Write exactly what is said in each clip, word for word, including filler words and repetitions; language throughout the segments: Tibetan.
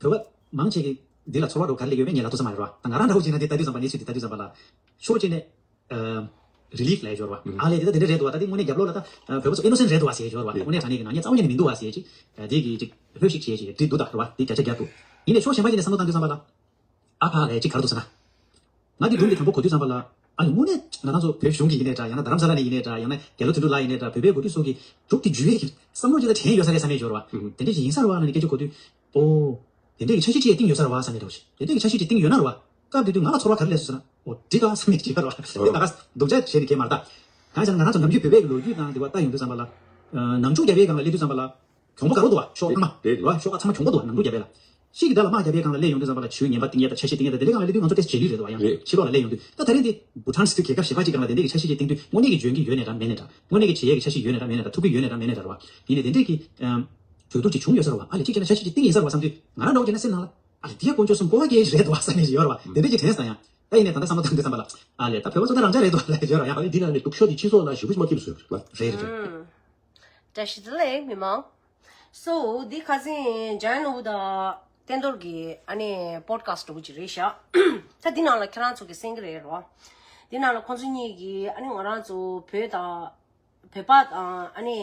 བོད་པ་མང་ཆེ་གི་འདི་ལ་ཚོར་བ་འགྲོ་ག་རེ་ལས་ཡོད་མེད་ངེད་ལ་ཐུག་ས་མ་རེད་བ། ད་ང་རང་འདྲ་བོ་བྱས་ན་འདི་ལྟ་དུས་ཙམ་པ་གནས་ཚུལ་འདི་ལྟ་དུས་ཙམ་པ་ལ་ཤོག་ཅིག་ནས་རི་ལིཕ་ལས་འབྱོར་བ། ཨ་ལས་དེ་ད་དེ་འདྲ་རེད་འདུག་བ། ད་དེ་དངོས་གནས་རྒྱབ་ལོགས་ལ་ད་བོད་པ་ཚོ་ཨི་ནོ་སེན་རེད་འདུག་བ་ཟེར་འབྱོར་བ། དངོས་གནས་དྲང་གནས་ཀྱི་ནག་ཉེས་རྩ་བ་ཉིད་ནས་མི་འདུག་བ་ཟེར་ཅིག་དེ་གི་ཅིག་ལྷོད་ཤིག་བྱས་ཅིག་འདི་འདུག་ད་རེད་བ། དེ་བརྒྱ་ཆ་བརྒྱ་འདུག། ཡིན་ནའི་ཤོག་གཞན་པ་ཅིག་ནས་བསམ་བློ་བཏང་དུས་ཙམ་པ་ལ། ཨ་ཕ་ལས་ཅིག་ག་རེ་འདུག་ཟེར་ན། ང་འདི་སྒྲུང་འདི་དང་པོ་གོ་དུས་ཙམ་པ་ལ། ཨ་ལས་དངོས་གནས་ང་རང་ཚོ་བོད་གཞུང་གི་ཡིན་ནའི་འདྲ། ཡང་ན་རྡ་རམ་ས་ལ་ནས་ཡིན་ནའི་འདྲ། ཡང་ན་རྒྱ་ལོ་དོན་གྲུབ་ལགས་ཡིན་ནའི་འདྲ། བོད་པའི་འགོ་ཁྲིད་ཚོ་གི་སྒྲུང་འདི་བརྒྱུད་ཡས་ཀྱི་བསམ་བློ་ཅིག་ལ་དྲན་ཡོད་ས་རེད་བསམ་ནས་འབྱོར་བ། དེ་འདྲ་ཞིག་ཡིན་ས་རེད་བ་ལབ་ནས་སྐད་ཆ་གོ་དུས། ཨོ། དེ་འདྲའི་གི་འཆར་གཞི་ཅིག་བཏིང་ཡོད་ས་རེད་བ་བསམ་ནས་འདྲ་བོ་ཞིག་དེ་འདྲའི་གི་འཆར་གཞི་ཅིག་བཏིང་ཡོད་ན་རེད་བ། སྐབས་དེ་དུས་ང་ལ་ཚོར་བ་ག་རེ་སླེབས་སོང་ཟེར་ན། ཨོ་འདི་ག་བསམ་ནས་བྱས་པ་རེད་བ། དེ་ད་ག་སྡུག་ཅག་བྱས་ནས་གས་མ་རེད་ད། གང་ཡིན་ཟེར་ན་ང་རང་ཚོ་ནམ་རྒྱུན་བོད་པའི་གི་ལོ་རྒྱུས་དང་འདི་བ་ལྟ་ཡོང་དུས་ཙམ་པ་ལ། ཨ་ནང་འཁྲུག་བརྒྱབ་པའི་སྒང་ལ་སླེབས་དུས་ཙམ་པ་ལ། གྱོང་པོ་དགའ་རབ་འདུག་བ། ཤོག་ཚང་མ་རེད་རེད། བ་ཤོག་ཁག་ཚང་མ་གྱོང་པོ་འདུག་བ། ནང་འཁྲུག་བརྒྱབ་པ་ལ། ཤིག་གི་ད་ལ་དམག་བརྒྱབ་པའི་སྒང་ལ་སླེབས་ཡོང་དུས་ཙམ་པ་ལ་ཇུས་ངན་པ་བཏིང་ཡས་དང་འཆར་གཞི་བཏིང་ཡས་དང་དེ་འདྲའི་སྒང་ལ་སླེབས་དུས་ང་ཚོ་ཏོག་ཙམ་བརྗེད་ལུས་རེད་འདུག་བ། ཡང་རེད། ཕྱི་ལོགས་ལ་སླེབས་ཡོང་དུས་ད་ད་རེས་འདི་བྷུ་ཊཱན་ཟེར་དུས་རྒྱལ་ཁབ་གཞན་པ་ཅིག་སྒང་ལ་དེ་འདྲའི་གི་འཆར་གཞི་ཅིག་བཏིང་དུས་དངོས་གནས་ཀྱི་འཇོན་གྱི་ཡོད་ནའི་འདྲ་མེད་ནའི་འདྲ། དངོས་གནས་ཀྱི་བྱེད་ཡས་ཀྱི་འཆར་གཞི་ཡོད་ནའི་འདྲ་མེད་ནའི་འདྲ། ཐུབ་ཀྱི་ཡོད་ནའི་འདྲ་མེད་ནའི་འདྲ་རེད་བ། ཡིན་ནའི་དེ་འདྲའི་གི་ཨམ། གྱོད་གཏུག་ཅིག་བྱུང་ཡོད་ས་རེད་བ། ཨ་ལས་ཅིག་བྱས་ན་འཆར་གཞི་ཅིག་བཏིང་ཡིན་ས་རེད་བ་བསམ་དུས་ང་རང་འདྲ་བོ་བྱས་ན་སེམས་ནང་ལ་ཨ་ལས་འདི་ཡ་དཀོན་མཆོག་གསུམ་སྤོབས་པ་སྐྱེ་རེད་འདུག་བ་བསམ་ནས་ཡོད་རེད་བ། དེ་འདྲའི་ཅིག་དྲན་སོང་ཡང་། ད་ཡིན་ནའི་ད་ལྟ་བསམ་བློ་བཏང་དུས་ཙམ་པ་ལ་ཨ་ལས་ད་བོད་པ་ཚོ་ད་རང་འཇགས་རེད་འདུག་ལབ་ཡོད་རེད་བ། ཡང་ཨ་ལས་འདི་ནང་ནས་སྡུག་ཤོས་དེ་སྤྱི་ཚོགས་ལ་ཞེ་པོ་ཅིག་མ་སྐྱིད་པ་བཟོས་ཡོད་རེད་བ། རེད་རེད་རེད། བཀྲ་ཤིས་བདེ་ལེགས་མི་མང་། སོ་འདི་ཁ་སང་ཇན་ལུ་དང་བསྟན་རྡོར་གྱི་ཨ་ནི་པོ་ཌི་ཁ་སི་འདྲ་བོ་ཅིག་རེད་ཤག་ད་འདི་ནང་ལ་ཁྱེད་རང་ཚོ་གི་གསན་གི་རེད་རོ། འདི་ནང་ལ་ཁོང་ཚོ་གཉིས་ཀྱིས་ཨ་ནི་ང་རང་ཚོ་བོད་དང་། བོད་པ་དང་ཨ་ནི་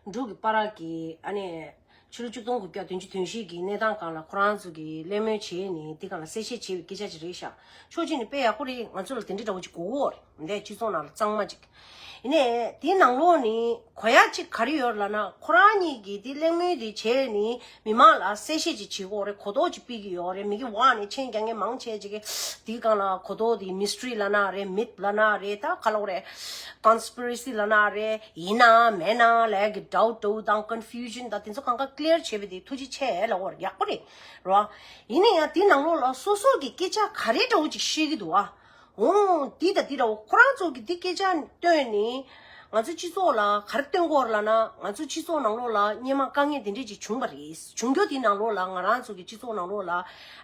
འབྲུག་གི་བར་གྱི་ཨ་ནི་ཕྱི་ལོ་ཆིག་སྟོང་དགུ་བརྒྱ་བདུན་ཅུ་དོན་བཞི་གི་གནས་སྟངས་སྒང་ལ་ཁོ་རང་ཚོ་གིས་གླེང་མོལ་བྱས་ནས་དེ་སྒང་ལ་གསལ་བཤད་བྱས་པའི་སྐད་ཆ་ཅིག་རེད་ཤག་ཕྱོགས་གཅིག་ནས་དཔེ་ཡག་པོ་རེད། ང་ཚོ་ལ་དེ་འདྲའི་འདྲ་བོ་ཅིག་དགོས་ཀྱི་ཡོད་རེད། འདས་སྤྱི་ཚོགས་ནང་ལ་གཙང་མ་ཅིག་ཡིན་ནའི་དེའི་ནང་ལོགས་ནས་གོ་ཡ་ཅིག་ག་རེ་ཡོད་ལབ་ན། ཁོ་རང་གཉིས་ཀྱིས་དེ་གླེང་མོལ་དེ་བྱས་ནས་མི་མང་ལ་གསལ་བཤད་ཅིག་བྱེད་ཀྱི་ཡོད་རེད། གོ་རྟོགས་ཅིག་སྤེལ་གྱི་ཡོད་རེད། མི་གི་འོག་ནས་མཆན་རྒྱག་མཁན་མང་ཆེ་ཅིག་གིས་དེའི་སྒང་ལ་གོ་རྟོགས་དེ་མི་སི་ཊི་རི་ལབ་ན་རེད། མིཐ་ལབ་ན་རེད། ད་ག་ལབ་དགོས་རེད། ཀོན་སི་པི་རེ་སི་ལབ་ན་རེད། ཡིན་ནམ་མིན་ནམ་ལབ་ཡ་གི་ཌའུ་ཊི་དང་ཀོན་ཕིའུ་ཤན་དང་དེ་ཚོ་གང་ག་ཀི་ལི་ཡར་བྱས་པ་དེ་ཐུགས་རྗེ་ཆེ་ལབ་དགོས་རེད། ཡག་པོ་རེད། རོ། ཡིན་ན་ཡང་དེའི་ནང་ལོགས་ལ་སོ་སོ་གི་སྐད་ཆ་ག་རེ་འདྲ་བོ་ཅིག་བཤད་ཀྱི་འདུག་ཨ། འོང་། འདི་དང་འདི་འདྲ་བོ་ཁོ་རང་ཚོ་གི་འདི་སྐད་ཆ་བཏོན་ནས་ང་ཚོ་སྤྱི་ཚོགས་ལ་ག་རེ་སྟོན་གྱི་ཡོད་རེད་ལབ་ན། ང་ཚོ་སྤྱི་ཚོགས་ནང་ལོགས་ལ་སྔོན་མ་དཀའ་ངལ་དེ་འདྲས་ཅིག་བྱུང་བ་རེད། བྱུང་རྒྱུ་དེའི་ནང་ལོགས་ལ་ང་རང་ཚོ་གི་སྤྱི་ཚོགས་ནང་ལོགས་ལ་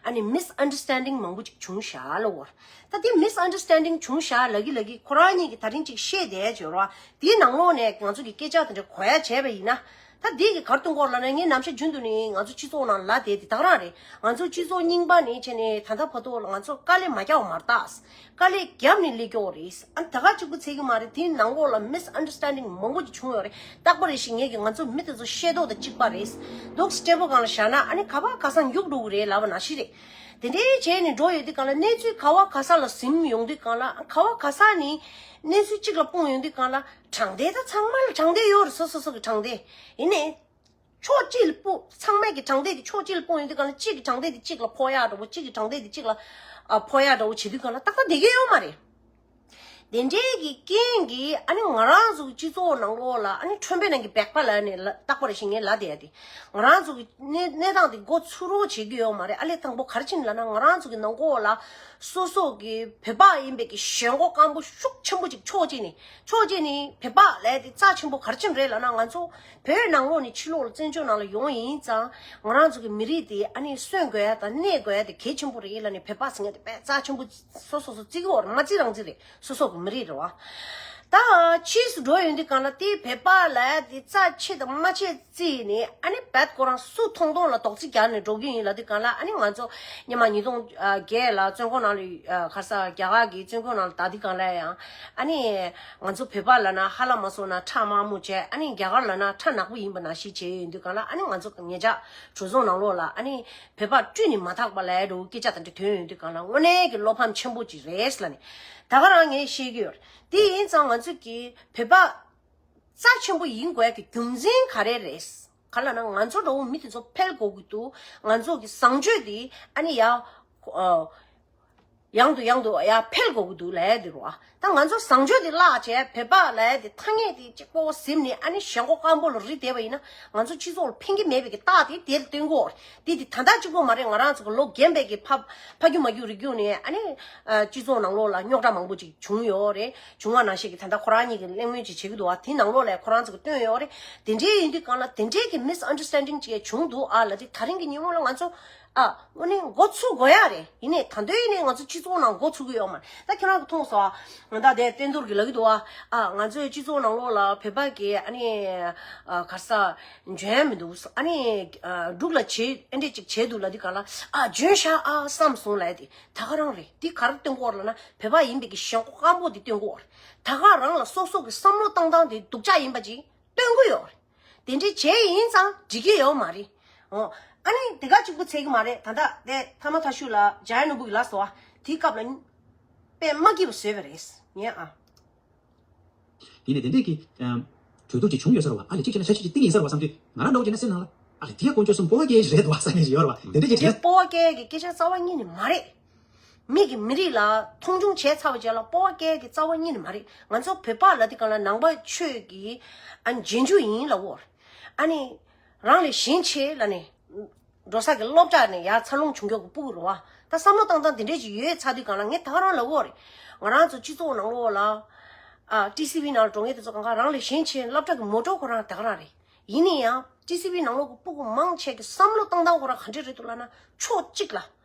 ཨ་ནི་མི་སི་ཨན་ཌར་སི་ཊན་ཌིང་མང་པོ་ཅིག་བྱུང་ཤག་ལབ་དགོས་རེད། ད་དེ་མི་སི་ཨན་ཌར་སི་ཊན་ཌིང་བྱུང་ཤག་ལབ་ཀྱི་ལབ་ཀྱི་ཁོ་རང་གཉིས་ཀྱིས་ད་རིང་ཅིག་བཤད་བསྡད་ཡོད་རེད་བ། དེའི་ནང་ལོགས་ནས་ང་ཚོ་གི་སྐད་ཆ་དེ་འདྲ་གོ་ཡ་བྱས་པ་ཡིན་ན། ད་འདི་གི་ག་རེ་སྟོན་གྱི་ཡོད་རེད་ལབ་ན། ངས་ནམ་ཞག་རྒྱུན་དུ་ནས་ང་ཚོ་སྤྱི་ཚོགས་ནང་ལབ་བསྡད་དེ་ད་ག་རང་རེད། ང་ཚོ་སྤྱི་ཚོགས་རྙིང་པ་ནས་བྱས་ནས་ད་ལྟ་བར་དུ་ལ་ང་ཚོ་དཀའ་ལས་མ་བརྒྱབ་པ་མ་རེད་ད། དཀའ་ལས་བརྒྱབ་ནས་སླེབས་ཀྱི་ཡོད་རེད། ཨ་ནི་ད་ག་གཅིག་པུ་ཚད་ཀྱི་མ་རེད། དེའི་ནང་ལོགས་ལ་མི་སི་ཨན་ཌར་སི་ཊན་ཌིང་མང་པོ་ཅིག་བྱུང་ཡོད་རེད། རྟག་པ་རེ་ཞིག་ངས་ཀྱིས་ང་ཚོ་མི་དེ་ཚོ་ཤེས་རྟོགས་དང་གཅིག་པ་རེད། འདུག་སེ་ཊེ་བལ་སྒང་ལ་བཞག་ན་ཨ་ནི་ག་པར་ག་ས་རྒྱུག་འགྲོ་གི་རེད་ལབ་པ་ནང་བཞིན་རེད། དེ་འདྲའི་བྱས་ནས་འགྲོ་ཡོང་དུས་སྒང་ལ་གནས་ཚུལ་ག་བ་ག་ས་ལ་ཟིན་ཡོང་དུས་སྒང་ལ། ག་བ་ག་ས་ནས་གནས་ཚུལ་གཅིག་ལ་སྤུངས་ཡོང་དུས་སྒང་ལ། དྲང་བདེན་ད་ཚང་མ་ལ་དྲང་བདེན་ཡོད་རེད། སོ་སོ་སོ་གི་དྲང་བདེན། ཡིན་ནའི་ཕྱོགས་གཅིག་ལ་སྤུངས། ཚང་མས་ཀྱི་དྲང་བདེན་དེ་ཕྱོགས་གཅིག་ལ་སྤུངས་ཡོང་དུས་སྒང་ལ། གཅིག་གི་དྲང་བདེན་དེ་གཅིག་ལ་ཕོག་ཡག་འདྲ་བོ། གཅིག་གི་དྲང་བདེན་དེ་གཅིག་ལ་ཨ་ཕོག་ཡག་འདྲ་བོ་བྱེད་དུས་སྒང་ལ་ཏག་ཏག་བསྡད་ཀྱི་ཡོད་མ་རེད། དེ་འདྲའི་གི་རྐྱེན་གྱིས་ཨ་ནི་ང་རང་ཚོ་གི་སྤྱི་ཚོགས་ནང་ལོགས་ལ་ཨ་ནི་ཁྲོན་པའི་ནང་གི་སྦལ་པ་ལབ་ནས་ལ་རྟག་པ་རེ་བཞིན་ངས་ལབ་བསྡད་ཡ་དེ། ང་རང་ཚོ་གི་གནས་གནས་སྟངས་དེ་མགོ་ཚོས་རོགས་བྱེད་ཀྱི་ཡོད་མ་རེད། ཨ་ལས་དང་པོ་ག་རེ་བྱས་ནས་ལབ་ན། ང་རང་ཚོ་གི་ནང་ལོགས་ལ་སོ་སོ་གི་བོད་པ་ཡིན་པའི་གི་ཞེན་ཁོག་སྐམ་པོ་ཤུགས་ཆེན་པོ་ཅིག་ཕྱོགས་གཅིག་ནས། ཕྱོགས་གཅིག་ནས་བོད་པ་ལབ་ཡ་དེ་རྩ་ཆེན་པོ་ག་རེ་བྱས་ནས་རེད་ལབ་ན། ང་ཚོ་བོད་ནང་ལོགས་ནས་ཕྱི་ལོགས་ལ་བཙན་བྱོལ་ནང་ལ་ཡོང་ཡིན་ཙང་། ང་རང་ཚོ་གི་མི་རིགས་དེ་ཨ་ནི་གསོན་དགོས་ཡ་དང་གནས་དགོས་ཡ་དེ་གལ་ཆེན་པོ་རེད་ལབ་ནས། བོད་པ་ཟེར་མཁན་དེ་དཔེ་རྩ་ཆེན་པོ་སོ་སོ་སོ་བརྩི་གི་ཡོད་རེད། མ་བརྩི་རང་བརྩི་རེད། སོ་སོ་གི་མི་རིགས་རེད་བ། ད་ཕྱིས་སུ་འགྲོ་ཡོང་དུས་སྒང་ལ་དེ་བོད་པ་ལབ་ཡ་དེ་རྩ་ཆེ་དང་མ་ཆེ་བརྩིས་ནས། ཨ་ནི་རྦད་ཁོ་རང་སུ་མཐོང་མཐོང་ལ་དོགས་གཅིག་རྒྱག་ནས་འགྲོ་གི་ཡིན་ལབ་དུས་སྒང་ལ། ཨ་ནི་ང་ཚོ་སྔོན་མ་ཉིས་སྟོང་བརྒྱད་ལ་བཙོན་ཁང་ནང་ལ། ཨ་ག་རེ་ཟེར། རྒྱ་གར་གྱི་བཙོན་ཁང་ནང་ལ་བསྡད་དུས་སྒང་ལ་ཡང་། ཨ་ནི་ང་ཚོ་བོད་པ་ལབ་ན་ཧ་ལམ་སོང་ན་ཁྲ་དམར་མོ་བྱས། ཨ་ནི་རྒྱ་གར་ལབ་ན་ཁྲ་ནག་པོ་ཡིན་པ་ནང་བཞིན་བྱས་ཡོང་དུས་སྒང་ལ། ཨ་ནི་ང་ཚོ་ཉེ་ཆར་གྲོས་ཚོགས་ནང་ལོགས་ལ་ཨ་ནི་བོད་པ་བཀྲུས་ནས་མ་ཐག་པ་ལབ་ཡ་འདྲ་བོ་སྐད་ཆ་དེ་འདྲ་ཐོན་ཡོང་དུས་སྒང་ལ། དངོས་གནས་ཀྱི་བློ་ཕམ་ཆེན་པོ་ཅིག་རེད་ལབ་ནས་ད་ག་རང་ངས་བཤད་ཀྱི་ཡོད་རེད། དེ་ཡིན་ཙང་ང་ཚོ་གི་བོད་པ་རྩ་ཆེན་པོ་ཡིན་དགོས་ཀྱི་རྒྱུ་མཚན་ག་རེ་རེད། ག་ལབ་ན། ང་ཚོ་འདྲ་བོ་མི་དེ་ཚོ་འཕེལ་དགོས་ཀྱི་འདུག། ང་ཚོ་གི་བཟང་སྤྱོད་དེ་ཨ་ནི་ཡར་ཨ་ཡང་དུ་ཡང་དུ་ཡར་འཕེལ་དགོས་ཀྱི་འདུག་ལབ་ཡ་དེ་རེད་བ། ད་ང་ཚོ་བཟང་སྤྱོད་དེ་བརླག་བྱས། བོད་པ་ལབ་ཡ་དེ་ཐ་སྙད་དེ་གཅིག་པོ་ཟིན་ནས་ཨ་ནི་ཞེན་ཁོག་སྐམ་པོ་ལ་རིལ་བསྡད་པ་ཡིན་ན། ང་ཚོ་སྤྱི་ཚོགས་ལ་ཕན་གྱི་མེད་པའི་གི་རྟགས་དེ་དེར་སྟོན་གྱི་ཡོད་རེད། དེ་དེ་ད་ལྟ་གཅིག་པོ་མ་རེད། ང་རང་ཚོ་གི་ལོ་རྒན་པའི་གི་ཕ་ཕ་རྒྱུད་མ་རྒྱུད་རིགས་རྒྱུད་ནས་ཨ་ནི་ཨ་སྤྱི་ཚོགས་ནང་ལོགས་ལ་རྙོག་དྲ་མང་པོ་ཅིག་བྱུང་ཡོད་རེད། བྱུང་བ་ནང་བཞིན་གྱི་ད་ལྟ་ཁོ་རང་གཉིས་ཀྱིས་གླེང་མོལ་ཅིག་བྱེད་ཀྱི་འདུག་བ། དེའི་ནང་ལོགས་ལ་ཁོ་རང་ཚོ་གིས་བཏོན་ཡོད་རེད། དེ་འདྲའི་ཡིན་དུས་སྒང་ལ་དེ་འདྲའི་གི་མི་སི་ཨན་ཌར་སི་ཊན་ཌིང་ཅིག་བྱུང་འདུག་ཨ་ལབ་དུས། ད་རིང་གི་ཉིན་མོ་ལ་ང་ཚོ་ ཨ། དངོས་གནས་འགོ་ཚུགས་དགོས་ཡ་རེད། ཡིན་ནའི་ད་དུང་ཡིན་ནའི་ང་ཚོ་སྤྱི་ཚོགས་ནང་འགོ་ཚུགས་ཀྱི་ཡོད་མ་རེད། ད་ཁྱེད་རང་གིས་མཐོང་སོང་ཨ། ང་ད་དེ་བསྟན་རྡོར་གྱིས་ལབ་ཀྱི་འདུག་ཨ། ཨ། ང་ཚོའི་སྤྱི་ཚོགས་ནང་ལོགས་ལ་བོད་པ་གི་ཨ་ནི་ཨ་ག་རེ་ཟ་འཇོན་ཡ་མི་འདུག་ཨ་ནི་ཨ་འབྲུག་ལ་བྱེད་ཨེ་འདྲས་ཅིག་བྱས་འདུག་ལབ་དུས་ག་ལ་ཨ་འཇོན་ཤག་ཨ་བསམ་སོང་ལབ་ཡ་དེ་ད་ག་རང་རེད། དེ་ག་རེ་སྟོན་གྱི་ཡོད་རེད་ལབ་ན་བོད་པ་ཡིན་པའི་གི་ཞེན་ཁོག་སྐམ་པོ་དེ་སྟོན་གྱི་ཡོད་རེད། ད་ག་རང་ལ་སོ་སོ་གི་བསམ་བློ་བཏང་སྟངས་དེ་སྡུག་ཅག་ཡིན་པ་ཅིག་སྟོན་གྱི་ཡོད་རེད། དེ་འདྲའི་བྱས་ཡིན་ཙང་འགྲིག་གི་ཡོད་མ་རེད། འོ། ཨ་ནི་དེ་ག་གཅིག་པུ་ཚད་ཀྱི་མ་རེད། ད་ལྟ་དེ་ཐ་མ་ཐ་ཤུ་ལ་འཇམ་དབྱངས་ནོར་བུ་གིས་ལབ་སོང་བ། དེའི་སྐབས་ལ་དཔེ་མ་སྐྱིད་པ་བཟོས་པ་རེད། ངས་ཨ། ཡིན་ནའི་དེ་འདྲས་ཀྱི་ཨམ། གྲོས་བསྡུར་ཅིག་བྱུང་ཡོད་ས་རེད་བ། ཨ་ལས་གཅིག་བྱས་ན་འཆར་གཞི་ཅིག་བཏིང་ཡིན་ས་རེད་བ་བསམ་དུས་ང་རང་འདྲ་བོ་བྱས་ན་སེམས་ནང་ལ་ཨ་ལས་དེ་ཡ་དཀོན་མཆོག་གསུམ་སྤོབས་པ་སྐྱེ་ཡ་ཞིག་རེད་འདུག་བ་བསམ་ཡ་ཞིག་ཡོད་རེད་བ། དེ་འདྲས་ཀྱི་དེ་དྲན། སྤོབས་པ་སྐྱེ་ཡ་གི་སྐད་ཆ་རྩ་བ་ཉིད་ནས་མ་རེད། མི་གིས་མི་རིགས་ལ་མཐོང་ཆུང་བྱས་ཚར་བའི་རྗེས་ལ་སྤོབས་པ་སྐྱེ་ཡ་གི་རྩ་བ་ཉིད་ནས་མ་རེད། ང་ཚོ་བོད་པ་ལབ་དུས་སྒང་ལ་ནང་པ་ཆོས་ཀྱི་ཨ་ནི་རྗེས་འཇུག་ཡིན་ལབ་ཡོད་རེད། ཨ་ནི་རང་ལས་གཞན་ཆེ་ལབ་ནས་འགྲོ་ས་གི་སློབ་གྲྭ་ནས་ཡར་འཚར་ལོངས་བྱུང་མཁན་གྱི་སྤུ་གུ་རེད་བ། ད་བསམ་བློ་བཏང་སྟངས་དེ་འདྲས་ཅིག་ཡོད་ཚར་དུས་སྒང་ལ་ངས་ད་ག་རང་ལབ་ཡོད་རེད། ང་རང་ཚོ་སྤྱི་ཚོགས་ནང་ལོགས་ལ་ཨ་ཊི་སི་ཝི་ནང་ལ་འགྲོ་མཁན་དེ་ཚོ་གང་ག་རང་ལས་གཞན་ཆེ། སློབ་གྲྭ་གི་མོ་ཊ་ཁོ་རང་དེ་ག་རང་རེད། ཡིན་ན་ཡང་ཊི་སི་ཝི་ནང་ལོགས་ཀྱི་སྤུ་གུ་མང་ཆེ་གི་བསམ་བློ་བཏང་སྟངས་ཁོ་རང་ག་འདྲས་རེད་འདུག་ལབ་ན་ཕྱོགས་གཅིག་ལ་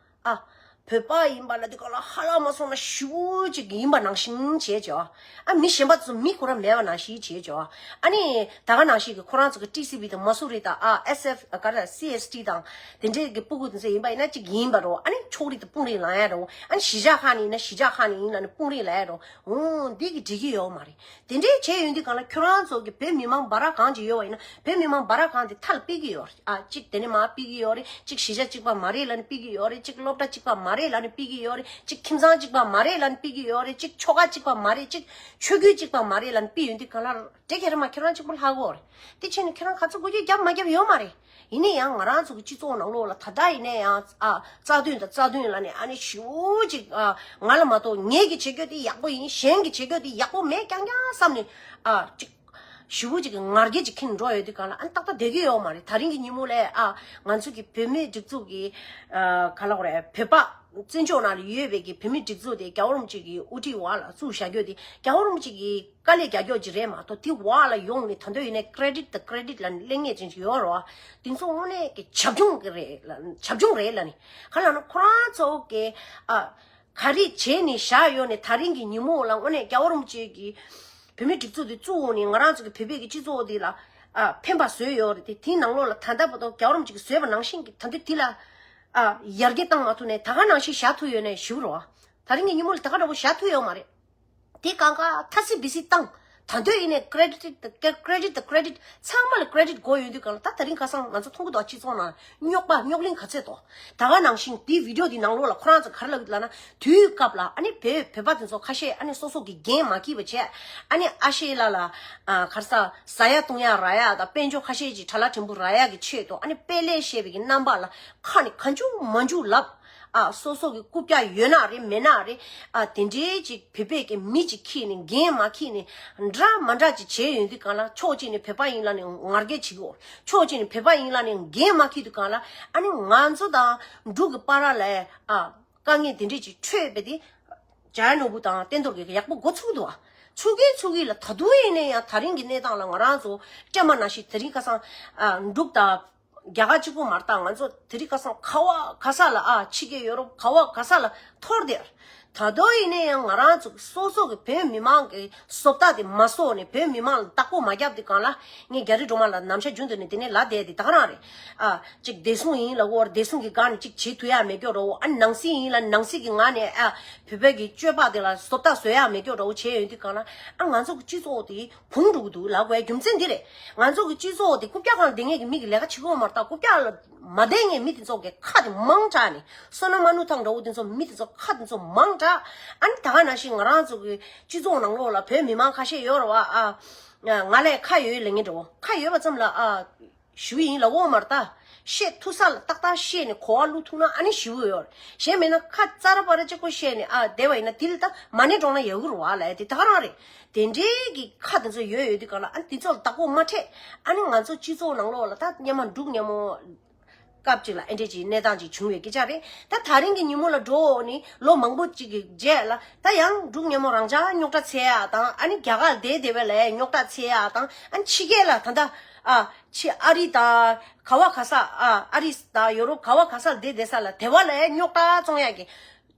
ཨ། བོད་པ་ཡིན་པ་ལབ་དུས་སྒང་ལ་ཧ་ལམ་མ་སོང་ན་ཞེ་པོ་ཅིག་ཡིན་པ་ནང་བཞིན་བྱས་བྱས། ཨ་མི་གཞན་པ་ཚོ་མི་ཁོ་རང་མེད་པ་ནང་བཞིན་བྱས་བྱས། ཨ་ནི་ད་ག་ནང་བཞིན་གྱི་ཁོ་རང་ཚོ་གི་ཊི་སི་ཝི་དང་མ་སུ་རི་དང་ཨ་ཨེས་ཨེཕ་ག་རེ་སི་ཨེས་ཊི་དང་དེ་འདྲས་ཀྱི་སྤུ་གུ་དེ་ཚོ་ཡིན་པ་ཡིན་ན་གཅིག་ཡིན་པ་རེད། ཨ་ནི་ཕྱོགས་རིས་དང་དཔུང་རིས་ལངས་ཡ་རེད། ཨ་ནི་གཞིས་ཆགས་ཁག་ནས་ཡིན་ན་གཞིས་ཆགས་ཁག་ནས་ཡིན་ལབ་ནས་དཔུང་རིས་ལངས་ཡ་རེད། འོ་འདི་གི་འགྲིག་གི་ཡོད་མ་རེད། དེ་འདྲའི་བྱས་ཡོང་དུས་སྒང་ལ་ཁྱོད་རང་ཚོ་གི་བོད་མི་མང་འབའ་ར་གང་ཅིག་ཡོད་པ་ཡིན་ན་བོད་མི་མང་འབའ་ར་གང་དེ་མཐའ་ལ་ཕུད་ཀྱི་ཡོད་རེད། ཨ་གཅིག་དེ་ནས་མར་ཕུད་ཀྱི་ཡོད་རེད། གཅིག་གཞིས་ཆགས་གཅིག་པ་མ་རེད་ལབ་ནས་ཕུད་ཀྱི་ཡོད་རེད། གཅིག་སློབ་གྲྭ་གཅིག་པ་མ་རེད་ལབ་ནས་ཕུད་ཀྱི་ཡོད་རེད། གཅིག་ཁྱིམ་ཚང་གཅིག་པ་མ་རེད་ལབ་ནས་ཕུད་ཀྱི་ཡོད་རེད། གཅིག་ཆོལ་ཁ་གཅིག་པ་མ་རེད། གཅིག་ཆོས་བརྒྱུད་གཅིག་པ་མ་རེད་ལབ་ནས་ཕུད་ཡོང་དུས་སྒང་ལ་དེ་ག་རེ་མ་ཁྱེད་རང་གཅིག་པུ་ལྷག་གོ་རེད། དེ་བྱས་ནས་ཁྱེད་རང་ག་ཚོད་སྒོ་རྒྱག་རྒྱབ་མ་རྒྱབ་ཡོད་མ་རེད། ཡིན་ན་ཡང་ང་རང་ཚོ་གི་སྤྱི་ཚོགས་ནང་ལོགས་ལ་ད་ལྟ་ཡིན་ན་ཡང་ཨ་རྩ་དོན་དང་རྩ་དོན་ལབ་ནས་ཨ་ནི་ཞེ་པོ་ཅིག་ཨ་ང་ལ་མ་གཏོགས་ངེད་ཀྱི་བྱེད་རྒྱུ་དེ་ཡག་པོ་ཡིན། གཞན་གྱི་བྱེད་རྒྱུ་དེ་ཡག་པོ་མེད་རྐྱང་རྐྱང་བསམ་ནས་ཨ་ཅིག་ཞེ་པོ་ཅིག་གི་ང་རྒྱལ་ཅིག་ཁེངས་འགྲོ་ཡོད་དུས་སྒང་ལ་ཨ་ནི་ཏག་ཏག་བསྡད་ཀྱི་ཡོད་མ་རེད། ད་རིང་གི་ཉིན་མོ་ལ་ཨ་ང་ཚོ་གི་བོད་མིའི་སྒྲིག་འཛུགས་ཀྱི་ཨ་ག་ལབ་དགོས་རེད། བོད་པ་བཙན་བྱོལ་ནང་ལ་ཡོད་པའི་གི་བོད་མིའི་སྒྲིག་འཛུགས་དེ་རྒྱལ་བ་རིན་པོ་ཆེ་གི་དབུ་ཁྲིད་འོག་ལ་བཙུགས་བཞག་རྒྱུ་དེ་རྒྱལ་བ་རིན་པོ་ཆེ་གི་དཀའ་ལས་རྒྱག་རྒྱུ་ཅིག་རེད་མ་གཏོགས་དེ་འོག་ལ་ཡོང་ནས་ད་དུང་ཡིན་ནའི་ཀེ་རེ་ཌིཊ་དང་ཀེ་རེ་ཌིཊ་ལབ་ནས་གླེང་མཁན་ཅན་ཅིག་ཡོད་རེད་བ། དེ་ཚོ་དངོས་གནས་ཀྱི་བྱབ་ཆུང་གི་རེད་ལ་བྱབ་ཆུང་རེད་ལབ་ནས་ག་ལབ་ན་ཁོ་རང་ཚོ་གི་ཨ་ག་རེ་བྱས་ནས་བཞག་ཡོད་ནས་ད་རིང་གི་ཉིན་མོ་ལ་དངོས་གནས་རྒྱལ་བ་རིན་པོ་ཆེ་གི་བོད་མིའི་སྒྲིག་འཛུགས་དེ་བཙུགས་འོང་ནས་ང་རང་ཚོ་གི་བོད་པའི་གི་སྤྱི་ཚོགས་དེ་ལ་ཨ་ཕན་པ་བཟོས་ཡོད་རེད། དེ་དེའི་ནང་ལོགས་ལ་ད་ལྟ་བར་དུ་རྒྱལ་བ་རིན་པོ་ཆེ་གི་བཟོས་པ་ནང་བཞིན་གི་ད་དུང་དེ་ལ་ཨ་ཡར་རྒྱས་བཏང་མ་ཐུབ་ནས་ད་ག་ནང་བཞིན་བཞག་ཐུབ་ཡོད་ནའི་ཞེ་པོ་རེད་བ། ད་རིང་གི་ཉིན་མོ་ལ་ད་ག་འདྲ་པོ་བཞག་ཐུབ་ཡོད་མ་རེད། དེ་གང་ག་ཐ་སི་བི་སི་བཏང་། ད་དུང་ཡིན་ནའི་ཀེ་རེ་ཌིཊ་ཀེ་རེ་ཌིཊ་ཀེ་རེ་ཌིཊ་ཚང་མ་ལ་ཀེ་རེ་ཌིཊ་དགོས་ཡོང་དུས་སྒང་ལ་ད་ད་རིང་ཁ་སང་ང་ཚོ་མཐོང་གི་འདུག་སྤྱི་ཚོགས་ནང་རྙོག་པ་རྙོག་གླེང་ག་ཚོད་འདུག་ད་ག་ནང་བཞིན་དེའི་བི་ཌི་ཡོ་དེའི་ནང་ལོགས་ལ་ཁོ་རང་ཚོ་ག་རེ་ལབ་ཀྱི་འདུག་ལབ་ན་དུས་སྐབས་ལ་ཨ་ནི་བོད་བོད་པ་དེ་ཚོ་ཁ་ཤས་ཨ་ནི་སོ་སོ་གི་འགན་མ་འཁྱེར་བ་བྱས། ཨ་ནི་ཨ་ཤེ་ལ་ལ་ཨ་ག་རེ་ཟ་ཟ་ཡ་བཏུང་ཡ་རག་ཡ་དང་དཔལ་འབྱོར་ཁ་ཤས་ཀྱི་ཁྲ་ལ་ཕྲན་བུ་རག་ཡ་གི་ཆེད་དུ་ཨ་ནི་དཔེ་ལས་བཤད་པའི་གི་རྣམ་པ་ལ་ཁ་ནས་གང་བྱུང་མང་བྱུང་ལབ། ཨ་སོ་སོ་གི་རྐུབ་བཀྱག་ཡོད་ན་རེད་མེད་ན་རེད། ཨ་དེ་འདྲའི་ཅིག་བོད་པའི་གི་མི་ཅིག་ཁྱེར་ནས་འགན་མ་འཁྱེར་ནས་འདྲ་མ་འདྲ་ཅིག་བྱས་ཡོང་དུས་སྒང་ལ་ཕྱོགས་གཅིག་ནས་བོད་པ་ཡིན་ལབ་ནས་ང་རྒྱལ་བྱེད་ཀྱི་ཡོད། ཕྱོགས་གཅིག་ནས་བོད་པ་ཡིན་ལབ་ནས་འགན་མ་འཁྱེར་དུས་སྒང་ལ་ཨ་ནི་ང་ཚོ་དང་འབྲུག་གི་བར་ལ་ཨ་དཀའ་ངལ་དེ་འདྲས་ཅིག་འཕྲད་པ་དེ་འཇམ་དབྱངས་ནོར་བུ་དང་བསྟན་རྡོར་གྱིས་ཡག་པོ་འགོ་ཚུགས་འདུག་ཨ། ཚུགས་ཀྱིན་ཚུགས་ཀྱིན་ལ་ད་དུང་ཡིན་ན་ཡང་ད་རིང་གི་གནས་སྟངས་ལ་ང་རང་ཚོ་སྤྲད་མ་ནང་བཞིན་དེ་རིང་ཁ་སང་ཨ་འབྲུག་དང་རྒྱ་གར་གཅིག་པུ་མ་རེད། ད་ང་ཚོ་དེ་རིང་ཁ་སང་ག་བ་ག་ས་ལ་ཨ་ཕྱི་རྒྱལ་ཡོ་རོབ་ག་བ་ག་ས་ལ་འཐོར་བསྡད། ད་དུང་ཡིན་ན་ཡང་ང་རང་ཚོ་སོ་སོ་གི་བོད་མི་མང་གི་བཟོ་ལྟ་དེ་མ་བཟོ་ནས་བོད་མི་མང་ལ་བདག་པོ་མ་བརྒྱབ་དུས་སྒང་ལ་ངས་རྒྱ་རི་སྒྲོལ་མ་ལ་ནམ་ཞག་རྒྱུན་དུ་ནས་དེ་ནས་ལབ་བསྡད་དེ་ད་ག་རང་རེད། ཨ་ཅིག་བདེ་སྲུང་ཡིན་ལབ་ཀྱི་ཡོད་རེད། བདེ་སྲུང་གི་སྒང་ནས་ཅིག་བྱེད་ཐུབ་ཡ་མེད་ཀྱོག་འདྲ་བོ། ཨ་ནང་སྲིད་ཡིན་ལ་ནང་སྲིད་ཀྱི་ངང་ནས་ཨ་བོད་པའི་གི་སྤྱོད་པ་དེ་ལ་བཟོ་ལྟ་བཟོ་ཡ་མེད་ཀྱོག་འདྲ་བོ་བྱས་ཡོང་དུས་སྒང་ལ་ཨ་ང་ཚོ་གི་སྤྱི་ཚོགས་དེ་བུང་འགྲོ་གི་འདུག་ལབ་དགོས་རྒྱུ་མཚན་འདི་རེད། ང་ཚོ་གི་སྤྱི་ཚོགས་དེ་རྐུབ་བཀྱག་སྒང་ལ་བསྡད་མཁན་གྱི་མི་གི་ལས་ཀ་བྱེད་ཀྱི་ཡོད་མ་རེད། ད་རྐུབ་བཀྱག་ལ་མ་བསྡད་མཁན་མི་དེ་ཚོ་གི་ཁ་དེ་མང་དྲགས་ནས་བསོད་ནམས་མ་ནུ་ཐང་འདྲ་བོ་དེ་ཚོ་མི་དེ་ཚོ་ཁ་དེ་ཚོ་མང་དྲགས། ཨ་ནི་ད་ག་ནང་བཞིན་ང་རང་ཚོ་གི་སྤྱི་ཚོགས་ནང་ལོགས་ལ་བོད་མི་མང་ཁ་ཤས་ཡོད་རེད་བ། ཨ་ང་ལས་ཁ་ཡོད་ལབ་མཁན་འདྲ་བོ་ཁ་ཡོད་པ་ཙམ་ལ་ཨ། ཞུ་ཡིན་ལབ་འོང་མ་རེད་ད། བཤད་ཐུབ་ས་ལ་ཏག་ཏག་བཤད་ནས་གོ་བ་བླུག་ཐུབ་ན་ཨ་ནི་ཞུ་གི་ཡོད་རེད། གཞན་མིན་ན་ཁ་ཙ་ར་པ་ར་གཅིག་པོ་བཤད་ནས་ཨ་བསྡད་པ་ཡིན་ན་དེ་ལ་ད་མ་ཎི་བགྲངས་ན་ཡག་གི་རེད་བ་ལབ་ཡ་དེ་ད་ག་རང་རེད། དེ་འདྲའི་གི་ཁ་དེ་ཚོ་ཡོད་ཡོད་དུས་སྒང་ལ་ཨ་ནི་དེ་ཚོ་ལ་བདག་པོ་མ་འཕྲད། ཨ་ནི་ང་ཚོ་སྤྱི་ཚོགས་ནང་ལོགས་ལ་ད་སྔོན་མ་འབྲུག་སྔོན་མ། སྐབས་ཅིག་ལ་ཨེ་འདྲས་ཅིག་གནས་སྟངས་ཅིག་བྱུང་བའི་སྐད་ཆ་རེད། ད་ད་རིང་གི་ཉིན་མོ་ལ་འགྲོ་ནི་ལོ་མང་པོ་ཅིག་གི་རྗེས་ལ་ད་ཡང་འབྲུག་སྔོན་མོ་རང་ཅག་རྙོག་དྲ་འཚོལ་ཡ་དང་ཨ་ནི་རྒྱ་གར་བསྡད་བསྡད་པའི་ལ་རྙོག་དྲ་འཚོལ་ཡ་དང་ཨ་ནི་ཕྱི་རྒྱལ་ལ་ད་ལྟ་ཨ་ཕྱི་ཨ་རི་དང་ག་བ་ག་ས་ཨ་ཨ་རི་དང་ཡོ་རོབ་ག་བ་ག་ས་ལ་བསྡད་བསྡད་ས་ལ་དེ་བ་ལ་རྙོག་དྲ་བཙོང་ཡ་གི་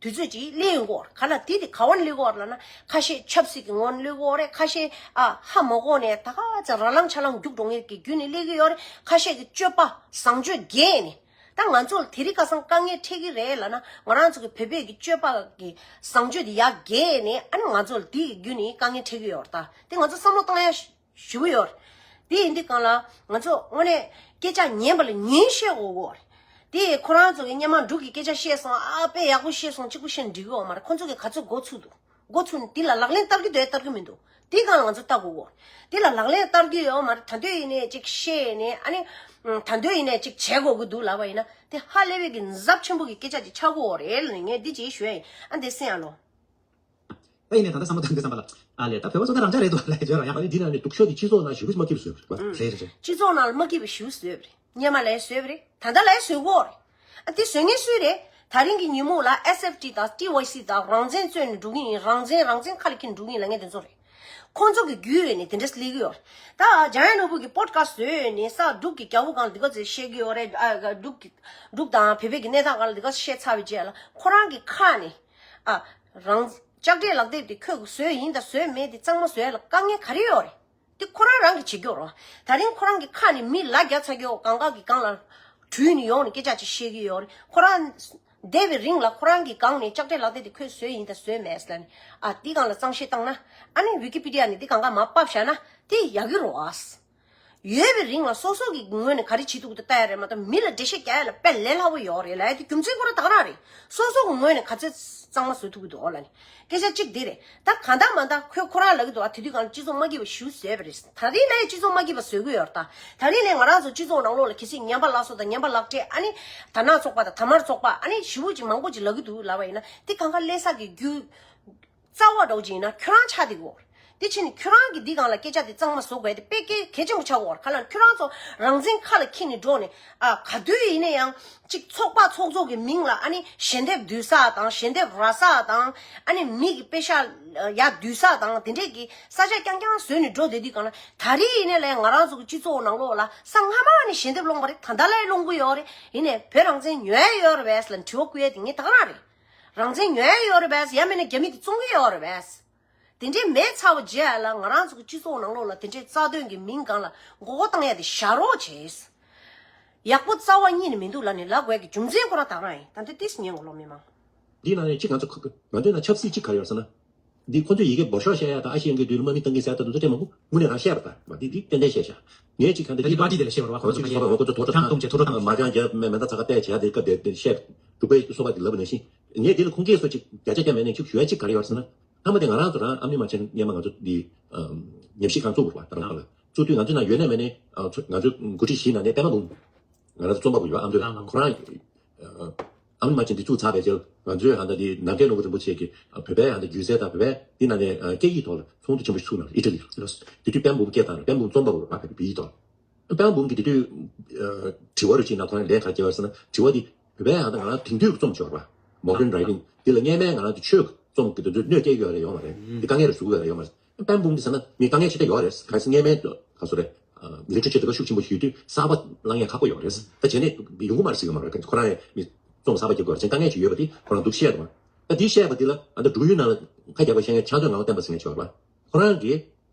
དུས་ཚོད་ཅིག་སླེབས་ཡོང་གི་ཡོད་རེད། ག་ལ་དེ་དེ་ག་བ་ནས་སླེབས་ཀྱི་ཡོད་རེད་ལབ་ན་ཁ་ཤས་ཆབ་སྲིད་ཀྱི་ངོ་ནས་སླེབས་ཀྱི་ཡོད་རེད། ཁ་ཤས་ཨ་ཧ་མ་གོ་ནས་ད་ག་ཚོད་ར་ལང་ཆ་ལང་རྒྱུག་འགྲོ་མཁན་གྱི་བརྒྱུད་ནས་སླེབས་ཀྱི་ཡོད་རེད། ཁ་ཤས་ཀྱི་སྤྱོད་པ་བཟང་སྤྱོད་རྒྱས་ནས། ད་ང་ཚོ་ལ་དེ་རིང་ཁ་སང་དཀའ་ངལ་འཕྲད་ཀྱི་རེད་ལབ་ན་ང་རང་ཚོ་གི་བོད་པའི་གི་སྤྱོད་པ་གི་བཟང་སྤྱོད་དེ་ཡར་རྒྱས་ནས་ཨ་ནི་ང་ཚོ་ལ་དེ་གི་བརྒྱུད་ནས་དཀའ་ངལ་འཕྲད་ཀྱི་ཡོད་རེད། ད་དེ་ང་ཚོ་བསམ་བློ་བཏང་ཡ་ཞུ་གི་ཡོད་རེད། དེ་ཡིན་དུས་གང་ལ་ང་ཚོ་དངོས་གནས་སྐད་ཆ་ཉན་པ་ལ་ཉན་ཤེས་དགོས་གོ་རེད། དེ་ཁོ་རང་ཚོ་གི་སྔོན་མ་འབྲུག་གི་སྐད་ཆ་བཤད་སོང་ཨ་དཔེ་ཡག་པོ་བཤད་སོང་གཅིག་པུ་བཤད་འགྲིག་གི་ཡོད་མ་རེད། ཁོ་ཚོ་གི་ག་ཚོད་འགོ་ཚུགས་འདུག་འགོ་ཚུགས་ནས་དེ་ལ་ལག་ལེན་བསྟར་གྱི་འདུག་བསྟར་གྱི་མི་འདུག་དེ་གང་ལ་ང་ཚོ་ལྟ་དགོས་གོ། དེ་ལ་ལག་ལེན་བསྟར་གྱི་ཡོད་མ་རེད། ད་འདོད་ཡིན་ནས་ཅིག་བཤད་ནས་ཨ་ནི་ད་འདོད་ཡིན་ནས་ཅིག་བྱེད་དགོས་ཀྱི་འདུག་ལབ་པ་ཡིན་ན་དེ་ཧ་ལས་པའི་གི་ནུས་ཚབས་ཆེན་པོ་གི་སྐད་ཆ་ཅིག་ཆགས་ཀྱི་ཡོད་རེད་ལབ་ནས་ངས་འདི་ཅིག་ཞུ་ཡ་ཡིན། ཨ་འདི་སེམས་ཡ་ལོ། ད་ཡིན་ནའི་ད་ལྟ་བསམ་བློ་བཏང་དུས་ཙམ་པ་ལ་ཨ་ལས་ད་བོད་པ་ཚོ་ད་རང་ཅག་རེད་འདུག་ལབ་བརྗོད་རོགས། ཡང་ཨ་ནི་འདི་ནང་ནས་སྡུག་ཤོས་དེ་སྤྱི་ཚོགས་ནང་ཞེ་པོ་མ་སྐྱིད་པ་བཟོས་པ་རེད། རེད་རེད། སྤྱི་ཚོགས་ནང་ལ་མ་སྐྱིད་པ་ཞེ་པོ་བཟོས་པ་རེད། སྔོན་མ་ལས་བཟོས་པ་རེད། ད་ལྟ་ལས་བཟོས་གོ་རེད། ཨ་དེ་བཟོས་མཁན་སུ་རེད། ད་རིང་གི་ཉིན་མོ་ལ་ཨེས་ཨེཕ་ཊི་དང་ཊི་ཝའི་སི་དང་རང་བཙན་རྩོད་ནས་འགྲོ་གི་ཡིན། རང་བཙན་རང་བཙན་ཁ་ལ་འཁྱེར་ནས་འགྲོ་གི་ཡིན་ལབ་མཁན་དེ་ཚོ་རེད། ཁོང་ཚོ་གི་རྒྱུས་ཡོད་ནས་དེ་འདྲས་སླེབས་ཀྱི་ཡོད་རེད། ད་འཇམ་དབྱངས་ནོར་བུ་གི་པོ་ཌི་ཁ་སི་ཊི་བཟོས་ནས་ས་འབྲུག་གི་རྒྱལ་པོ་སྒང་འདི་ག་ཚོད་བཤད་ཀྱི་ཡོད་རེད། ཨ་འབྲུག་གི་འབྲུག་དང་བོད་པའི་གི་གནས་སྟངས་སྒང་ལ་འདི་ག་བཤད་ཚར་བའི་རྗེས་ལ་ཁོ་རང་གི་ཁ་ནས་ཨ་རང་ལྕགས་སྤྲད་ལག་དེབ་དེ་ཁོས་བཟོས་ཡིན་དང་བཟོས་མེད་དེ་གཙང་མ་བཟོས་ལ་དཀའ་ངལ་ག་རེ་ཡོད་རེད། དེ་ཁོ་རང་རང་གིས་བྱེད་རྒྱུ་རོ། ད་རིང་ཁོ་རང་གི་ཁ་ནས་མི་ལ་རྒྱ་ཚ་རྒྱུ་གང་ག་གི་སྒང་ལ་དྲུད་ནས་ཡོང་ནས་སྐད་ཆ་ཅིག་བཤད་ཀྱི་ཡོད་རེད། ཁོ་རང་བསྡད་པའི་རིང་ལ་ཁོ་རང་གི་སྒང་ནས་ལྕགས་སྤྲད་ལག་དེབ་དེ་ཁོས་བཟོས་ཡིན་དང་བཟོས་མེད་ཟེར་ལ་ནི་ཨ་དེ་སྒང་ལ་གཙང་བཤེར་བཏང་ན་ཨ་ནི་ཝི་ཀི་པི་ཌི་ཡ་ནས་དེ་གང་ག་མར་ཕབ་བཞག་ན་དེ་ཡག་གི་རོ་ཨ། ཡོད་པའི་རིང་ལ་སོ་སོ་གི་ངོས་ནས་ག་རེ་བྱེད་ཐུབ་ཀྱི་འདུག་ལྟ་ཡ་རེད་མ་གཏོགས་མི་ལ་འགྲེལ་བཤད་རྒྱག་ཡ་ལ་དཔེ་ལས་སླ་པོ་ཡོད་རེད་ལབ་ཡ་དེ་རྒྱུ་མཚན་ཁོ་རང་ད་ག་རང་རེད། སོ་སོ་གི་ངོས་ནས་ག་ཚོད་གཙང་མ་བཟོ་ཐུབ་ཀྱི་འདུག་ཨོ་ལ་ནི། སྐད་ཆ་གཅིག་འདི་རེད། ད་གང་ལྟར་མ་ལྟར་ཁོས་ཁོ་རང་ལབ་ཀྱི་འདུག་ཨ། དེ་དུས་སྒང་ལ་སྤྱི་ཚོགས་མ་སྐྱིད་པ་ཞེ་པོ་བཟོས་པ་རེད། ད་རིང་ལས་སྤྱི་ཚོགས་མ་སྐྱིད་པ་བཟོ་གི་ཡོད་རེད། ད་ད་རིང་ལས་ང་རང་ཚོ་སྤྱི་ཚོགས་ནང་ལོགས་ལ་གལ་སྲིད་ངན་པ་ལག་སོ་དང་ངན་པ་ལག་སྤྲད་ཨ་ནི་དར་ནག་ཚོགས་པ་དང་དར་དམར་ཚོགས་པ་ཨ་ནི་ཞེ་པོ་ཅིག་མང་པོ་ཅིག་ལབ་ཀྱི་འདུག་ལབ་པ་ཡིན་ན་དེ་གང་ག་ལས་ས་གི་རྒྱུ། རྩ་བ་འདྲ་བོ་ཅིག་ཡིན་ན་ཁྱོད་རང་ཆགས་བསྡད་ཀྱི་ཡོད་རེད། དེ་ཕྱིན་ནས་ཁྱོད་རང་གིས་འདི་སྒང་ལ་སྐད་ཆ་དེ་གཙང་མ་བཟོ་དགོས་དེ་དཔེ་གལ་གལ་ཆེན་པོ་ཆགས་ཀྱི་ཡོད་རེད། ག་ལ་ཁྱོད་རང་ཚོ་རང་བཙན་ཁ་ལ་འཁྱེར་ནས་འགྲོ་ནས་ཨ་ག་དུས་ཡིན་ན་ཡང་གཅིག་ཚོགས་པ་ཚོགས་གཙོ་གི་མིང་ལ་ཨ་ནི་ཞལ་འདེབས་བསྡུ་ས་དང་ཞལ་འདེབས་རག་ས་དང་ཨ་ནི་མི་གི་པེ་ཤག་ཡར་བསྡུ་ས་དང་དེ་འདྲས་ཀྱི་ས་ཆ་རྐྱང་རྐྱང་བཟོས་ནས་འགྲོ་བསྡད་དུས་སྒང་ལ་ད་རེས་ཡིན་ནའི་ལས་ང་རང་ཚོ་གི་སྤྱི་ཚོགས་ནང་ལོགས་ལ་ས་སྔ་མ་ནས་ཞལ་འདེབས་སློང་བ་རེད། ད་ལྟ་ལས་སློང་གི་ཡོད་རེད། ཡིན་ནའི་བོད་རང་བཙན་ཉོ་ཡ་ཡོད་རེད་པས་ལ་དྲི་བ་བསྐུལ་ཡ་དེ་ངས་ད་ག་རང་རེད། རང་བཙན་ཉོ་ཡ་ཡོད་རེད་པས། ཡང་མིན་ན་རྒྱ་མི་གིས་བཙོང་གི་ཡོད་རེད་པས། དེ་འདྲའི་མེད་ཚར་བ་རྗེས་ལ་ང་རང་ཚོ་གི་སྤྱི་ཚོགས་ནང་ལོགས་ལ་དེ་འདྲའི་རྩ་དོན་གྱི་མིང་སྒང་ལ་མགོ་སྐོར་བཏང་ཡ་དེ་བཞག་རོགས་བྱས། ཡག་པོ་རྩ་བ་ཉིད་ནས་མི་འདུག་ལབ་ནས་ལབ་དགོས་ཀྱི་རྒྱུ་མཚན་ཁོ་རང་ད་ག་རང་ཡིན། ད་འདི་ཏིས་ཉན་གོ་ལོ་མི་མང་། འདི་ནང་ནས་གཅིག་ང་ཚོ་ཁ་ང་ཚོའི་ནང་ཆབ་སྲིད་གཅིག་ག་རེ་ཡོད་ཟེར་ན། འདི་ཁོ་ཚོས་ཡི་གེ་འབོར་ཤོག་བཤད་ཡ་དང་ཨ་ཤི་ཡང་གི་དུས་ལ་དམག་མི་བཏང་གི་ཟེར་ཡ་ད་དུ་ཚོ་ཐེངས་མང་པོ་དངོས་གནས་རང་བཤད་པ་ད་མ་འདི་འདི་ཏན་ཏན་བཤད་ཤག་ངས་གཅིག་ག་འདི་ད་འདི་པར་ཊི་དེ་ལ་བཤད་པ་རེད་བ། ཁོ་ཚོ་གཅིག་སོ་པ་ངོ་ཁོ་ཚོ་ཐོ་ཐོ་ཐང་སྟོང་བྱས་ཐོ་ཐོ་ཐང་མ་ཅང་རྒྱབ་མེ་མེ་མདའ་ཚ་ཁ་གཏད་བྱས་ཡ་དེ་སྐབས་དེ་བཤད་འབྲུག་པའི་སོ་པ་དེ་ལབ་ནང་བཞིན་ངས་འདི་ལ་ཁུངས་སྐྱེལ་སོ་གཅིག་བརྒྱ་ཆ་བརྒྱ་མེད་ནས་གཅིག་ཞུ་ཡ་གཅིག་ག་རེ་ཡོད་ཟེར་ན། མཐའ་མ་དེ་ང་རང་ཚོ་རང་ཨ་མི་མ་ཆེན་སྔོན་མ་ང་ཚོ་འདི་ཉམས་ཞིབ་ཁང་བཙུགས་པ་རེད་བ། ད་རང་ཁ་ལ་བཙུགས་དུས་ང་ཚོ་ནང་ཡོད་ནས་མེད་ནས་ང་ཚོ་འགོ་ཁྲིད་བཞི་ནང་ནས་པད་མ་འབུམ་ང་རང་ཚོ་རྩོམ་པ་པོ་ཡོད་ཨ་མདོ་ཁོ་རང་ཨ་མི་མ་ཆེན་འདི་བཙུགས་ཚར་བའི་རྗེས་ང་ཚོའི་ཧ་ད་འདི་ནམ་མཁའི་ནོར་བུ་རིན་པོ་ཆེ་གིས་བོད་པའི་ཧ་ད་སྒྱུ་རྩལ་དང་བོད་པའི་འདི་ནང་ནས་སྐད་ཡིག་ཐོག་ལ་ཚོགས་འདུ་ཆེན་པོ་ཞིག་ཚུགས་གནང་ཨི་ཊ་ལི་ལ། དེ་དུས་པད་མ་འབུམ་སྐད་བཏང་ལ་པད་མ་འབུམ་རྩོམ་པ་པོ་རེད་བ། བོད་པའི་ཡིག་ཐོག་ལ། པད་མ་འབུམ་གྱིས་དེ་དུས་དྲི་བ་རུ་ཅིག་ན་ཁོ་རང་ལན་ག་རེ་བརྒྱབ་པ་ཟེར་ན། དྲི་བ་འདི་བོད་པའི་ཧ་ད་ང་རང་དེང་དུས་ཀྱི་རྩོམ་ཅིག་ཡོད་རེད་བ། Modern Writing། འདི་ལ་སྔས་མའི་ང་རང་ཚོ་ཆོས་ཀྱི་རྩོམ་གྱི་དེ་ཚོ་གནོད་སྐྱེལ་གྱི་ཡོད་རེད་ཡོད་མ་རེད། འདི་དཀའ་ངལ་རེ་བཟོ་གི་ཡོད་རེད་ཡོད་མ་རེད། པད་མ་འབུམ་འདི་ཟེར་ན་མི་དཀའ་ངལ་ཆེ་ད་ཡོད་རེད། གལ་སྲིད་སྔས་མའི་ག་ཚོད་རེད། ལི་ཊ་རེ་ཅར་དེ་ག་ཤུགས་ཆེན་པོ་ཞིག་ཡོད་དུས་གསར་པ་བླང་ཡ་ཁག་པོ་ཡོད་རེད། ད་བྱས་ནས་ཡོང་གི་མ་རེད་ཟེར་གྱི་མ་རེད། ཁོ་རང་ཡང་མི་རྩོམ་གསར་པ་རྒྱབ་དགོས་རེད། བྱས་དཀའ་ངལ་ཅིག་ཡོད་པ་དེ་ཁོ་རང་འདུག་བཤད་འདུག་ད་འདི་བཤད་པ་འདི་ལ་ཨ་ད་འབྲུག་ཡུལ་ནང་ལ་ཁ་རྒྱག་པ་བཤད་མཁན་ཕྱག་མཛོད་ངག་དབང་བསྟན་པ་ཟེར་མཁན་ཅིག་ཡོད་རེད་བ། ཁོ་རང་གིས་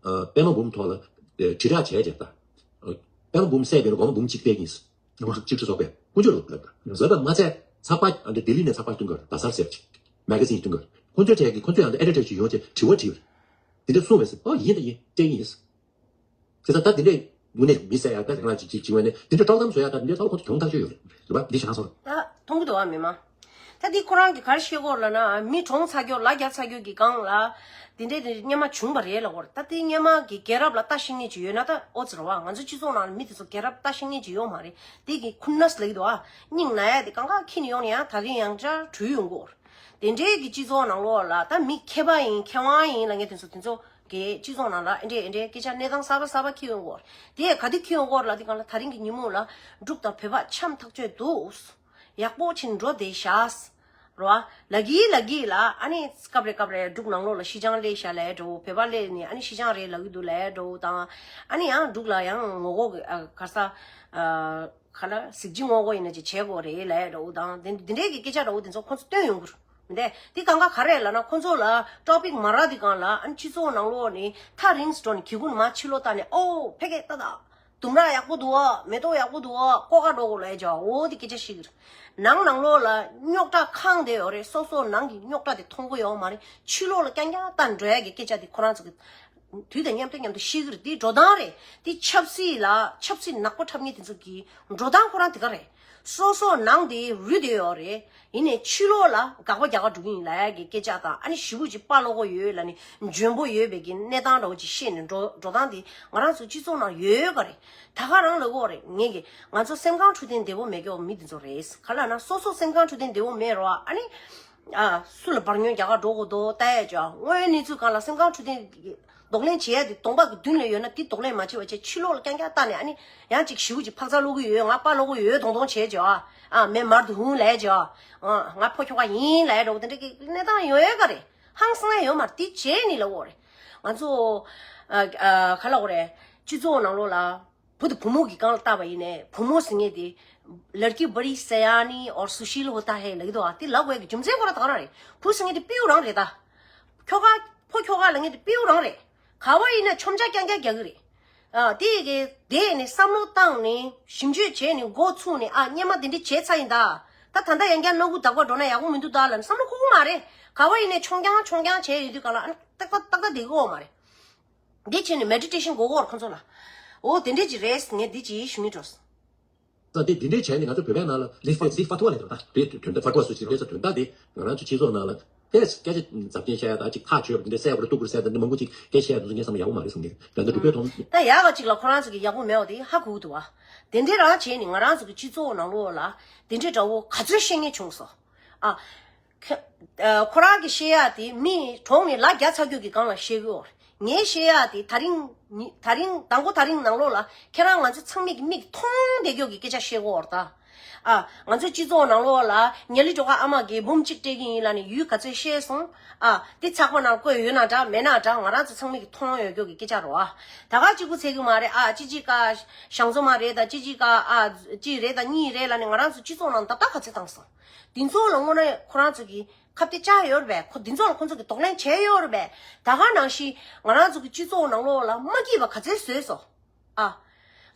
པད་མ་འབུམ་ཐོག་ལ་དྲིལ་བསྒྲགས་བྱས་རྗེས་ད་པད་མ་འབུམ་བསད་པའི་སྒོར་མོ་འབུམ་གཅིག་སྤྲད་ཀྱི་ཡིན། ནོར་ཕྱུགས་གཅིག་ཁྲི་ཚོགས་པས་དཀོན་མཆོག་ལ་ལབ་པ་ལབ་པ་མ་ཚད་ཚགས་པར་ཨ་འདྲ་ལྡི་ལི་ནས་ཚགས་པར་སྟོན་གར་རྡ་སར་ཟེར་ཅིག་མེ་ག་ཟིན་སྟོན་གར་དཀོན་མཆོག་གྲས་ཀྱི་དཀོན་མཆོག་ཡང་ཨེ་ཌི་ཊར་ཅིག་ཡོང་ཅེས་དྲི་བ་དྲིས་པ་རེད། དེ་འདྲ་གསུངས་པས་ཟེར། ཨོ་ཡིན་ད་ཡིན་སྤྲད་ཀྱི་ཡིན། ཁྱེད་ཚོ་ད་དེ་འདྲས་དངོས་གནས་མི་བསད་ཡག་ད་རང་ཅིག་ཅིག་བྱུང་བ་ནས་དེ་འདྲ་དཀྲོག་གཏམ་བཟོ་ཡག་ད་དེ་འདྲས་ཚ་བོ་ཁོ་ཚོ་གྱོང་ཐག་ཆོད་ཡོད་རེད་རེད་པ། འདི་ཞེ་དྲག་སོང་། ད་མཐོང་གི་འདུག་ཨ་མི་མང་། ད་འདི་ཁོ་རང་གིས་ག་རེ་བཤད་ཀྱི་ཡོད་ལབ་ན་མི་གྲོངས་ཚར་རྒྱུ་ལ་རྒྱ་ཚར་རྒྱུ་གི་སྒང་ལ་དེ་འདྲས་དེ་སྔོན་མ་བྱུང་བ་རེད་ལབ་ཀྱི་ཡོད་རེད། ད་དེ་སྔོན་མ་གི་རྒྱལ་རབས་ལ་ལྟ་ཤེས་མཁན་ཅིག་ཡོད་ན་ད་ཨོ་ཙི་རེད་བ། ང་ཚོ་སྤྱི་ཚོགས་ནང་ལ་མི་དེ་ཚོ་རྒྱལ་རབས་ལྟ་ཤེས་མཁན་ཅིག་ཡོད་མ་རེད། དེ་གི་ཁུ་ནས་ལབ་ཀྱི་འདུག་ཨ། སྙིང་ན་ཡ་དེ་གང་ག་ཁྱེར་ནས་ཡོང་ནས་ཡང་ད་རིང་ཡང་བསྐྱར་བྲོས་ཡོང་གི་ཡོད་རེད། དེ་འདྲའི་གི་སྤྱི་ཚོགས་ནང་ལོགས་ལ་ད་མི་མཁས་པ་ཡིན་མཁས་དབང་ཡིན་ལབ་མཁན་དེ་ཚོ་དེ་ཚོ་ གི་སྤྱི་ཚོགས་ནང་ལ་ཨེ་འདྲས་ཨེ་འདྲས་སྐད་ཆ་གནས་སྟངས་གསར་པ་གསར་པ་འཁྱེར་ཡོང་གི་ཡོད་རེད། དེ་ག་དུས་འཁྱེར་ཡོང་གི་ཡོད་རེད་ལབ་དུས་སྒང་ལ་ད་རིང་གི་ཉིན་མོ་ལ་འབྲུག་དང་བོད་པ་འཆམ་ཐག་ཆོད་འདུག་ཡག་པོ་ཕྱིན་འགྲོ་བསྡད་ཤག་རོ། ལ་གི་ལ་གི་ལ་ཨ་ནི་སྐབས་རེ་སྐབས་རེ་འབྲུག་ནང་ལོགས་ལ་ཤི་ཅང་སླེབས་ཤག་ལབ་འདྲ་བོ། བོད་པ་སླེབས་ནས་ཨ་ནི་ཤི་ཅང་རེད་ལབ་ཀྱི་འདུག་ལབ་འདྲ་བོ་དང་། ཨ་ནི་ཡང་འབྲུག་ལ་ཡང་ངོ་རྒོལ་གྱི་ཨ་ག་ས་ཨ་ག་ལ་གཟི་བརྗིད་ངོ་རྒོལ་ཡིན་ན་ཅིག་བྱེད་དགོས་རེད་ལབ་འདྲ་བོ་དང་། དེ་འདི་འདྲའི་གི་སྐད་ཆ་འདྲ་བོ་དེ་ཚོ་ཁོང་ཚོ་བཏོན་ཡོང་གི་རེད། མི་འདུག་དེ་གང་ག་ག་རེ་ལབ་ན་ཁོང་ཚོ་ལ་ཊོ་པིག་མ་རག་དུས་སྒང་ལ་ཨ་ནི་སྤྱི་ཚོགས་ནང་ལོགས་ནས་ཐག་རིང་སུ་འགྲོ་ནས་གི་ཀུན་མ་ཕྱི་ལོགས་ལྟ་ནས་ཨོ་ཕ་གི་ལྟ་ད། ལྡུམ་ར་ཡག་པོ་འདུག་ཨ། མེ་ཏོག་ཡག་པོ་འདུག་ཨ། ཀོ་ཁ་འགྲོ་དགོས་ལབ་ཀྱི་འོ་དེ་སྐད་ཆ་བཤད་ཀྱི་རེད། ནང་ནང་ལོགས་ལ་རྙོག་དྲ་གང་བསྡད་ཡོད་རེད། སོ་སོ་ནང་གི་རྙོག་དྲ་དེ་མཐོང་གི་ཡོད་མ་རེད། ཕྱི་ལོགས་ལ་རྐྱང་རྐྱང་ལྟ་འགྲོ་ཡ་གི་སྐད་ཆ་དེ་ཁོ་རང་ཚོ་གི་དུས་དང་མཉམ་དུ་མཉམ་དུ་བཤད་ཀྱི་རེད། དེ་འགྲོ་སྟངས་རེད། དེ་ཆབ་སྲིད་ལ་ཆབ་སྲིད་ནག་པོ་འཁྲབ་མཁན་དེ་ཚོ་གི་འགྲོ་སྟངས་ཁོ་རང་དེ་ག་རེད། སོ་སོ་ནང་དེ་རུལ་བསྡད་ཡོད་རེད། ཡིན་ནའི་ཕྱི་ལོགས་ལ་དགག་པ་རྒྱག་ག་འགྲོ་གི་ཡིན་ལབ་ཡ་གི་སྐད་ཆ་དང་། ཨ་ནི་ཞེ་པོ་ཅིག་དཔའ་ལོ་གོ་ཡོད་ལབ་ནི་འཇོན་པོ་ཡོད་པའི་གི་གནས་སྟངས་འདྲ་བོ་ཅིག་བཤད་ནས་འགྲོ་འགྲོ་སྟངས་དེ་ང་རང་ཚོ་སྤྱི་ཚོགས་ནང་ཡོད་ག་རེད། ད་ག་རང་ལ་གོ་རེད། ངས་གི་ང་ཚོ་སེམས་ཁམས་འཕྲོད་བསྟེན་བདེ་པོ་མེད་མཁན་མི་དེ་ཚོ་རེད། ག་ལབ་ན་སོ་སོ་སེམས་ཁམས་འཕྲོད་བསྟེན་བདེ་པོ་མེད་རོགས། ཨ་ནི་ཨ་སུ་ལ་བར་སྙོན་རྒྱག་ག་འགྲོ་དགོས་འདུག་ལྟ་ཡ་ཅོ། དངོས་ཡོད་གནས་ཚུལ་སྒང་ལ་སེམས་ཁམས་འཕྲོད་བསྟེན་གདོང་ལེན་བྱེད་ཡ་དེ་གདོང་པ་གི་མདུན་ལ་ཡོད་ན་དེ་གདོང་ལེན་མ་བྱེད་པ་བྱས་ཕྱི་ལོགས་ལ་རྐྱང་རྐྱང་ལྟ་ནས་ཨ་ནི་ཡང་ཅིག་ཞེ་པོ་ཅིག་འཕག་འཚག་ལོག་གི་ཡོད། ང་དཔའ་ལོག་གི་ཡོད་མདོག་མདོག་བྱས་ཅོ། ཨ་མེ་མར་དུ་ཧུང་ལབ་ཅོ། ཨ་ང་ཕོ་ཁྱོ་ག་ཡིན་ལབ་འགྲོ་དེ་འདྲ་གི་གནས་སྟངས་ཡོད་ཡོད་ག་རེད། ཧང་སང་ཡ་ཡོད་མ་རེད། དེ་བྱས་ནི་ལ་འོ་རེད། ང་ཚོ་ཨ་ཨ་ག་ལབ་དགོས་རེད། སྤྱི་ཚོགས་ནང་ལོགས་ལ་བུ་དང་བུ་མོ་གི་སྒང་ལ་བལྟས་པ་ཡིན་ནའི་བུ་མོ་ཟེར་མཁན་དེ་ལར་ཀི་བ་རི་སེ་ཡ་ནི་ཨོར་སུ་ཤི་ལོ་ཧོ་ཏ་ཧེ་ལབ་ཀྱི་འདུག་ཨ། དེ་ལབ་དགོས་ཀྱི་རྒྱུ་མཚན་ཁོ་རང་ད་ག་རང་རེད། བུ་ཟེར་མཁན་དེ་སྤྲེའུ་རང་རེད་ད། ཁྱོ་ག་ཕོ་ཁྱོ་ག་ལབ་མཁན་དེ་སྤྲེའུ་རང་རེད། ག་བ་ཡིན་ན་མཆོང་ཆ་རྐྱང་རྐྱང་རྒྱག་གི་རེད། ཨ་དེ་གི་དེ་ནས་བསམ་བློ་བཏང་ནས་ཞིབ་འཇུག་བྱས་ནས་འགོ་ཚུགས་ནས་ཨ་སྔོན་མ་དེ་འདྲ་བྱས་ཚར་ཡིན་ད། ད་ད་ལྟ་ཡང་བསྐྱར་སྣ་ཁུག་དག་པ་འགྲོ་ན་ཡག་པོ་མི་འདུག་ད་ལབ་ནས་བསམ་བློ་འཁོར་གི་མ་རེད། ག་བ་ཡིན་ནས་མཆོང་རྐྱང་མཆོང་རྐྱང་བྱས་ཡོད་དུས་ག་ལ་ཨ་ཏག་ཏག་ཏག་ཏག་བསྡད་ཀྱི་ཡོད་མ་རེད། འདི་བྱས་ནས་མེ་ཌི་ཊེ་ཤན་དགོས་ཀྱི་ཡོད་རེད་ཁོང་ཚོ་ལ། འོ་དེ་འདྲས་ཅིག་རེད། ངས་འདི་ཅིག་ཞུ་སྙིང་འདོད། ས་དེ་འདི་འདྲས་བྱས་ནས་ང་ཚོ་བོད་པའི་ནང་ལ་ལི་ཧྥ་ལི་ཧྥ་ཐུ་བ་ལས་དོན་དག་དེ་དོན་དག་ཧྥ་ཐུ་བ་སུ་ཅིག་རེད་ས་དོན་དག་དེ་ང་རང་ཚོ་སྤྱི་ཚོགས་ནང་ལ་དེ་སྐད་ཆ་འཛབ་སྟོན་བྱས་ཡ་དང་ཅིག་ཐག་ཆོད་པ་འདི་འདྲས་གསལ་པོ་རེད་སྟུག་པོ་རེད་ཟེར་ཡ་དང་འདི་མང་པོ་ཅིག་སྐད་བཤད་ཡ་དང་ཚོ་ངས་བསམ་ཡག་པོ་མ་རེད་བསམ་གི་རེད། ད་འདི་འགྲུབ་པའི་ཐོག་ད་ཡག་ག་ཅིག་ལ་ཁོ་རང་ཚོ་གི་ཡག་པོ་མེད་པ་དེ་ཧ་གོ་གི་འདུག་བ། དེ་འདྲས་རང་བྱས་ནས་ང་རང་ཚོ་གི་སྤྱི་ཚོགས་ནང་ལོགས་ལ་དེ་འདྲས་འདྲ་བོ་ག་ཚོད་བཤད་མཁན་བྱུང་སོང་ཨ། ཁ་ཨ་ཁོ་རང་གིས་བཤད་ཡག་དེ་མི་གྲོངས་ནས་ལོ་བརྒྱ་ཚར་རྒྱུ་གི་སྒང་ལ་བཤད་གི་ཡོད་རེད། ངས་བཤད་ཡག་དེ་ད་རིང་ཉི་ད་རིང་དང་པོ་ད་རིང་ནང་ལོགས་ལ་ཁྱེད་རང་ང་ཚོ་ཚང་མས་ཀྱི་མིག་མཐོང་བསྡད་རྒྱུ་གི་སྐད་ཆ་བཤད་གི་ཡོད་རེད་ད། ཨ་ང་ཚོ་སྤྱི་ཚོགས་ནང་ལོགས་ལ་ཉ་ལི་སྒྲོལ་དཀར་ཨ་མ་གིས་འབུམ་གཅིག་སྤྲད་ཀྱི་ཡིན་ལབ་ནས་ཡུལ་ག་ཚོད་བཤད་སོང་། ཨ་དེ་ཚགས་པར་ནང་བཀོད་ཡོད་ན་འདྲ་མེད་ན་འདྲ་ང་རང་ཚོ་ཚང་མས་ཀྱི་མཐོང་ཡོད་རྒྱུ་གི་སྐད་ཆ་རེད་བ། ད་ག་གཅིག་པུ་ཚད་གི་མ་རེད། ཨ་ཅི་ཅི་ཀ་ཞང་བཙོ་མ་རེད་ད་ཅི་ཅི་ཀ་ཨ་ཅི་རེད་ད་གཉིས་རེད་ལབ་ནས་ང་རང་ཚོ་སྤྱི་ཚོགས་ནང་ལ་ད་ལྟ་ག་ཚོད་བཏང་སོང་། འདི་ཚོ་ལ་དངོས་གནས་ཁོ་རང་ཚོ་གི་ཁ་གཏད་བཅག་ཡོད་རེད་པས། ཁོ་འདི་ཚོ་ལ་ཁོ་ཚོ་གི་གདོང་ལེན་བྱས་ཡོད་རེད་པས། ད་ག་ནང་བཞིན་ང་རང་ཚོ་གི་སྤྱི་ཚོགས་ནང་ལོགས་ལ་མ་སྐྱིད་པ་ག་ཚོད་བཟོས་སོང་། ཨ།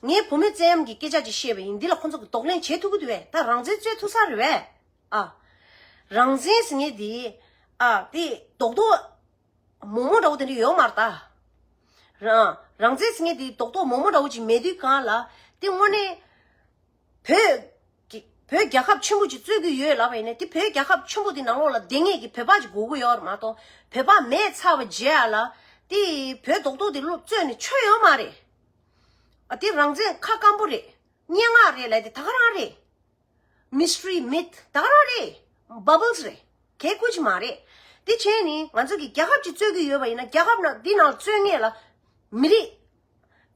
ངས་བུད་མེད་བཙན་གཡེམ་གྱི་སྐད་ཆ་ཅིག་བཤད་པ་ཡིན། འདི་ལ་ཁོ་ཚོ་གི་གདོང་ལེན་བྱེད་ཐུབ་ཀྱི་འདུག་པས། ད་རང་བཙན་རྩོད་ཐུབ་ས་རེད་པས། ཨ། རང་བཙན་ཟེར་མཁན་འདི། ཨ། དེ་རྡོག་རྡོག་མོག་མོག་འདྲ་བོ་དེ་འདྲ་ཡོད་མ་རེད་ད། རང་རང་བཙན་ཟེར་མཁན་དེ་རྡོག་རྡོག་མོག་མོག་འདྲ་བོ་ཅིག་མེད་དུས་སྒང་ལ་དེ་དངོས་གནས་བོད་ཀྱི་བོད་རྒྱལ་ཁབ་ཆེན་པོ་ཅིག་རྩོད་ཀྱི་ཡོད་ལབ་པ་ཡིན་ན་དེ་བོད་རྒྱལ་ཁབ་ཆེན་པོ་དེ་ནང་ལོགས་ལ་བསྡད་མཁན་གྱི་བོད་པ་ཅིག་དགོས་ཀྱི་ཡོད་རེད་མ་གཏོགས་བོད་པ་མེད་ཚར་བ་བརྗེད་ཡ་ལ་དེ་བོད་རྡོག་རྡོག་དེ་བློ་རྩོད་ནས་ཆོ་ཡོད་མ་རེད། ཨ་དེ་རང་བཙན་ཁ་སྐམ་པོ་རེད། སྙན་ངག་རེད་ལབ་དེ་ད་ག་རང་རེད། Mystery myth ད་ག་རང་རེད། Bubbles རེད། གལ་ཁུལ་ཅིག་མ་རེད། དེ་བྱས་ནས་ང་ཚོ་གི་རྒྱལ་ཁབ་ཅིག་རྩོད་ཀྱི་ཡོད་པ་ཡིན་ན་རྒྱལ་ཁབ་ནང་འདི་ནང་རྩོད་མཁན་ལ་མི་རིགས།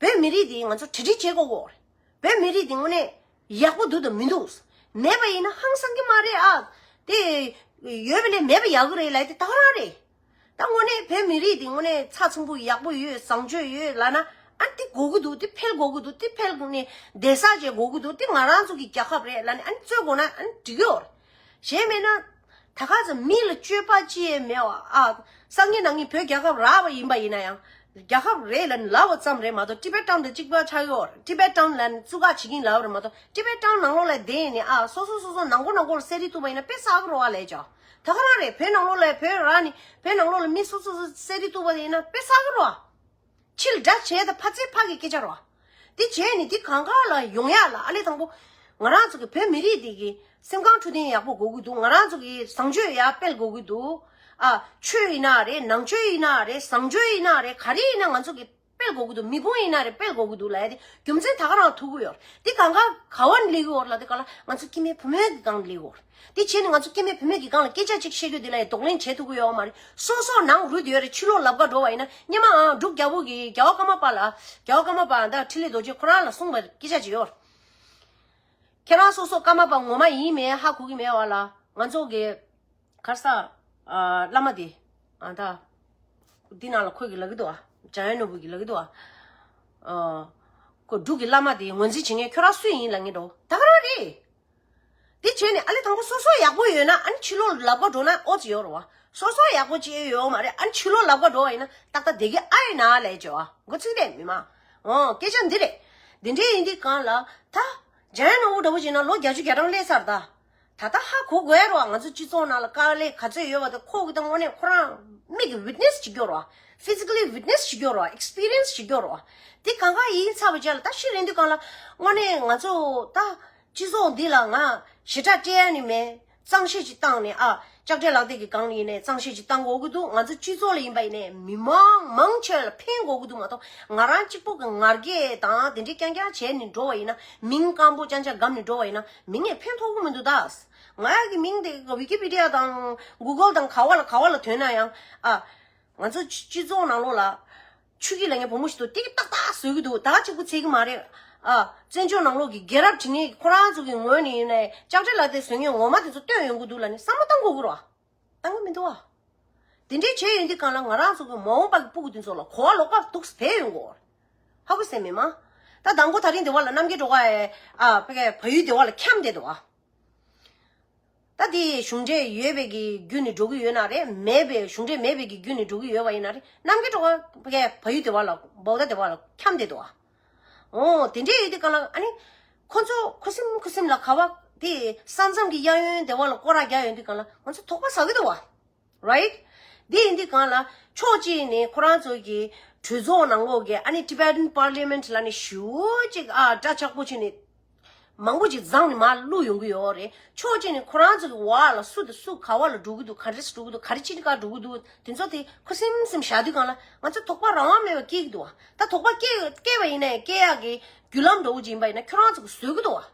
བོད་མི་རིགས་འདི་ང་ཚོ་གྲ་སྒྲིག་བྱེད་དགོས་ཀྱི་ཡོད་རེད། བོད་མི་རིགས་འདི་དངོས་གནས་ཡག་པོ་འདུག་དང་མི་འདུག་མེད་པ་ཡིན་ན་ཧང་སང་གི་མ་རེད་ཨ། དེ་ཡོད་པ་ལས་མེད་པ་ཡག་གི་རེད་ལབ་དེ་ད་ག་རང་རེད། ད་དངོས་གནས་བོད་མི་རིགས་འདི་དངོས་གནས་ཚགས་ཚུད་པོ་ཡག་པོ་ཡོད་བཟང་སྤྱོད་ཡོད་ལབ་ན་ཨ་འདི་དགོས་ཀྱི་འདུག་འདི་འཕེལ་དགོས་ཀྱི་འདུག་འདི་འཕེལ་ནས་བསྡད་ས་བྱེད་དགོས་ཀྱི་འདུག་འདི་ང་རང་ཚོ་གི་རྒྱལ་ཁབ་རེད་ལབ་ནས་ཨ་ནི་རྩོད་དགོས་ན་ཨ་ནི་འགྲིག་གི་ཡོད་རེད། གཞན་མེད་ན། ད་ག་ཚོད་མི་ལ་སྤྱོད་པ་ཅི་ཡང་མེད་པ་ཨ། སང་ཉིན་གནངས་ཉིན་བོད་རྒྱལ་ཁབ་རག་པ་ཡིན་པ་ཡིན་ན་ཡང་། རྒྱལ་ཁབ་རེད་ལབ་ནས་ལབ་པ་ཙམ་རེད་མ་གཏོགས་ཊི་བེ་ཊན་དང་གཅིག་པ་ཆགས་ཡོད་རེད། ཊི་བེ་ཊན་ལབ་ནས་བཙུགས་ཁ་བྱེད་ཀྱིན་ལབ་རེད་མ་གཏོགས་ཊི་བེ་ཊན་ནང་ལོགས་ལ་བསྡད་ནས་ཨ་སོ་སོ་སོ་སོ་ནང་ཁུལ་ནང་ཁུལ་ལ་གསོད་རེས་བཏང་པ་ཡིན་ན་དཔེ་བསགས་ཀྱི་རེད་བ་ལབ་ཀྱང་། ད་ག་རང་རེད། བོད་ནང་ལོགས་ལ་བོད་རག་ནས་བོད་ནང་ལོགས་ལ་མི་སོ་སོ་སོ་གསོད་རེས་བཏང་པ་ཡིན་ན་དཔེ་བསགས་ཀྱི་རེད་བ། ཕྱི་ལ་དགྲ་བྱས་དང་ཕ་ཚེ་ཕ་གི་སྐད་ཆ་རོ། དེ་བྱས་ནས་དེ་གང་ག་ལ་ཡོང་ཡག་ལ་ཨ་ལས་དང་པོ། ང་རང་ཚོ་གི་བོད་མི་རིགས་དེ་གི་སེམས་ཁམས་འཕྲོད་བསྟེན་ཡག་པོ་དགོས་ཀྱི་འདུག་ང་རང་ཚོ་གི་བཟང་སྤྱོད་ཡར་སྤེལ་དགོས་ཀྱི་འདུག་ཨ། ཆོས་ཡིན་ན་རེད། ནང་ཆོས་ཡིན་ན་རེད། བཟང་སྤྱོད་ཡིན་ན་རེད། ག་རེ་ཡིན་ན་ང་ཚོ་གི་ སྤེལ་དགོས་ཀྱི་འདུག་མི་དཔོན་ཡིན་ན་རེད། སྤེལ་དགོས་ཀྱི་འདུག་ལབ་ཡ་དེ་རྒྱུ་མཚན་ད་ག་རང་ཐུག་གི་ཡོད་རེད། དེ་གང་ག་ག་བ་ནས་སླེབས་ཀྱི་ཡོད་རེད་ལབ་དུས་སྒང་ལ་ང་ཚོ་སྐྱེ་དམན་བུད་མེད་ཀྱི་སྒང་ནས་སླེབས་ཀྱི་ཡོད་རེད། དེ་བྱས་ནས་ང་ཚོ་སྐྱེ་དམན་བུད་མེད་ཀྱི་སྒང་ལ་སྐད་ཆ་གཅིག་བཤད་རྒྱུ་དེ་ལ་ཡང་གདོང་ལེན་བྱེད་ཐུབ་ཀྱི་ཡོད་མ་རེད། སོ་སོ་ནང་རུལ་བསྡད་ཡོད་རེད། ཕྱི་ལོགས་ལབ་ག་འགྲོ་བ་ཡིན་ན་སྔོན་མ་ཨ་འབྲུག་རྒྱལ་པོ་གིས་རྒྱལ་བ་ཀརྨ་པ་ལ་རྒྱལ་བ་ཀརྨ་པ་ད་འཕྲིན་ལས་རྡོ་རྗེ་ཁོ་རང་ལ་གསུངས་པའི་སྐད་ཆ་ཅིག་ཡོད་རེད། ཁྱེད་རང་སོ་སོ་ཀརྨ་པ་ངོ་མ་ཡིན་མིན་ཧ་གོ་གི་མེད་པ་ལ། ང་ཚོ་གི་ག་རེ་ཟེར། ཨ། བླ་མ་དེ། ཨ། ད་འདི་ནང་ལ་ཁོས་གི་ལབ་ཀྱི་འདུག་ཨ། འཇམ་དབྱངས་ནོར་བུ་གི་ལབ་ཀྱི་འདུག་ཨ། ཨ། ཁོ་འབྲུག་གི་བླ་མ་དེ་ངོས་འཛིན་བྱེད་མཁན་ཁྱོད་རང་སུ་ཡིན་ལབ་མཁན་འདྲ་བོ་ད་ག་རང་རེད། དེ་བྱས་ནས་ཨ་ལས་དང་པོ་སོ་སོ་ཡག་པོ་ཡོད་ན་ཨ་ནི་ཕྱི་ལོགས་ལབ་ག་འགྲོ་ན་ཨོ་ཙི་ཡོད་རེད་བ། སོ་སོ་ཡག་པོ་ཅི་ཡོད་མ་རེད། ཨ་ནི་ཕྱི་ལོགས་ལབ་ག་འགྲོ་བ་ཡིན་ན་ཏག་ཏག་བསྡད་ཀྱི་ཨ་ཡིན་ན་ལས་བྱོས་ཨ། མགོ་ཚིག་རེད་མི་མང་། ཨོ་སྐད་ཆ་འདི་རེད། འདི་འདྲའི་ཡིན་དུས་སྒང་ལ་ད་འཇམ་དབྱངས་ནོར་བུ་འདྲ་བོ་བྱས་ན་ལོ་བརྒྱད་ཅུ་གྱ་གྲངས་སླེབས་ཚར་ད། ད་ལྟ་ཧ་གོ་དགོས་རེད་བ། ང་ཚོ་སྤྱི་ཚོགས་ནང་ལ་དཀའ་ལས་ག་ཚོད་ཡོད་པ་དེ་ཁོ་གི་ད་དངོས་གནས་ཁོ་རང་མིག་གིས་ཝིཊ་ནེ་སི་བྱེད་རྒྱུ་རེད་བ། ཕི་ཛི་ཀ་ལི་ཝིཊ་ནེ་སི་བྱེད་རྒྱུ་རེད་བ། ཨེག་སི་པི་རི་ཡན་སི་བྱེད་རྒྱུ་རེད་བ། དེ་གང་ག་ཡིན་ཚར་བའི་རྗེས་ལ་ད་ཤི་རན་དུས་སྒང་ལ་དངོས་གནས་ང་ཚོ་ད་སྤྱི་ཚོགས་འདི་ལ་ང་ཞེ་དྲག་སྤྲད་ཡ་ནི་མེད། གཙང་བཤེར་ཅིག་བཏང་ནས་ཨ་ལྕགས་སྤྲེལ་ལག་དེབ་ཀྱི་སྒང་ལ་ཡིན་ནའི་གཙང་བཤེར་ཅིག་བཏང་དགོས་ཀྱི་འདུག་ང་ཚོ་སྤྱི་ཚོགས་ལ་ཡིན་པ་ཡིན་ནའི་མི་མང་མང་ཆེ་ལ་ཕན་དགོས་ཀྱི་འདུག་མ་གཏོགས་ང་རང་གཅིག་པོ་གི་ངར་སྐད་དང་དེ་འདྲའི་རྐྱང་རྐྱང་བྱས་ནས་འགྲོ་བ་ཡིན་ན། མིང་སྐམ་པོ་རྐྱང་རྐྱང་བསྒམས་ནས་འགྲོ་བ་ཡིན་ན་མིང་ངས་ཕན་ཐོགས་ཀྱི་མི་འདུག་ད། ང་ཡ་གི་མིང་དེ་ཝི་ཀི་པི་ཌི་ཡ་དང་གུ་གལ་དང་ག་བ་ལ་ག་བ་ལ་ཐོན་ན་ཡང་ཨ། ང་ཚོ་སྤྱི་སྤྱི་ཚོགས་ནང་ལོགས་ལ་ཆུ་སྐྱིད་ལབ་མཁན་བུ་མོ་ཞིག་འདུག་ཏིག་ཏག་ཏག་བཟོ་གི་འདུག་ད་གཅིག་པུ་ཚད་ཀྱི་མ་རེད། ཨ། བཙན་བྱོལ་ནང་ལོགས་ཀྱི་རྒྱལ་རབས་བྲིས་མཁན་ཁོ་རང་ཚོ་གི་ངོས་ནས་ཡིན་ནའི་ལྕགས་སྤྲེལ་ལག་དེབ་བཟོ་མཁན་ངོ་མ་དེ་ཚོ་བཏོན་ཡོང་གི་འདུག་ལབ་ནས་བསམ་བློ་བཏང་དགོས་ཀྱི་རེད་བ། བཏང་གི་མི་འདུག་བ། དེ་འདྲའི་བྱས་ཡོང་དུས་སྒང་ལ་ང་རང་ཚོ་གི་མ་འོངས་པ་གི་སྤུ་གུ་དེ་ཚོ་ལ་གོ་བ་ལོག་པ་འདུག་སེ་བས་ཡོང་གི་ཡོད་རེད། ཧ་གོ་སོང་མི་མང་། ད་དང་པོ་ད་རིང་དེ་བ་ལ་རྣམ་རྒྱལ་སྒྲོལ་དཀར་ཨ་ཕ་གི་བལ་ཡུལ་དེ་བ་ལ་འཁྱམས་བསྡད་འདུག་ཨ། ད་དེ་གཞུང་འབྲེལ་ཡོད་པའི་གི་བརྒྱུད་ནས་འགྲོ་གི་ཡོད་ན་རེད། མེད་པའི་གཞུང་འབྲེལ་མེད་པའི་གི་བརྒྱུད་ནས་འགྲོ་གི་ཡོད་པ་ཡིན་ན་རེད། རྣམ་རྒྱལ་སྒྲོལ་དཀར་ཕ་གི་བལ་ཡུལ་དེ་བ་ལ་བོ་ད་དེ་བ་ལ་འཁྱམས་བསྡད་འདུག་ཨ། ཨོ་དེ་འདྲའི་ཡོད་དུས་སྒང་ལ་ཨ་ནི། ཁོ་ཚོ་ཁུ་སིམ་ཁུ་སིམ་ལ་ག་བ་དེ་ས་མཚམས་ཀྱི་གཡས་གཡོན་དེ་བ་ལ་སྐོར་ར་རྒྱག་ཡོང་དུས་སྒང་ལ་ང་ཚོ་དོགས་པ་ཟ་གི་འདུག་བ། རའིཊ། དེ་ཡིན་དུས་སྒང་ལ་ཕྱོགས་གཅིག་ནས་ཁོ་རང་ཚོ་གི་གྲོས་ཚོགས་ནང་ལོགས་ཀྱི་ཨ་ནི་Tibetan Parliament ལ་ནི་ཞེ་པོ་ཅིག་ཨ་འདྲ་ཆགས་པོ་བྱས་ནས་མང་པོ་ཅིག་བརྫངས་ནས་མར་བླུགས་ཡོང་གི་ཡོད་རེད། ཕྱོགས་གཅིག་ནས་ཁོ་རང་ཚོ་གི་བ་ལ་སུ་དང་སུ་ག་བ་ལ་འགྲོ་གི་འདུག་ག་འདྲས་འགྲོ་གི་འདུག་ག་རེ་ཅིག་ག་འགྲོ་གི་འདུག་དེ་ཚོ་དེ་ཁུ་སིམ་སིམ་བཞག་དུས་སྒང་ལ་ང་ཚོ་དོགས་པ་རང་དབང་མེད་པ་སྐྱེ་གི་འདུག་བ། ད་དོགས་པ་སྐྱེ་སྐྱེ་བ་ཡིན་ནའི་སྐྱེ་ཡག་གི་བརྒྱུད་ལམ་འདྲ་བོ་ཅིག་ཡིན་པ་ཡིན་ན་ཁྱོད་རང་ཚོ་གི་བཟོས་གི་འདུག་བ།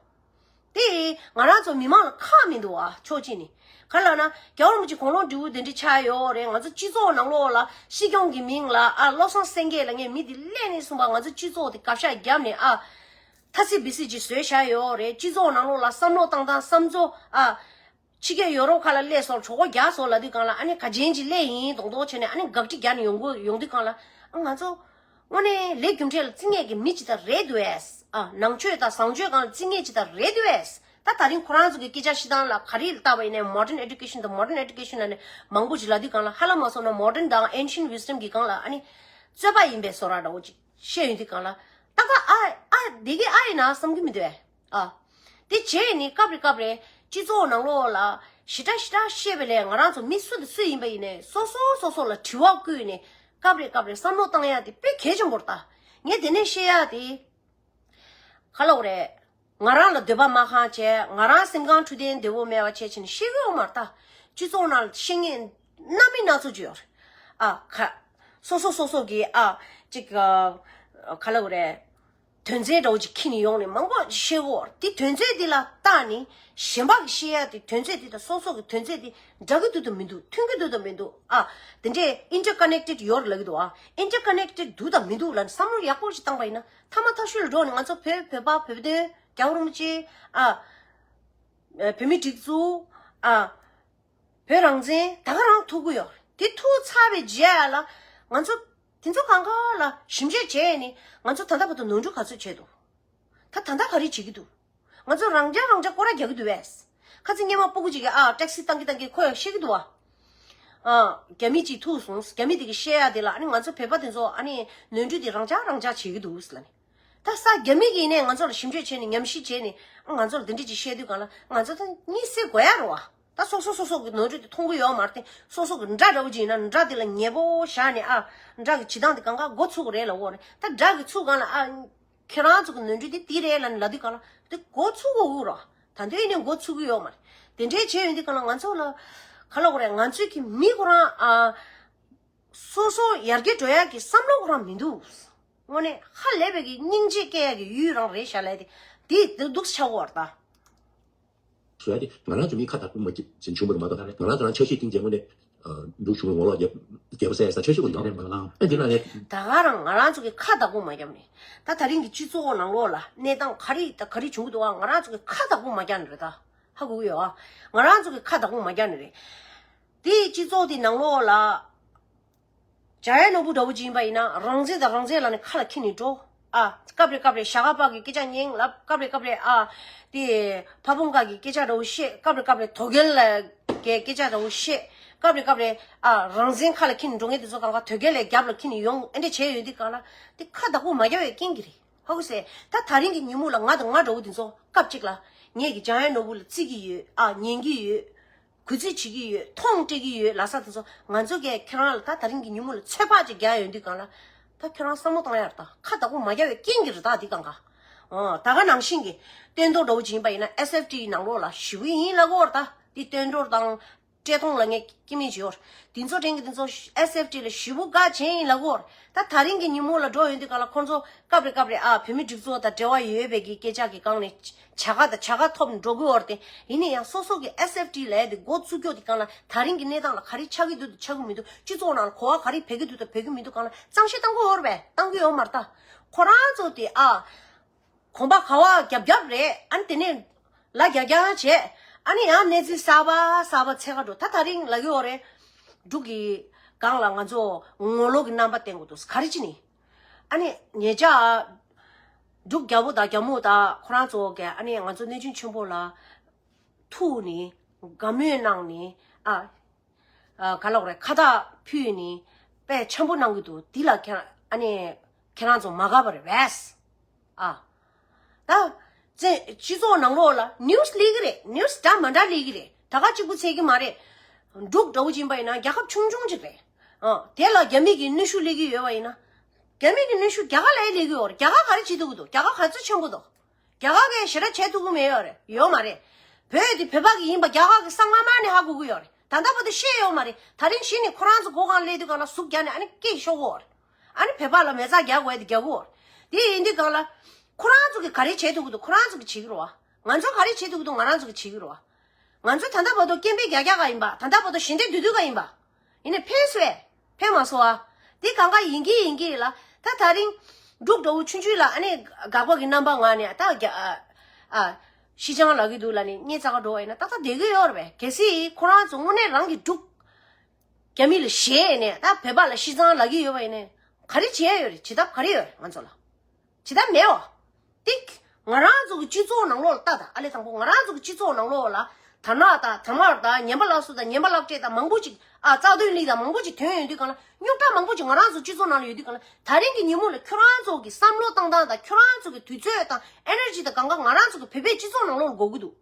དེ་ང་རང་ཚོ་མི་མང་ལ་ཁག་མི་འདུག་ཨ། ཕྱོགས་གཅིག་ནས་ག་ལབ་ན་རྒྱལ་བ་རིན་པོ་ཆེ་དགུང་ལོ་བགྲེས་པོ་དེ་འདྲ་ཆགས་ཡོད་རེད། ང་ཚོ་སྤྱི་ཚོགས་ནང་ལོགས་ལ་སྲིད་སྐྱོང་གི་མིང་ལ་ཨ་བློ་བཟང་སེང་གེ་ལབ་མཁན་མི་དེ་སླེབས་ནས་བཟུང་བ་ང་ཚོ་སྤྱི་ཚོགས་དེ་གབ་ཤ་བརྒྱབ་ནས་ཨ་ཐ་སི་བི་སི་ཅིག་བཟོས་བཞག་ཡོད་རེད། སྤྱི་ཚོགས་ནང་ལོགས་ལ་བསམ་བློ་བཏང་སྟངས་བསམ་ཚུལ་ཨ། ཕྱི་རྒྱལ་ཡོ་རོབ་ཁག་ལ་སླེབས་སོང་གྲོགས་པོ་རྒྱག་སོང་ལབ་དུས་སྒང་ལ་ཨ་ནི་ག་ཅན་ཅིག་སླེབས་ཡིན་མདོག་མདོག་བྱས་ནས་ཨ་ནི་དགག་སྒྲིག་རྒྱག་ནས་ཡོང་གི་ཡོང་དུས་སྒང་ལ་ཨ་ང་ཚོ་དངོས་གནས་ལས་རྒྱུ་འབྲས་ལ་བརྩི་ངེས་ཀྱི་མི་ཅིག་ད་རེད་འདུག་ཨེ། ཨ་ནང་ཆོས་དང་བཟང་སྤྱོད་སྒང་ལ་བརྩི་ངེས་ཅིག་ད་རེད་འདུག་ཨེ། ད་ད་རིང་ཁོ་རང་ཚོ་གི་སྐད་ཆ་བཤད་སྟངས་ལ་ག་རེ་ལ་བལྟས་པ་ཡིན་ནའི་Modern Education དང་Modern Education ལབ་ནས་མང་པོ་ཅིག་ལབ་དུས་སྒང་ལ་ཧ་ལམ་མ་སོང་ན་Modern དང་Ancient Wisdom གི་སྒང་ལ་ཨ་ནི་རྩོད་པ་ཡིན་པའི་བཟོ་འདྲ་འདྲ་བོ་ཅིག་བཤད་ཡོང་དུས་སྒང་ལ་ཏག་ཏག་ཨ་ཨ་བསྡད་ཀྱི་ཨ་ཡིན་ན་བསམ་གྱི་མི་འདུག་ཨེ། ཨ། དེ་བྱས་ནས་སྐབས་རེ་སྐབས་རེ་སྤྱི་ཚོགས་ནང་ལོགས་ལ་ཞེ་དྲག་ཞེ་དྲག་བཤད་པ་ལས་ང་རང་ཚོ་མི་སུ་དང་སུ་ཡིན་པ་ཡིན་ནའི་སོ་སོ་སོ་སོ་ལ་དྲི་བ་བཀོད་ནས་སྐབས་རེ་སྐབས་རེ་བསམ་བློ་བཏང་ཡ་དེ་དཔེ་གལ་ཆེན་པོ་རེད་ད། ངས་དེ་ནས་བཤད་ཡ་དེ་ག་ལབ་དགོས་རེད། ང་རང་ལ་འདོད་པ་མ་ཁེངས་བྱས་ང་རང་སེམས་ཁམས་འཕྲོད་བསྟེན་བདེ་བོ་མེད་པ་བྱས་བྱས་ནས་བཤད་གི་ཡོད་མ་རེད་ད། སྤྱི་ཚོགས་ནང་ལ་བཤད་མཁན་སྣ་མིན་སྣ་ཚོགས་ཅིག་ཡོད་རེད། ཨ་ཁ། སོ་སོ་སོ་སོ་གི་ཨ་ཅིག་ག་ལབ་དགོས་རེད། དོན་ཚན་འདྲ་བོ་ཅིག་ཁྱེར་ནས་ཡོང་ནས་མང་པོ་བཤད་གོ། དེ་དོན་ཚན་དེ་ལ་བལྟས་ནས་གཞན་པ་གི་བཤད་ཡ་དེ་དོན་ཚན་དེ་དང་སོ་སོ་གི་དོན་ཚན་དེ་འདྲ་གི་འདུག་དང་མི་འདུག་མཐུན་གི་འདུག་དང་མི་འདུག་ཨ། དེ་འདྲས་interconnected ཡོད་རེད་ལབ་ཀྱི་འདུག་ཨ། Interconnected འདུག་དང་མི་འདུག་ལབ་ནས་བསམ་བློ་ཡག་པོ་ཞིག་བཏང་པ་ཡིན་ན་ཐ་མ་ཐག་ཤོས་ལ་འགྲོ་ནས་ང་ཚོ་བོད་བོད་པ་བོད་དོན་རྒྱལ་བ་རིན་པོ་ཆེ་ཨ། བོད་མི་སྒྲིག་འཛུགས་ཨ། བོད་རང་བཙན་ད་ག་རང་ཐུག་གི་ཡོད་རེད། དེ་ཐུག་ཚར་བའི་རྗེས་ལ་ང་ཚོ་དེ་ཚོ་གང་ག་ལ་ཞིབ་འཇུག་བྱས་ནས་ང་ཚོ་ད་ལྟ་བར་དུ་ནོར་འཁྲུལ་ག་ཚོད་བྱས་འདུག་ད་ད་ལྟ་ག་རེ་བྱེད་ཀྱི་འདུག་ང་ཚོ་རང་ཅག་རང་ཅག་སྐོར་ར་རྒྱག་གི་འདུག་བས། ཁ་ཚིག་སྔོན་མ་སྤུ་གུ་ཅིག་གིས་ཨ་ཊེག་སི་བཏང་གི་བཏང་གི་ཁོས་བཤད་ཀྱི་འདུག་བ། ཨ། རྒྱ་མི་ཅིག་ཐུག་སོང་། རྒྱ་མི་དེ་གིས་བཤད་ཡ་དེ་ལ་ཨ་ནི་ང་ཚོ་བོད་པ་དེ་ཚོ་ཨ་ནི་ནོར་འཁྲུལ་དེ་རང་ཅག་རང་ཅག་བྱེད་ཀྱི་འདུག་ལབ་ནས། ད་ས་རྒྱ་མི་གིས་ནས་ང་ཚོ་ལ་ཞིབ་འཇུག་བྱས་ནས་ཉམས་ཞིབ་བྱས་ནས་ང་ཚོ་ལ་དེ་འདྲ་ཅིག་བཤད་དུས་གང་ལ་ང་ཚོ་ད་གཉིད་སད་དགོས་ཡ་རེད་བ། ད་སོ་སོ་སོ་སོ་གི་ནོར་འཁྲུལ་དེ་མཐོང་གི་ཡོད་མ་རེད་དེ། སོ་སོ་གི་དགྲ་འདྲ་བོ་ཅིག་ཡིན་ན་དགྲ་དེ་ལ་ཉེ་པོ་བཞག་ནས་ཨ་དགྲ་གི་བྱེད་སྟངས་དེ་གང་ག་མགོ་ཚུགས་རེད་ལབ་འོ་རེད། ད་དགྲ་གི་ཚུགས་གང་ལ་ཨ། ཁྱེད་རང་ཚོ་གི་ནོར་འཁྲུལ་དེ་དེ་རེད་ལབ་ནས་ལབ་དུས་གང་ལ་དེ་མགོ་ཚུགས་དགོས་ཀྱི་རེད། ད་དུང་ཡིན་ནའི་མགོ་ཚུགས་ཀྱི་ཡོད་མ་རེད། དེ་འདྲའི་བྱས་ཡོང་དུས་གང་ལ་ང་ཚོ་ལ་ག་ལབ་དགོས་རེད། ང་ཚོའི་གི་མི་ཁོ་རང་ཨ། སོ་སོ་ཡར་རྒྱས་འགྲོ་ཡག་གི་བསམ་བློ་ཁོ་རང་མི་འདུག་དངོས་གནས་ཧ་ལས་པའི་གི་སྙིང་རྗེ་སྐྱེ་ཡ་གི་ཡུལ་རང་རེད་ཤག་ལབ་དེ། དེ་འདུག་ཆགས་ཀྱི་ཡོད་རེད་ད། བཟོ་ཡ་དེ་ང་རང་ཚོ་མི་ཁ་བདག་པོ་མ་བྱེད་བྱུང་བ་རེད་མ་གཏོགས། ང་རང་ཚོ་རང་ཆ་ཤས་གཏིང་རྗེ་དངོས་གནས་འདུག་བྱུང་བའི་ངོ་ལོག་རྒྱབ་རྒྱབ་པ་ཟེར་ས་ཆ་ཤས་ཀྱི་ཡོད་རེད་མ་གཏོགས། ཨ་འདི་ན་ནས་ད་ག་རང་ང་རང་ཚོ་གི་ཁ་བདག་པོ་མ་བརྒྱབ་ནས། ད་ད་རིང་གི་སྤྱི་ཚོགས་ནང་ལོགས་ལ་གནས་སྟངས་ག་རེ་ད་ག་རེ་བྱུང་གི་འདུག་ཨ། ང་རང་ཚོ་གི་ཁ་བདག་པོ་མ་བརྒྱབ་ནས་རེད་ད། ཧ་གོ་གི་ཡོད་ཨ། ང་རང་ཚོ་གི་ཁ་བདག་པོ་མ་བརྒྱབ་ནས་རེད། དེ་སྤྱི་ཚོགས་དེ་ནང་ལོགས་ལ། འཇམ་དབྱངས་ནོར་བུ་འདྲ་བོ་ཅིག་ཡིན་པ་ཡིན་ན་རང་བཙན་དང་རང་བཙན་ལབ་ནས་ཁ་ལ་འཁྱེར་ནས་འགྲོ། ཨ། སྐབས་རེ་སྐབས་རེ་ཞྭ་སྒབ་པ་གི་སྐད་ཆ་སྙན་ལབ། སྐབས་རེ་སྐབས་རེ་ཨ། དེ་ཕ་བོང་ཁ་གི་སྐད་ཆ་འདྲ་བོ་བཤད། སྐབས་རེ་སྐབས་རེ་དོལ་རྒྱལ་གི་སྐད་ཆ་འདྲ་བོ་བཤད། སྐབས་རེ་སྐབས་རེ་ཨ། རང་བཙན་ཁ་ལ་འཁྱེར་ནས་འགྲོ་མཁན་དེ་ཚོ་གང་ག་དོལ་རྒྱལ་ལ་རྒྱབ་ལ་འཁྱེར་ནས་ཡོང་ཨེ་འདྲ་བྱས་ཡོད་དུས་གང་ལ་དེ་ཁ་བདག་པོ་མ་བརྒྱབ་པའི་རྐྱེན་གྱིས་རེད། ཧ་གོ་སོང་། ད་ད་རིང་གི་ཉིན་མོ་ལ་ང་དང་ང་འདྲ་བོ་དེ་ཚོ་སྐབས་གཅིག་ལ་ངེད་ཀྱི་འཇམ་དབྱངས་ནོར་བུ་ལ་བརྩི་གི་ཡོད་ཨ། ཉན་གི་ཡོད། གུས་བརྩི་བྱེད་ཀྱི་ཡོད། མཐོང་སྤྲད་ཀྱི་ཡོད་ལབ་ས་དེ་ཚོ་ང་ཚོ་གིས་ཁྱེད་རང་ལ་ད་ད་རིང་གི་ཉིན་མོ་ལ་ཚོད་དཔག་ཅིག་རྒྱག་ཡོང་དུས་གང་ལ་ད་ཁྱེད་རང་བསམ་བློ་བཏང་ཡ་རེད་ད། ཁ་བདག་པོ་མ་བརྒྱབ་པའི་རྐྱེན་གྱིས་རེད་ད། འདི་གང་ག་ཨོ། ད་ག་ནང་བཞིན་གྱི་བསྟན་རྡོར་འདྲ་བོ་ཅིག་ཡིན་པ་ཡིན་ན་ཨེས་ཨེཕ་ཊི་ནང་ལོགས་ལ་ཞེ་པོ་ཡིན་ལབ་ཀྱི་ཡོད་རེད་ད། འདི་བསྟན་རྡོར་དང་བཀྲས་མཐོང་ལ་ངས་སྐྱེ་དམན་བྱས་ཡོད་རེད། འདི་ཚོ་དྲན་གྱི་འདི་ཚོ་ཨེས་ཨེཕ་ཊི་ལ་ཞེ་པོ་དགའ་བྱས་ཡིན་ལབ་ཀྱི་ཡོད་རེད། ད་ད་རིང་གི་ཉིན་མོ་ལ་འགྲོ་ཡོང་དུས་གང་ལ་ཁོང་ཚོ་སྐབས་རེ་སྐབས་རེ་ཨ། བོད་མི་སྒྲིག་འཛུགས་དང་འབྲེལ་བ་ཡོད་པའི་གི་སྐད་ཆ་གི་སྒང་ནས་བྱ་དགའ་དང་བྱ་དགའ་ཐོབ་ནས་འགྲོ་གི་ཡོད་རེད་དེ། ཡིན་ན་ཡང་སོ་སོ་གི་ཨེས་ཨེཕ་ཊི་ལབ་ཡ་དེ་འགོ་བཙུགས་རྒྱུ་དེ་སྒང་ལ་ད་རིང་གི་གནས་སྟངས་ལ་ག་རེ་ཆགས་ཀྱི་འདུག་དང་ཆགས་ཀྱི་མི་འདུག་སྤྱི་ཚོགས་ནང་ལ་གོ་བ་ག་རེ་འཕེལ་གྱི་འདུག་དང་འཕེལ་གྱི་མི་འདུག་སྒང་ལ་གཙང་བཤེར་བཏང་གི་ཡོད་རེད་པས། བཏང་གི་ཡོད་མ་རེད་ད། ཁོ་རང་ཚོ་དེ་ཨ། གོམ་པ་ག་བ་རྒྱབ་རྒྱབ་རེད། ཨ་ནི་དེ་ནས་ལ་རྒྱག་རྒྱག་བྱས། ཨ་ནི་ཡང་གནས་ཚུལ་གསར་པ་གསར་པ་འཚོལ་ག་འགྲོ། ད་ད་རིང་ལབ་ཀྱི་ཡོད་རེད། འབྲུག་གི་སྒང་ལ་ང་ཚོ་ངོ་ལོག་གི་རྣམ་པ་བསྟན་དགོས་འདུག་ག་རེ་བྱས་ནས། ཨ་ནི་ཉེ་ཆར་འབྲུག་རྒྱལ་པོ་དང་རྒྱལ་མོ་དང་ཁོ་རང་ཚོ་གིས་ཨ་ནི་ང་ཚོ་གནས་ཆུང་ཆེན་པོ་ལ་ཐུག་ནས་དགའ་མོས་གནང་ནས་ཨ། ཨ། ག་ལབ་དགོས་རེད། ཁ་བཏགས་ཕུལ་ནས་དཔེ་འཆམ་པོ་གནང་གི་འདུག་འདི་ལ་ཁྱེད་རང་ཨ་ནི་ཁྱེད་རང་ཚོ་མ་དགའ་བ་རེད་པས། ཨ། ད་བཙན་སྤྱི་ཚོགས་ནང་ལོགས་ལ་ནིའུ་སི་སླེབས་ཀྱི་རེད། ནིའུ་སི་འདྲ་མི་འདྲ་སླེབས་ཀྱི་རེད། ད་ག་གཅིག་པུ་ཚད་ཀྱི་མ་རེད། འབྲུག་འདྲ་བོ་ཅིག་ཡིན་པ་ཡིན་ན་རྒྱལ་ཁབ་ཆུང་ཆུང་ཅིག་རེད། ཨ། དེ་ལ་རྒྱ་མི་གི་གནོན་ཤུགས་སླེབས་ཀྱི་ཡོད་པ་ཡིན་ན། རྒྱ་མི་གི་གནོན་ཤུགས་རྒྱ་གར་ལ་ཡང་སླེབས་ཀྱི་ཡོད་རེད། རྒྱ་གར་ག་རེ་བྱེད་ཐུབ་ཀྱི་འདུག་རྒྱ་གར་གས་ཞེ་དྲག་བྱེད་ཐུབ་ཀྱི་མེད་ཡོད་རེད། ཡོད་མ་རེད། བོད་དེ་བོད་པ་གི་ཡིན་པ་རྒྱ་གར་གི་སྔ་མ་ནས་ཧ་གོ་གི་ཡོད་རེད། ད་ལྟ་བར་དུ་ཤེས་ཡོད་མ་རེད། ད་རིང་གཞི་ནས་ཁོ་རང་ཚོ་མགོ་སྒང་སླེབས་དུས་སྒང་ལ་ཟུག་རྒྱག་ནས་ཨ་ནི་སྐད་ཤོར་གི་ཡོད་རེད། ཨ་ནི་བོད་པ་ལ་མེ་བཙའ་རྒྱག་དགོས་དེ་རྒྱག་གི་ཡོད་རེད། དེ་ཡིན་དུས་སྒང་ལ་ཁོ་རང་ཚོ་གིས་ག་རེ་བྱེད་ཐུབ་ཀྱི་འདུག་ཁོ་རང་ཚོ་གིས་བྱེད་ཀྱི་རེད་པ། ང་ཚོ་ག་རེ་བྱེད་ཐུབ་ཀྱི་འདུག་ང་རང་ཚོ་གིས་བྱེད་ཀྱི་རེད་པ། ང་ཚོ་ད་ལྟ་བར་དུ་སྐད་འབོད་རྒྱག་རྒྱག་ག་ཡིན་པ། ད་ལྟ་བར་དུ་ཞལ་འདེབས་སྡོད་སྡོད་ག་ཡིན་པ། ཡིན་ནའི་ཕན་སོང་ངས། ཕན་མ་སོང་ཨ། དེ་གང་ག་ཡིན་གྱི་ཡིན་གྱི་ལ། ད་ད་རིང་འབྲུག་འདྲ་བོ་ཆུང་ཆུང་ལ་ཨ་ནི་དགག་པ་གི་རྣམ་པ་ངང་ནས་ད་རྒྱ་ཨ་ཨ་ཤི་ཅང་ལབ་ཀྱི་འདུག་ལབ་ནས་སྙད་བཙལ་ག་འགྲོ་བ་ཡིན་ན་ཏག་ཏག་བསྡད་ཀྱི་ཡོད་རེད་པས། གལ་སྲིད་ཁོ་རང་ཚོ་དངོས་གནས་རང་གི་འབྲུག་རྒྱ་མི་ལ་ཞེད་ནས་ད་བོད་པ་ལ་ཤི་ཅང་ལབ་ཀྱི་ཡོད་པ་ཡིན་ནའི་ག་རེ་བྱེད་ཡ་ཡོད་རེད། བྱེད་ཐབས་ག་རེ་ཡོད་རེད་ང་ཚོ་ལ། བྱེད་ཐབས་མེད་པ། ཏིག་ང་རང་ཚོ་གི་སྤྱི་ཚོགས་ནང་ལོགས་ལ་ལྟ་དང་། ཨ་ལས་དང་པོ་ང་རང་ཚོ་གི་སྤྱི་ཚོགས་ནང་ལོགས་ལ་དར་ནག་དང་དར་དམར་དང་ངན་པ་ལག་བསུབ་དང་ངན་པ་ལག་སྤྲད་དང་མང་པོ་ཅིག་ཨ་རྩ་དོན་ལས་དང་མང་པོ་ཅིག་ཐོན་ཡོང་དུས་གང་ལ་རྙོག་དྲ་མང་པོ་ཅིག་ང་རང་ཚོ་སྤྱི་ཚོགས་ནང་ལ་ཡོད་དུས་གང་ལ་ད་རིང་གི་ཉིན་མོ་ལ་ཁྱོད་རང་ཚོ་གི་བསམ་བློ་བཏང་སྟངས་དང་ཁྱོད་རང་ཚོ་གི་དུས་ཚོད་དང་ཨེ་ནར་ཇི་དང་གང་ག་ང་རང་ཚོ་གི་བོད་པའི་སྤྱི་ཚོགས་ནང་ལོགས་ལ་དགོས་ཀྱི་འདུག་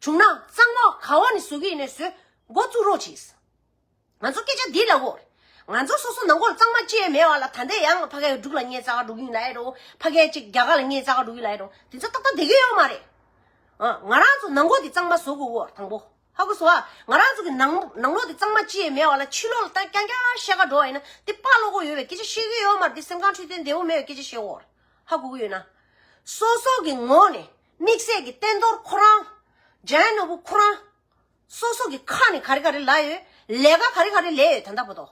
བྱུང་ན་གཙང་མ་ག་བ་ནས་བཟོ་གི་ཡིན་ནའི་བཟོས་འགོ་བཙུགས་རོགས་གྱིས། ང་ཚོ་སྐད་ཆ་འདི་ལབ་དགོས་རེད། ང་ཚོ་སོ་སོ་ནང་ཁུལ་གཙང་མ་ཅི་ཡང་མེད་པ་ལ་ད་ལྟ་ཡང་ཕ་གིའི་འབྲུག་ལ་སྙད་བཙལ་ག་འགྲོ་གི་ཡིན་ལབ་ཡ་རེད། ཕ་གི་ཅིག་རྒྱ་གར་ལ་སྙད་བཙལ་ག་འགྲོ་གི་ལབ་ཡ་རེད། དེ་ཚོ་ཏག་ཏག་བསྡད་ཀྱི་ཡོད་མ་རེད། ཨ། ང་རང་ཚོ་ནང་ཁུལ་དེ་གཙང་མ་བཟོ་དགོས་གོ་དང་པོ། ཧ་གོ་སོང་ཨ། ང་རང་ཚོ་གི་ནང་ནང་ལོགས་དེ་གཙང་མ་ཅི་ཡང་མེད་པ་ལ་ཕྱི་ལོགས་ལ་ད་རྐྱང་རྐྱང་བཤད་ག་འགྲོ་བ་ཡིན་ན་དེ་དཔའ་བློ་ཁོག་ཡོད་པའི་སྐད་ཆ་བཤད་ཀྱི་ཡོད་མ་རེད། དེ་སེམས་ཁམས་འཕྲོད་བསྟེན་བདེ་པོ་མེད་པའི་སྐད་ཆ་བཤད་གོ། ཧ་གོ་གི་ཡོད་ན། སོ་སོ་གི་ངོས་ནས་དམིགས་བསལ་གྱི་བསྟན་རྡོར་ཁོ་རང་། འཇམ་དབྱངས་ནོར་བུ་ཁོ་རང་། སོ་སོ་གི་ཁ་ནས་ག་རེ་ག་རེ་ལབ་ཡོད། ལས་ཀ་ག་རེ་ག་རེ་ལས་ཡོད་ད་ལྟ་བར་དུ།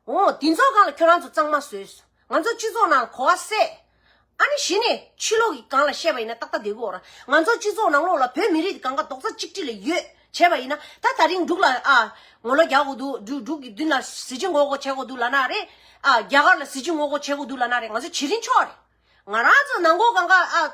འོ་དེ་ཚོ་སྒང་ལ་ཁྱོད་རང་ཚོ་གཙང་མ་བཟོས། ང་ཚོ་སྤྱི་ཚོགས་ནང་གོ་བ་སད། ཨ་ནི་གཞི་ནས་ཕྱི་ལོགས་ཀྱི་སྒང་ལ་བཤད་པ་ཡིན་ན་ཏག་ཏག་བསྡད་ཀྱི་ཡོད་རེད། ང་ཚོ་སྤྱི་ཚོགས་ནང་ལོགས་ལ་བོད་མི་རིགས་གང་ག་རྡོག་རྩ་གཅིག་སྒྲིལ་ལ་ཡོད་བྱས་པ་ཡིན་ན་ད་ད་རིང་འབྲུག་ལ་ཨ་ངོ་ལོག་རྒྱག་དགོས་འདུག་འབྲུག་འབྲུག་གི་མདུན་ལ་གཟི་བརྗིད་ངོ་རྒོལ་བྱེད་དགོས་འདུག་ལབ་ན་རེད། ཨ་རྒྱ་གར་ལ་གཟི་བརྗིད་ངོ་རྒོལ་བྱེད་དགོས་འདུག་ལབ་ན་རེད། ང་ཚོ་བྱེད་རིན་ཆོག་རེད། ང་རང་ཚོ་ནང་ཁུལ་གང་ག་ཨ།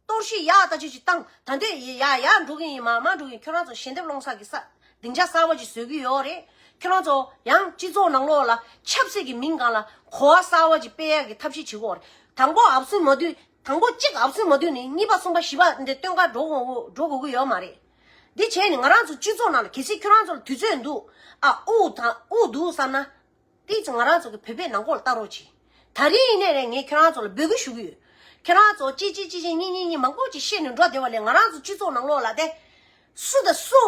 གཏོར་བཤིག་ཡག་ལྟ་ཅི་ཞིག་བཏང་། ད་འདོད་ཡ་ཡ་འགྲོ་གི་ཡིན། མ་མ་འགྲོ་གི་ཡིན། ཁྱོད་རང་ཚོ་ཞལ་འདེབས་སློང་ས་གི་ས་སྡིངས་ཆ་གསར་པ་ཅིག་བཟོ་གི་ཡོད་རེད། ཁྱོད་རང་ཚོ་ཡང་སྤྱི་ཚོགས་ནང་ལོགས་ལ་ཆབ་སྲིད་ཀྱི་མིང་སྒང་ལ་གོ་བ་གསར་པ་ཅིག་སྤེལ་ཡག་གི་ཐབས་ཤེས་བྱེད་ཀྱི་ཡོད་རེད། དང་པོ་ཨབ་སུན་མ་བསྡུས། དང་པོ་གཅིག་ཨབ་སུན་མ་བསྡུས་ནས་གཉིས་པ་གསུམ་པ་བཞི་པ་འདི་སྟོན་ཁ་འགྲོ་དགོས་འགྲོ་དགོས་ཀྱི་ཡོད་མ་རེད། འདི་བྱས་ནས་ང་རང་ཚོ་སྤྱི་ཚོགས་ནང་ལ་གལ་སྲིད་ཁྱོད་རང་ཚོ་ལ་དུས་ཚོད་འདུག་ཨ་དབུགས་དང་དབུགས་འདུག་བསམ་ན། དེ་ཚོ་ང་རང་ཚོ་གི་བོད་པའི་ནང་ཁོག་ལ་ལྟ་རོགས་གྱིས། ད་རིང་ཡིན་ནའི་རེད། ངས་ཁྱེད་རང་ཚོ་ལ་འབོད་སྐུལ་ཞུ་གི་ཡོད། ཁྱེད་རང་ཚོ་གཅིག་གཅིག་གཅིག་གཅིག་གཉིས་གཉིས་གཉིས་མང་པོ་ཅིག་བཤད་ནས་འགྲོ་བསྡད་པ་ལས་ང་རང་ཚོ་སྤྱི་ཚོགས་ནང་ལོགས་ལ་དེ། སུ་དང་སུ་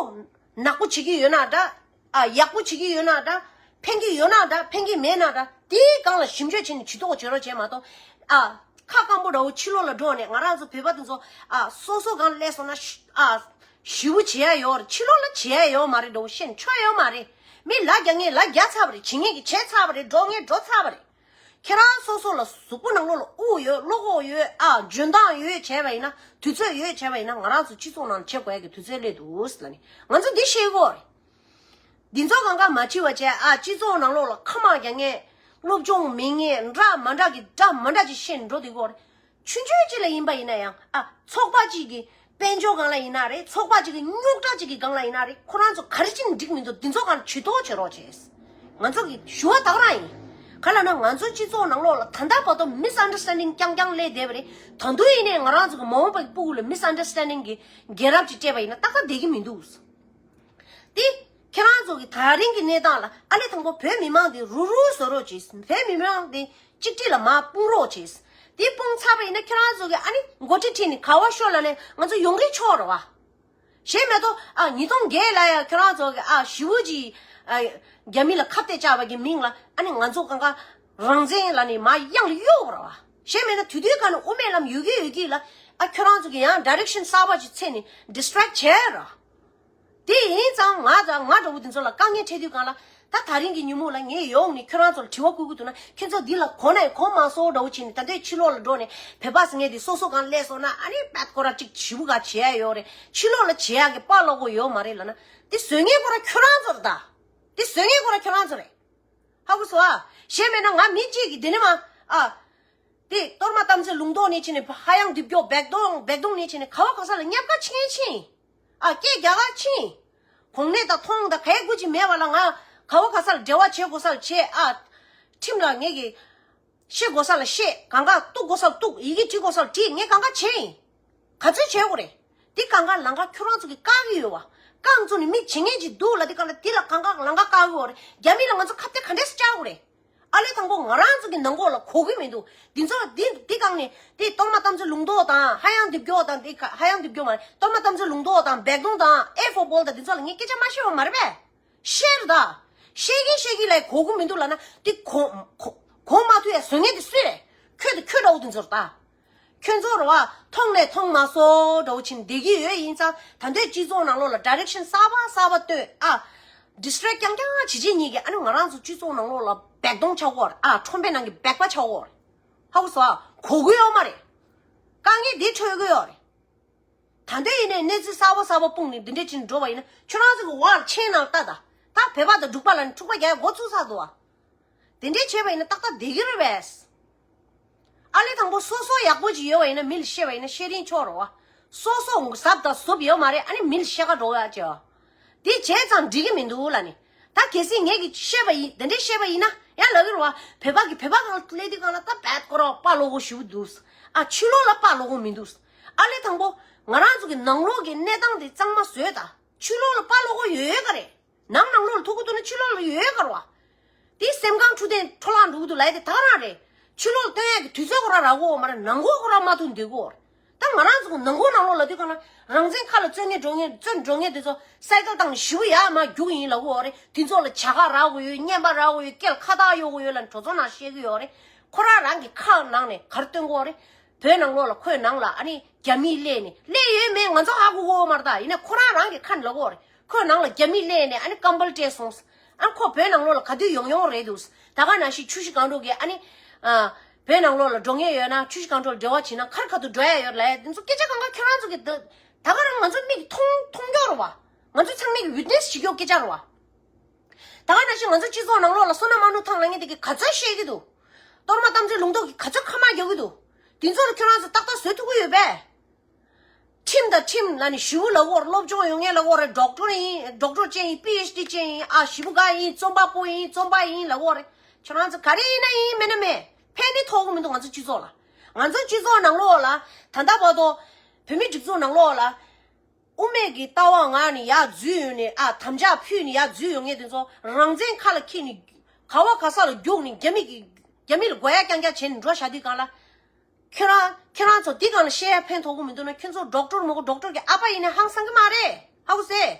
ནག་པོ་བྱེད་ཀྱི་ཡོད་ན་འདྲ། ཨ་ཡག་པོ་བྱེད་ཀྱི་ཡོད་ན་འདྲ། ཕན་གྱི་ཡོད་ན་འདྲ། ཕན་གྱི་མེད་ན་འདྲ། དེའི་སྒང་ལ་ཞིབ་འཇུག་བྱས་ནས་ཇུས་གཏོགས་བྱེད་རོགས་བྱས་མ་གཏོགས། ཨ། ཁ་སྐམ་པོ་འདྲ་བོ་ཕྱི་ལོགས་ལ་འགྲོ་ནས་ང་རང་ཚོ་བོད་པ་དེ་ཚོ་ཨ་སོ་སོ་གང་སླེབས་སོང་ན་ཤི་ཨ་ཞི་བོ་བྱེད་ཡ་ཡོད་རེད། ཕྱི་ལོགས་ལ་བྱེད་ཡ་ཡོད་མ་རེད། འདྲ་བོ་བཤད་ཆོག་ཡོད་མ་རེད། མི་ལ་རྒྱག་མཁན་ལ་རྒྱག་ཚར་བ་རེད། བྱེད་མཁན་གྱིས་བྱས་ཚར་བ་རེད། འགྲོ་མཁན་འགྲོ་ཚར་བ་རེད། ཁྱེད་རང་སོ་སོ་ལ་གཟུགས་པོ་ནང་ལོགས་ལ་དབུགས་ཡོད། བློ་ཁོག་ཡོད། ཨ་འཇོན་ཐང་ཡོད་བྱས་པ་ཡིན་ན། དུས་ཚོད་ཡོད་བྱས་པ་ཡིན་ན། ང་རང་ཚོ་སྤྱི་ཚོགས་ནང་བྱེད་དགོས་ཡ་གི་དུས་ཚོད་སླེབས་འདུག་ཟེར་ལབ་ནས་ང་ཚོ་འདི་ཤེས་དགོས་རེད། འདི་ཚོ་གང་ག་མ་བྱེད་པ་བྱས། ཨ་སྤྱི་ཚོགས་ནང་ལོགས་ལ་ཁ་མ་རྒྱག་མཁན། སློབ་སྦྱོང་མེད་མཁན། འདྲ་མ་འདྲ་གི་འདྲ་མ་འདྲ་ཅིག་བཤད་འགྲོ་འདི་གོ་རེད། ཆུང་ཆུང་ཅིག་ལ་ཡིན་པ་ཡིན་ན་ཡང་། ཨ་ཚོགས་པ་ཅིག་གི་དཔལ་འབྱོར་སྒང་ལ་ཡིན་ན་རེད། ཚོགས་པ་ཅིག་གི་རྙོག་དྲ་ཅིག་གི་སྒང་ལ་ཡིན་ན་རེད། ཁོ་རང་ཚོ་ག་རེ་བྱས་ནས་འགྲིག་མི་འདུག་འདི་ཚོ་གང་ཇུས་གཏོགས་བྱེད་རོགས་བྱས། ང་ཚོ་གི་ཞུ་བ་ད་ག་རང་ཡིན། ག་ལ་ན་ང་ཚོ་སྤྱི་ཚོགས་ནང་ལོགས་ལ་ད་ལྟ་བར་དུ་མིས་ཨན་ཌར་སི་ཊན་ཌིང་རྐྱང་རྐྱང་སླེབས་བསྡད་པ་རེད། ད་དུང་ཡིན་ནའི་ང་རང་ཚོ་གི་མ་འོངས་པ་གི་སྤུ་གུ་ལ་མིས་ཨན་ཌར་སི་ཊན་ཌིང་གི་རྒྱལ་རབས་ཅིག་སྤྲད་པ་ཡིན་ན་ཏག་ཏག་བསྡད་ཀྱི་མི་འདུག་དེ། ཁྱེད་རང་ཚོ་གི་ད་རིང་གི་གནས་སྟངས་ལ་ཨ་ལེ་དང་པོ་བོད་མི་མང་དེ་རུག་རུག་བཟོ་རོགས་བྱེད། བོད་མི་མང་དེ་གཅིག་སྒྲིལ་ལ་མར་སྤུངས་རོགས་བྱེད། དེ་སྤུངས་ཚར་བ་ཡིན་ན་ཁྱེད་རང་ཚོ་གི་ཨ་ནི་འགོ་ཁྲིད་ཁྲིད་ནས་ག་བ་ཤོག་ལབ་ནས་ང་ཚོ་ཡོང་རེ་ཆོག་རེད་བ། གཞན་མ་གཏོགས་ཨ་ཉིས་སྟོང་བརྒྱད་ལ་ཡང་ཁྱེད་རང་ཚོ་གི་ཨ་ཞི་བོ་གྱིས་ཨ་རྒྱ་མི་ལ་ཁ་གཏད་བཅག་པ་གི་མིང་ལ་ཨ་ནི་ང་ཚོ་གང་ག་རང་བཙན་ལབ་ནས་མར་གཡང་ལ་གཡོ་བ་རེད་བ། གཞན་མེད་ན་དུས་དུས་ག་ནས་དབུ་མའི་ལམ་ཡོད་ཀྱི་ཡོད་ཀྱི་ལ་ཨ་ཁྱོད་རང་ཚོ་གི་ཡང་ཌི་རེག་ཤན་གསར་པ་ཅིག་འཚོལ་ནས་ཌི་སི་ཊེག་བྱས་ར། དེ་ཡིན་ཙང་ང་ཙང་ང་འདྲ་བོ་དེ་ཚོ་ལ་དཀའ་ངལ་འཕྲད་དུས་གང་ལ་ད་ད་རིང་གི་ཉིན་མོ་ལ་ངས་ཡོང་ནས་ཁྱོད་རང་ཚོ་ལ་དྲི་བ་བཀོད་ཀྱི་འདུག་ན་ཁྱོད་ཚོ་འདི་ལ་གོ་ནས་གོ་མ་སོང་འདྲ་བོ་བྱས་ནས་ད་ལྟའི་ཕྱི་ལོགས་ལ་འགྲོ་ནས་བོད་པ་ཟེར་མཁན་དེ་སོ་སོ་གང་སླེབས་སོང་ན་ཨ་ནི་པད་ཁོ་ར་གཅིག་ཞི་བོ་ག་བྱེད་ཡ་ཡོད་རེད། ཕྱི་ལོགས་ལ་བྱེད་ཡ་གི་དཔའ་ལོ་གོ་ཡོད་མ་རེད་ལབ་ན་དེ་བཟོས་མཁན་ཁོ་ར་ཁྱོད་རང་ཚོ་རེད་ད། དེ་བཟོས་མཁན་ཁོ་ར་ཁྱོད་རང་ཚོ་རེད། ཧ་གོ་སོང་ཨ། གཞན་མེད་ན་ང་མི་གཅིག་གིས་འདི་ནས་མ། ཨ། དེ་གཏོར་མ་དམ་ཚིག་ལུང་རྟོགས་ནས་ཕྱིན་ནས་ཧ་ཡང་འདེབས་སྐྱོ་བེག་དོང་བེག་དོང་ནས་ཕྱིན་ནས་ག་བ་ག་ས་ལ་ཉབ་ཁ་ཕྱིན་ཕྱིན། ཨ་སྐད་རྒྱག་ག་ཕྱིན། གོང་ནས་ད་མཐོང་ད་གའི་དགུ་ཅིག་མེད་པ་ལ་ང་ག་བ་ག་ས་ལ་འབྲེལ་བ་བྱེད་དགོས་ས་ལ་བྱེད། ཨ། ཁྲིམས་ལ་ངེད་ཀྱི་བཤད་དགོས་ས་ལ་བཤད། གང་ག་གཏུག་དགོས་ས་ལ་གཏུག་ཡི་གེ་བྲིས་དགོས་ས་ལ་བྲིས། ངས་གང་ག་བྱེད་ཡིན། ག་ཚོད་བྱེད་དགོས་རེད། འདི་གང་ག་ལང་ག་ཁྱོད་རང་ཚོ་གི་བཀག་གི་ཡོད་བ། རྐང་བཙུགས་ནས་མི་བྱེད་མཁན་ཅིག་འདུག་ལ་འདི་ག་ལ་འདི་ལ་གང་ག་ལང་ག་བཀག་གི་ཡོད་རེད། རྒྱ་མི་ལ་ང་ཚོ་ཁ་གཏད་ག་འདྲས་སེ་བཅག་དགོས་རེད། ཨ་ལས་དང་པོ་ང་རང་ཚོ་གི་ནང་ཁོག་ལ་གོ་གི་མི་འདུག་འདི་ཚོ་འདི་འདི་གང་ནས་འདི་གཏོར་མ་དམ་ཚིག་ལུང་རྟོགས་དང་ཧ་ཡང་འདེབས་སྐྱོ་དང་འདི་ག་ཧ་ཡང་འདེབས་སྐྱོ་མ་རེད། གཏོར་མ་དམ་ཚིག་ལུང་རྟོགས་དང་བེག་དོང་དང་ཨེ་ཧྥོ་བོལ་དང་འདི་ཚོ་ལ་ངས་སྐད་ཆ་མ་བཤད་པ་མ་རེད་པས། ཤེར་ད། ཤེར་གིན་ཤེར་གིན་ལས་གོ་གི་མི་འདུག་ལབ་ན་དེ་གོ་གོ་གོ་མ་ཐུབ་ཡ་བཟོ་མཁན་དེ་སུ་རེད། ཁྱོད་དེ་ཁྱོད་འདྲ་བོ་དེ་ཚོར་ད། ཁྱོད་ཚོར་བ་མཐོང་ལས་མཐོང་མ་སོང་འདྲ་བོ་ཕྱིན་བསྡད་ཀྱི་ཡོད་ཡིན་ཙང་ད་འདོད་སྤྱི་ཚོགས་ནང་ལོགས་ལ་ཌི་རེག་ཤན་གསར་པ་གསར་པ་བཏོན་ཨ། ཌི་སི་ཊེག་རྐྱང་རྐྱང་བྱེད་བྱེད་ཉིད་ཀྱི་ཨ་ནི་ང་རང་ཚོ་སྤྱི་ཚོགས་ནང་ལོགས་ལ་བེག་དོང་ཆགས་ཀྱི་ཡོད་རེད། ཨ་ཁྲོམ་པའི་ནང་གི་བེག་པ་ཆགས་ཀྱི་ཡོད་རེད། ཧ་གོ་སོང་ཨ། གོ་གི་ཡོད་མ་རེད། དཀའ་ངལ་འདི་འཕྲོད་ཀྱི་ཡོད་རེད། ད་ལྟ་ཡིན་ནའི་གནས་ཚུལ་གསར་པ་གསར་པ་སྤུངས་ནས་འདི་འདྲས་ཅིག་འགྲོ་བ་ཡིན་ན་ཁྱོད་རང་ཚོ་གི་བར་མཆན་ནང་ལྟ་ད། ད་བོད་པ་དང་འབྲུག་པ་ལ་ནི་འཁྲུག་པ་རྒྱག་ཡ་འགོ་ཚུགས་ཚར་འདུག་བ། དེ་འདྲས་བྱས་པ་ཡིན་ན་ཏག་ཏག་བསྡད་ཀྱི་རེད་པས། ཨ་ལས་དང་པོ་སོ་སོ་ཡག་པོ་ཅིག་ཡོད་པ་ཡིན་ན་མི་ལ་བཤད་པ་ཡིན་ན་བཤད་རིན་ཆོག་རེད་བ། སོ་སོ་ཟབ་དང་ཟོབ་ཡོད་མ་རེད། ཨ་ནི་མི་ལ་བཤད་ག་འགྲོ་ཡ་བྱས་བ། དེ་བྱས་ཙང་འགྲིག་གི་མི་འདུག་ལབ་ནི། ད་གལ་སྲིད་ངེད་ཀྱིས་བཤད་པ་ཡིན་དེ་འདྲས་བཤད་པ་ཡིན་ན་ཡང་ལབ་ཀྱི་རེད་བ། བོད་པ་གི་བོད་པ་གང་སླེབས་དུས་གང་ལ་ད་བད་ཀོ་ར་དཔའ་ལོ་གོ་ཞུ་འདུག་ཨ་ཕྱི་ལོགས་ལ་དཔའ་ལོ་གོ་མི་འདུག་ཨ་ལས་དང་པོ་ང་རང་ཚོ་གི་ནང་ལོགས་ཀྱི་གནས་སྟངས་དེ་གཙང་མ་བཟོས་ད། ཕྱི་ལོགས་ལ་དཔའ་ལོ་གོ་ཡོད་ཡོད་ག་རེད། ནང་ནང་ལོགས་ལ་ཐུག་གི་འདུག་ན་ཕྱི་ལོགས་ལ་ཡོད་ཡོད་ག་རེད་བ། དེ་སེམས་ཁམས་འཕྲོད་བསྟེན་འཕྲོ་བརླག་འགྲོ་གི་འདུག་ལབ་ཡ་དེ་ད་ག་རང་རེད། ཕྱི་ལོགས་ལ་སྟོན་ཡ་གི་དུས་ཚོད་ཁོ་རང་རག་གི་ཡོད་མ་རེད། ནང་ཁོག་ཁོ་རང་མ་ཐུག་འདུག་གོ། ད་ང་རང་ཚོ་གི་ནང་ཁོག་ནང་ལོགས་ལ་དུས་གང་ན་རང་བཙན་ཁ་ལ་བཙོན་ནས་འགྲོ་མཁན་བཙོན་འགྲོ་མཁན་དེ་ཚོ་སའི་ཀལ་བཏང་ནས་ཞི་བོ་ཡར་མར་རྒྱུག་ཡིན་ལབ་གི་ཡོད་རེད། དེ་ཚོ་ལ་བྱ་དགའ་རག་གི་ཡོད། རྔན་པ་རག་གི་ཡོད། སྐེ་ལ་ཁ་བཏགས་གཡོག་གི་ཡོད་ལབ་གྲོས་ཚོགས་ནང་བཤད་གི་ཡོད་རེད། ཁོ་རང་རང་གི་ཁ་ནང་ནས་ག་རེ་སྟོན་གི་ཡོད་རེད། བོད་ནང་ལོགས་ལ་ཁོའི་ནང་ལ་ཨ་ནི་རྒྱ་མི་སླེབས་ནས་སླེབས་ཡོད་མེད་ང་ཚོ་ཧ་གོ་གི་ཡོད་མ་རེད། ད་ཡིན་ན་ཁོ་རང་རང་གི་ཁ་ནས་ལབ་གི་ཡོད་རེད། ཁོའི་ནང་ལ་རྒྱ་མི་སླེབས་ནས་ཨ་ནི་ཀམ་པལ་སྤྲད་སོང་། ཨ་ཁོ་བོད་ནང་ལོགས་ལ་ག་དུས་ཡོང་ཡོང་རེད་འདུག་ད་ག་ནང་བཞིན་ཆུ་བཞི་སྒང་དྲུག་གི་ཨ་ནི། ཨ། བོད་ནང་ལོགས་ལ་འགྲོ་མཁན་ཡོད་ན་ཆུ་བཞི་སྒང་དྲུག་ལ་འབྲེལ་བ་བྱེད་ན་ག་རེ་ག་དུས་འགྲོ་ཡ་ཡོད་ལབ་ཡ་འདི་ཚོ་སྐད་ཆ་གང་ག་ཁྱོད་རང་ཚོ་གི་ད་ད་ག་རང་ང་ཚོ་མིག་གིས་མཐོང་མཐོང་རྒྱུ་རེད་བ། ང་ཚོ་ཚང་མས་ཀྱི་ཝིཊ་ནེ་སི་བྱེད་རྒྱུ་སྐད་ཆ་རེད་བ། ད་ག་ནང་བཞིན་ང་ཚོ་སྤྱི་ཚོགས་ནང་ལོགས་ལ་བསོད་ནམས་དམར་ནུབ་ཐང་ལབ་མཁན་དེ་གིས་ག་ཚོད་བཤད་ཀྱི་འདུག་གཏོར་མ་དམ་ཚིག་ལུང་རྟོགས་ཀྱིས་ག་ཚོད་ཁ་དམག་རྒྱག་གི་འདུག་དེ་ཚོ་ལ་ཁྱོད་རང་ཚོ་ཏག་ཏག་བཟོ་ཐུབ་ཀྱི་ཡོད་པས། ཁྲིམས་དང་ཁྲིམས་ལ་ནི་ཞི་བོ་ལབ་ཀྱི་ཡོད་རེད། སློབ་སྦྱོང་ཡོད་མཁན་ལབ་ཀྱི་ཡོད་རེད། ཌོག་ཊར་ཡིན། ཌོག་ཊར་ཅན་ཡིན། པི་ཨེཆ་ཌི་ཅན་ཡིན། ཨ་ཞི་བོ་ག་ཡིན། རྩོམ་པ་པོ་ཡིན། རྩོམ་པ་ཡིན་ལབ་ཀྱི་ཡོད་རེད། ཁྱོད་རང་ཚོ་ག་རེ་ཡིན་ན་ཡིན་མིན་ན་མེད། ཕན་ནི་ཐོགས་ཀྱི་མི་འདུག་ང་ཚོ་སྤྱི་ཚོགས་ལ། ང་ཚོ་སྤྱི་ཚོགས་ནང་ལོགས་ལ་ད་ལྟ་བར་དུ་བོད་མི་སྒྲིག་འཛུགས་ནང་ལོགས་ལ། དབུ་མའི་གི་ལྟ་བ་ངང་ནས་ཡར་འཛུལ་ཡོང་ནས་ཨ་དམ་བཅའ་ཕུལ་ནས་ཡར་འཛུལ་ཡོང་མཁན་དེ་ཚོ་རང་བཙན་ཁ་ལ་འཁྱེར་ནས་ག་བ་ག་ས་ལ་རྒྱུགས་ནས་རྒྱ་མི་གི་རྒྱ་མི་ལ་དགོས་ཡ་རྐྱང་རྐྱང་བྱས་ནས་འགྲོ་བཞག་དུས་གང་ལ། ཁྱོད་རང་ཁྱོད་རང་ཚོ་འདི་སྒང་ལ་བཤད་ཡ་ཕན་ཐོགས་ཀྱི་མི་འདུག་ན་ཁྱོད་ཚོ་ཌོག་ཊར་མ་གོ་ཌོག་ཊར་གྱི་ཨ་ཕ་ཡིན་ནའི་ཧང་སང་གི་མ་རེད། ཧ་གོ་སོང་།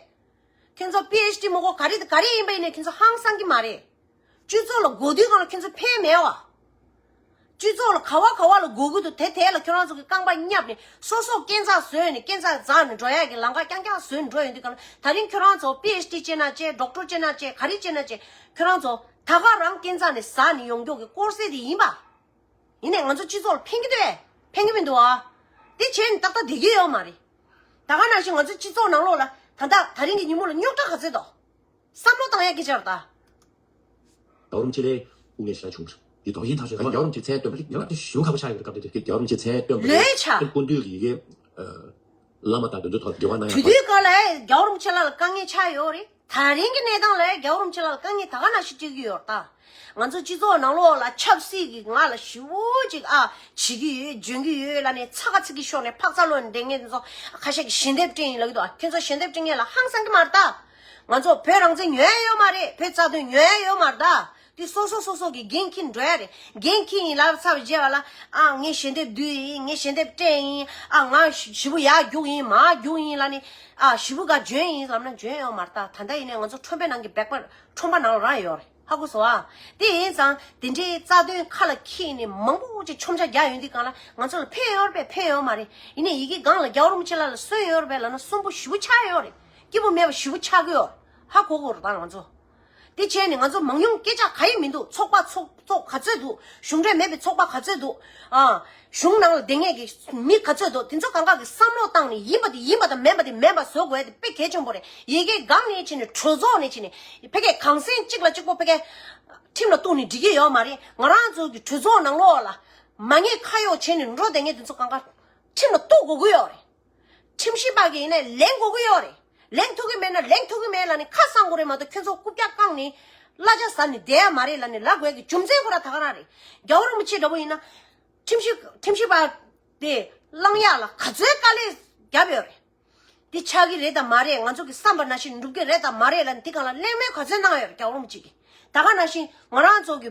ཁྱོད་ཚོ་པི་ཨེཆ་ཌི་མ་གོ་ག་རེ་ག་རེ་ཡིན་པ་ཡིན་ནའི་ཁྱོད་ཚོ་ཧང་སང་གི་མ་རེད། སྤྱི་ཚོགས་ལ་གོ་དུས་སྒང་ལ་ཁྱོད་ཚོ་ཕན་མེད་བ། སྤྱི་ཚོགས་ལ་ག་བ་ག་བ་ལ་དགོས་ཀྱི་འདུག་དེ་དེ་ལ་ཁྱོད་རང་ཚོ་གི་རྐང་པ་བསྙབས་ནས་སོ་སོ་སྐས་འཛེག་བཟོས་ནས་སྐས་འཛེག་འཛེགས་ནས་འགྲོ་ཡག་གི་ལམ་ཁ་རྐྱང་རྐྱང་བཟོས་ནས་འགྲོ་ཡོང་དུས་གང་ལ། ད་རིང་ཁྱོད་རང་ཚོ་པི་ཨེཆ་ཌི་བྱས་ན་བྱས། ཌོག་ཊར་བྱས་ན་བྱས། ག་རེ་བྱས་ན་བྱས། ཁྱོད་རང་ཚོ་ད་ག་རང་སྐས་འཛེག་ནས་འཛེགས་ནས་ཡོང་མགྱོགས་ཀྱི་དཀོར་ཟས་དེ་ཡིན་པ། ཡིན་ནའི་ང་ཚོ་སྤྱི་ཚོགས་ལ་ཕན་གྱི་འདུག་ཨེ། ཕན་གྱི་མི་འདུག་ཨ། དེ་བྱས་ནས་ཏག་ཏག་བསྡད་ཀྱི་ཡོད་མ་རེད། ད་ག་ནང་བཞིན་ང་ཚོ་སྤྱི་ཚོགས་ནང་ལོགས་ལ་ད་ལྟ་ད་རིང་གི་ཉིན་མོ་ལ་རྙོག་དྲ་ག་ཚོད་འདུག་བསམ་བློ་བཏང་ཡག་སྐད་ཆ་རེད་ད། རྒྱལ་བ་རིན་པོ་ཆེ་ལ་དབུ་མའི་ཞལ་བྱུང་། འདི་དོགས་ཡིན་ཐག་ཆོད། རྒྱལ་བ་རིན་པོ་ཆེ་མཚན་བཏོན་པ་ལ་ཡང་ཞུ་ཁག་པོ་ཆགས་ཡོད་སྐབས་དེ། རྒྱལ་བ་རིན་པོ་ཆེ་མཚན་བཏོན་པ་ལོས་ཆགས། སྐུ་མདུན་གྱི་ཡི་གེ་བླ་མ་དང་དེ་ཚོའི་ཐོག་འབྲེལ་བ་གནང་ཡག་དུས་དུས་སྐབས་ལ་རྒྱལ་བ་རིན་པོ་ཆེ་ལགས་ལ་དཀའ་ངལ་ཆགས་ཡོད་རེད། ད་རིང་གི་གནས་སྟངས་ལ་རྒྱལ་བ་རིན་པོ་ཆེ་ལགས་ལ་དཀའ་ངལ་ད་ག་ནང་བཞིན་སྤྲད་ཀྱི་ཡོད་རེད་ད། ང་ཚོ་སྤྱི་ཚོགས་ནང་ལོགས་ལ་ཆབ་སྲིད་ཀྱི་ངག་ལ་ཞེ་པོ་ཅིག་ཨ་བྱེད་ཀྱི་ཡོད། འཇོན་གྱི་ཡོད་ལབ་ནས་ཚ་ཁ་ཚིག་གི་ཤོར་ནས་ཕག་ཚ་ལོ་འདྲེན་མཁན་དེ་ཚོ་ཁ་ཤས་ཀྱིས་ཞལ་འདེབས་སྤྲད་ཡིན་ལབ་ཀྱི་འདུག་ཨ། ཁྱོད་ཚོ་ཞལ་འདེབས་སྤྲད་མཁན་ལ་ཧང་སང་གི་མ་རེད་ད། ང་ཚོ་བོད་རང་བཙན་ཉོ་ཡ་ཡོད་མ་རེད། བོད་རྩ་དོན་ཉོ་ཡ་ཡོད་མ་རེད་ད། དེ་སོ་སོ་སོ་སོ་གི་འགན་འཁྱེར་འགྲོ་ཡ་རེད། འགན་འཁྱེར་ཡིན་ལབ་ཚར་བའི་རྗེས་ལ་ཨ་ངས་ཞལ་འདེབས་བསྡུས་ཡིན། ངས་ཞལ་འདེབས་སྤྲད་ཡིན། ཨ་ང་ཞེ་པོ་ཡར་རྒྱུགས་ཡིན། མར་རྒྱུགས་ཡིན་ལབ་ནས་ཨ་ཞེ་པོ་ག་འཇོན་ཡིན་ལབ་ན་འཇོན་ཡོད་མ་རེད་ད། ད་ལྟ་ཡིན་ནའི་ང་ཚོ་ཁྲོན་པའི་ནང་གི་བེག་པ་ཁྲོན་པ་ནང་ལ་རང་ཡོད་རེད། ཧ་གོ་སོང་ཨ། དེ་ཡིན་ཙང་དེ་འདྲའི་རྩ་དོན་ཁ་ལ་འཁྱེར་ནས་མང་པོ་ཅིག་མཆོང་ཆ་རྒྱག་ཡོང་དུས་སྒང་ལ་ང་ཚོ་ལ་ཕན་ཡོད་རེད་པས། ཕན་ཡོད་མ་རེད། ཡིན་ནའི་ཡི་གེ་སྒང་ལ་རྒྱལ་བ་རིན་པོ་ཆེ་ལགས་ལ་སོན་ཡོད་རེད་པས་ལབ་ན་སོན་པོ་ཞེ་པོ་ཆགས་ཡོད་རེད། སྐྱིད་པོ་མེད་པ་ཞེ་པོ་ཆགས་ཀྱི་ཡོད་རེད། ཧ་གོ་དགོས་རེད་ད་ང་ཚོ། དེ་བྱས་ནས་ང་ཚོ་མང་ཉུང་སྐད་ཆ་ག་ཡེ་མི་འདུག་ཚོགས་པ་ཚོགས་ཚོགས་ག་ཚོད་འདུག་གཞུང་འབྲེལ་མེད་པའི་ཚོགས་པ་ག་ཚོད་འདུག་ཨ། གཞུང་ནང་ལ་བསྡད་མཁན་གྱི་མི་ག་ཚོད་འདུག་དེ་ཚོ་གང་ག་གི་བསམ་བློ་བཏང་ནས་ཡིན་པ་དེ་ཡིན་པ་དང་མིན་པ་དེ་མིན་པ་བཟོ་དགོས་ཡ་དེ་དཔེ་གལ་ཆེན་པོ་རེད། ཡི་གེ་སྒང་ནས་བྱས་ནས་གྲོས་ཚོགས་ནས་བྱས་ནས་ཕ་གིའི་གང་ཟེར་གཅིག་ལ་གཅིག་པོ་ཕ་གིའི་ཁྲིམས་ལ་གཏུགས་ནས་འགྲིག་གི་ཡོད་མ་རེད། ང་རང་ཚོ་གི་གྲོས་ཚོགས་ནང་ལོགས་ལ་མ་ཉེས་ཁ་གཡོགས་བྱས་ནས་འགྲོ་བསྡད་མཁན་དེ་ཚོ་གང་ག་ཁྲིམས་ལ་གཏུགས་དགོས་ཀྱི་ཡོད་རེད། ཁྲིམས་ཞིབ་པ་གིས་ཡིན་ནའི་ལེན་དགོས་ཀྱི་ཡོད་རེད། ལེན་ཐུབ་ཀྱི་མེད་ན་ལེན་ཐུབ་ཀྱི་མེད་ལབ་ནས་ཁ་གསང་དགོས་རེད་མ་གཏོགས་ཁྱོད་ཚོ་རྐུབ་བཀྱག་བཀང་ནས་གླ་ཆ་ཟ་ནས་བསྡད་ཡ་མ་རེད་ལབ་ནས་ལབ་དགོས་ཀྱི་རྒྱུ་མཚན་ཁོ་རང་ད་ག་རང་རེད། རྒྱལ་བ་རིན་པོ་ཆེ་འདྲ་པོ་ཡིན་ན་ཁྲིམས་ཞིབ་ཁྲིམས་ཞིབ་པ་དེ་བླང་ཡག་ལ་ག་ཚོད་དཀའ་ལས་བརྒྱབ་ཡོད་རེད། འདི་ཆགས་ཀྱི་རེད་དམ་མ་རེད། ང་ཚོ་གི་བསམ་པ་ནང་བཞིན་འགྲུབ་ཀྱི་རེད་དམ་མ་རེད་ལབ་ནས་དེ་སྒང་ལ་གླེང་མོལ་ག་ཚོད་གནང་ཡོད་རེད་རྒྱལ་བ་རིན་པོ་ཆེ་གིས། ད་ག་ནང་བཞིན་ང་རང་ཚོ་གི་